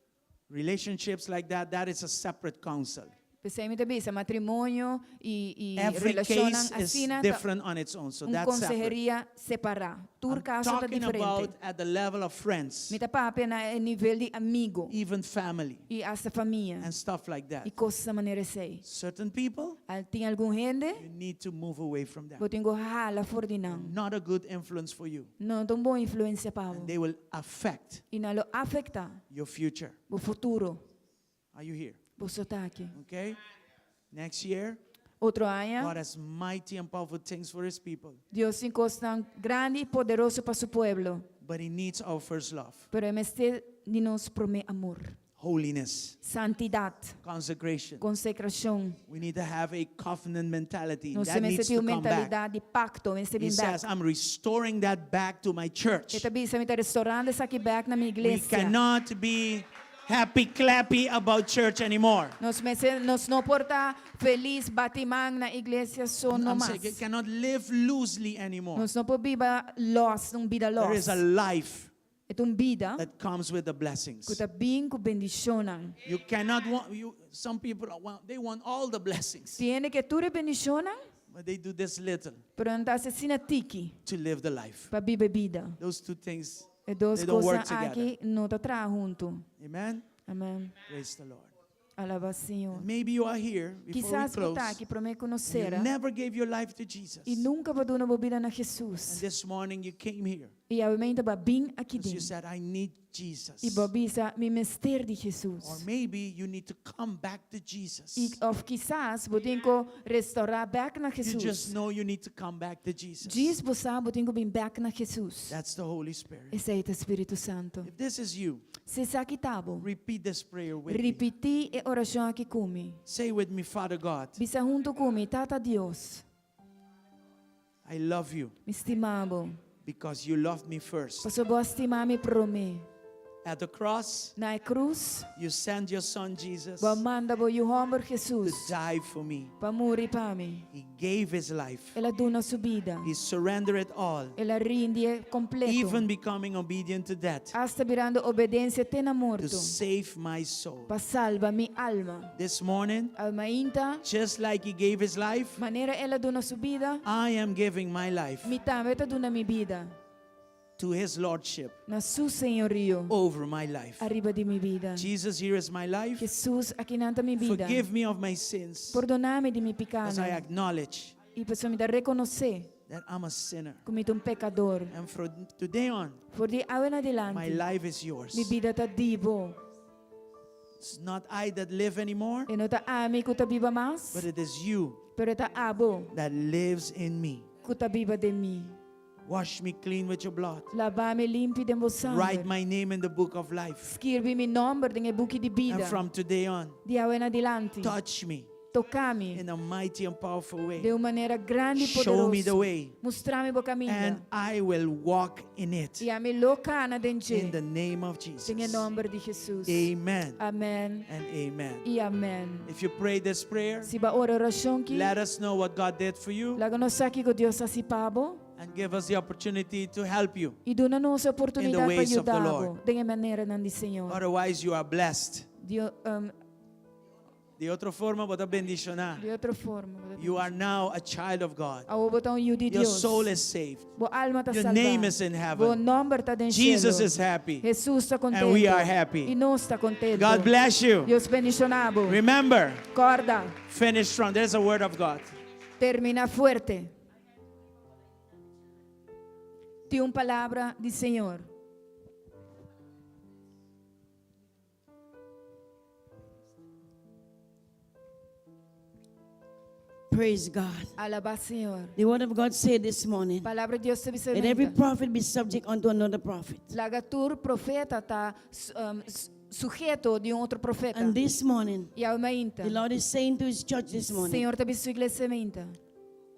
relationships like that, that is a separate counsel. P'esei mi ta bisa, matrimonio i i Every relashonnan case is asina ta different on its own. So un that's separate. konseheria separá. Tur I'm kaso ta talking diferente. about at the level of friends, Mi ta papia na e nivel di amigo even family, i asta famia and stuff like that. i kos manera esei. Certain people, Al tin algun hende, you need to move away from them. bo tin ku hala for di nan. Not a good influence for you. No ta un bon influensia pa And bo. they will affect I nan lo afektá your future. bo futuro. Are you here? Boso ta aki. Okay? Next year, Otro aña, God has mighty and powerful things for his people, Dios tin kosnan grandi i poderoso pa su pueblo, but he needs our first love, pero e mester di nos promé amor, holiness, santidat, consecration. konsekrashon. We need to have a covenant mentality. Nos That mester needs tin to un come back. mentalidat di pakto, mester He bin bèk. says, I'm restoring that back to my church. E ta bisa, mi ta restorando esaki bèk na mi We iglesia. cannot be happy clappy about church anymore. Nos mester, nos no por ta felis bati man na iglesia so no I'm saying you mas. cannot live loosely anymore. Nos no por biba lòs, un bida There is lòs. a life E ta un bida that comes with the blessings. ku ta bin ku bendishonnan. You cannot want you some people are want, they want all the blessings, Tin hende ke tur e bendishonnan, but they do this little pero nan ta hasi asina tiki to live the life. pa biba e bida. Those two things E dos they don't work kosnan together. aki no ta traha huntu. Amen. Amèn. Praise the Lord. Alabá Señor. Maybe you are here before we Kisas bo close. ta aki promé ku nos and You sera never gave your life to Jesus. i nunka bo a duna bo bida na And Hesus. this morning you came here I awe mainta bo a bin aki because you den. said, I need Jesus. I bo a bisa, mi mester di Or Hesus. maybe you need to come back to Jesus. I òf kisas bo tin ku restorá bèk na You just Hesus. know you need to come back to Jesus. Djis bo sa bo tin ku bin bèk na Hesus. That's the Holy Spirit. Esei ta Spiritu Santu. If this is you, Si esaki ta bo, repeat this prayer with me. ripití e orashon aki ku mi. Say with me, Father God, Bisa huntu ku mi, Tata Dios, I love you mi stima bo. because you loved me first. Pasobra bo a stima mi promé. At the cross, Na e krus, you send your son Jesus bo a to manda bo yu hòmber Hesus die for me. pa muri pa mi. He gave his life. El a duna su bida. He surrendered it all, El a rindi kompleto. even becoming obedient to death Asta birando obedensia te na to morto save my soul. pa salba mi alma. This morning, Awe mainta, just like he gave his life, manera el a duna su bida, I am giving my life mi tambe ta duna mi bida to his lordship na su señorio over my life. ariba di mi bida. Jesus, here is my life. Hesus, akinan ta mi bida. Forgive me of my sins Pordoná mi di mi because I pikánan. acknowledge I pasobra mi ta rekonosé that I'm a sinner. ku mi ta un pekador. And from today on, For di awe na my dilanti, life is yours. mi bida ta di bo. It's not I that live anymore, E no ta ami ku ta biba mas, but it is you pero ta abo that lives in me. ku ta biba den mi. Wash me clean with your blood. Laba mi limpi den bo Write sanger. my name in the book of life. Skirbi mi nòmber den e buki di And bida. from today on, Di awe na dilanti, touch me toka mi in a mighty and powerful de way. un manera grandi i Show me the poderoso. way, Mustra mi bo kaminda. and I will walk in it. I ami lo kana den In dje. the name of Den e Jesus. nòmber di Hesus. Amen Amèn and amen. i amèn. If you pray this prayer, Si bo a ora e orashon aki, let us know what God did for you laga nos sa kiko Dios a hasi pa bo and give us the opportunity to help you. i duna nos e oportunidat pa ways of the yuda bo Lord. den e maneranan di Señor. Otherwise, you are blessed. Di, um, Di otro forma, bo ta bendishoná. di otro forma. bo ta You are now a child of God. Awor bo ta un yu di Your Dios. soul is saved. Bo alma ta Your salvá. name is in heaven. Bo nòmber ta den Jesus shelu. is happy. Hesus ta kontentu. And we are happy. I nos ta kontentu. God bless you. Dios bendishoná bo. Remember, Kòrda, finish strong. There's a word of God. terminá fuerte. Tin un palabra di Señor. Praise God. Alabá Señor. The word of God said this morning, Palabra di Dios ta bisa let every prophet be subject unto another prophet. Laga tur profeta ta um, suheto di un otro profeta. And this morning, I awe mainta. the Lord is saying to his church this morning, Señor ta bisa su iglesia mainta.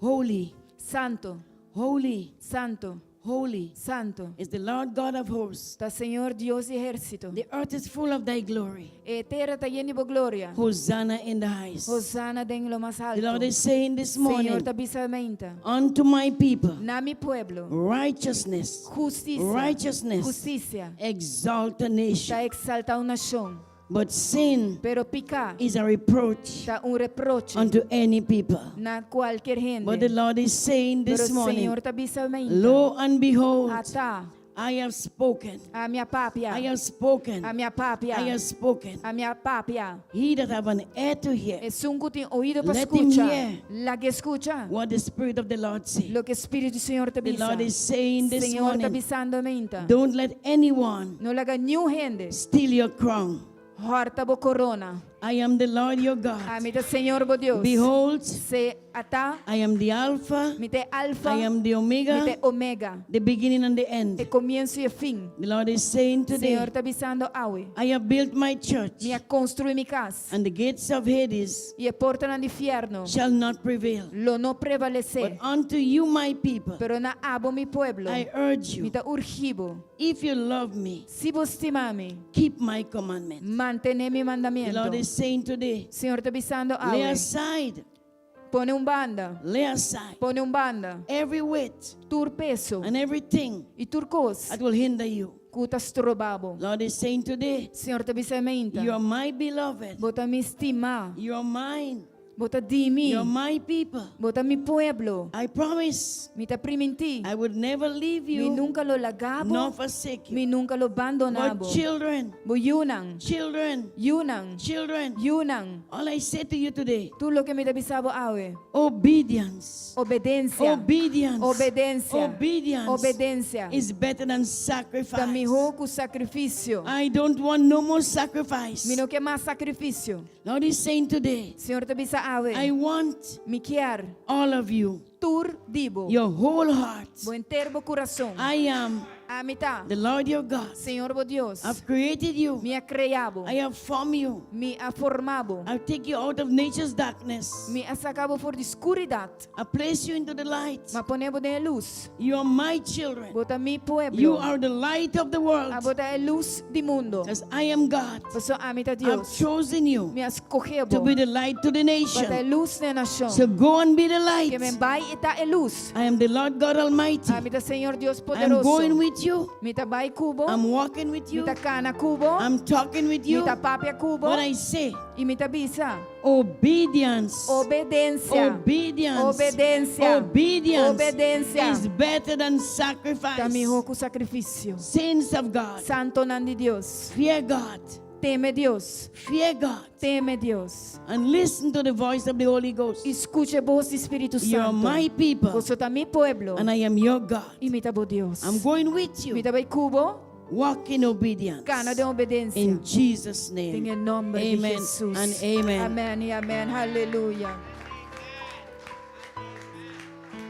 Holy, Santo, holy, santo, holy santo. is the Lord God of hosts. Ta Señor Dios di ehérsito. The earth is full of thy glory. E tera ta yen di bo gloria. Hosanna in the highest. Hosanna den lo mas The alto. Lord is saying this morning Señor ta bisa mainta. unto my people, Na mi pueblo. righteousness, Hustisia. Righteousness. Hustisia. exalt a Ta nation. eksaltá un nashon. But sin Pero piká is a reproach ta un reproche unto any people. na kualke hende. But the Lord is saying Pero this morning, Señor ta bisa mainta. Lo and behold, Ata. I have spoken. Ami a papia. I have spoken. Ami a papia. I have spoken. Ami a papia. He that have an ear to hear Esun ku tin oido pa Let him skucha. hear. Lag'é skucha. what the Spirit of the Lord say. Loke Spiritu di Señor ta The bisa. Lord is saying this Señor ta morning, bisando mainta. don't let anyone No laga niun hende steal your crown. hòrta bo korona. I am the Lord your God. Ami ta Señor bo Dios. Behold, Se ata, I am the Alpha, mi ta alfa, I am the mi Omega, ta omega. the beginning and the E end. komienso i e fin. The Lord is saying today, Señor ta bisando awe. I have built my church, Mi a konstruí mi kas. and the gates of Hades I e portanan di fièrnu shall not prevail. lo no But prevalesé. unto you, my people, Pero na abo mi pueblo, I urge mi you, ta urgi bo. if you love me, Si bo stima mi, keep my commandment. mantené mi The Lord mandamentu. is saying today, Señor ta bisando lay awe. aside, Pone un banda. lay aside Pone un banda. every weight Tur peso and everything i tur kos that will hinder you. ku ta stroba bo. Lord is saying today, Señor ta bisa mainta. you are my beloved, Bo ta mi stimá. you are mine, Bo ta di mi. you are my people. Bo ta mi pueblo. I promise Mi ta primintí. I would never leave Mi you nunka lo laga bo. nor forsake Mi you. nunka lo bandoná But bo. children, Bo yunan. children, Yunan. children, Yunan. all I say to you today, Tur loke mi ta bisa bo awe. obedience, Obedensia. obedience, Obedensia. obedience Obedensia. is better than Ta sacrifice. mihó ku sakrifisio. I don't want no more sacrifice. Mi no ke mas sakrifisio. Lord is saying today, Señor ta bisa awe. I want Mi ke all of you, tur di bo. your whole heart. Bo henter bo kurason. I am Ami ta. the Lord your God. Señor bo Dios. I've created you. Mi a krea bo. I have formed you. Mi a forma bo. I've taken you out of nature's darkness. Mi a saka bo for di skuridat. I place you into the light. M'a pone bo den lus. You are my children. Bo ta mi pueblo. You are the light of the world. Abo ta e lus di mundu. Because I am God. Paso ami ta I've Dios. chosen you Mi a skohe to bo. be the light to the Pa ta e nation. lus na nashon. So go and be the Ke men light. bai i ta e lus. I am the Lord God Almighty. Ami ta Señor Dios I'm poderoso. going with you. Mi ta bai ku bo. I'm walking with Mi you. ta kana ku bo. I'm talking with Mi you. ta papia ku bo. What I say, I mi ta bisa. obedience. Obedensia. Obedience. Obedensia. Obedience Obedensia. is better than sacrifice. Ta mihó ku sakrifisio. Saints of God, Santonan di Dios. fear God. Teme Dios. Fear God. Teme Dios. And listen to the voice of the Holy Ghost. I skucha bos di Spiritu You are Santu. my people, Boso ta mi pueblo. and I am your God. I mi ta bo Dios. I'm going with Mi you. ta bai ku bo. Walk in obedience. Kana den obedensia. In Jesus' name. Den e nòmber di Amen Jesus. and amen. Amèn i amèn. Aleluya.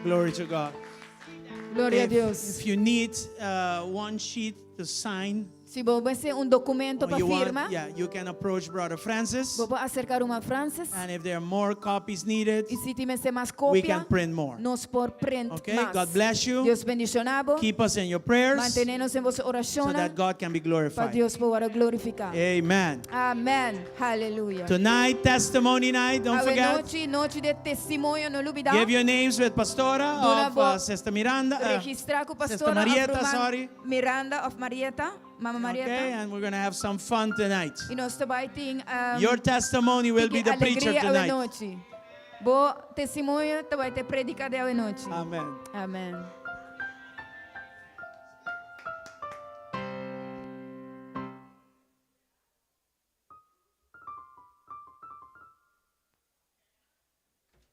Glory to God. Gloria a If, Dios. if you need one sheet to sign, Si bo mester un dokumento or pa you want, firma, yeah, you can approach Brother Francis. bo por aserká Ruman Francis. And if there are more copies needed, I si tin mester mas we kopia, can print more. nos por print Okay, mas. God bless you. Dios bendishoná bo. Keep us in your prayers Mantené nos den boso so orashon that God can be pa glorified. Dios por glorifiká. Amen. Amèn. Aleluya. Tonight, testimony night, don't forget. Anochi, nochi di testimonio, no lubidá. Give your names with Pastora Duna of bo- Sister Miranda. Registrá ku Sister pastora Marieta, of Ruman sorry. Miranda of Marieta, Mama Marieta. Okay, and we're going to have some fun tonight. I nos ta bai tin um, Your testimony will be the preacher alegria tonight. anochi. Bo testimonio ta bai ta e predikadó anochi. Amen. Amèn.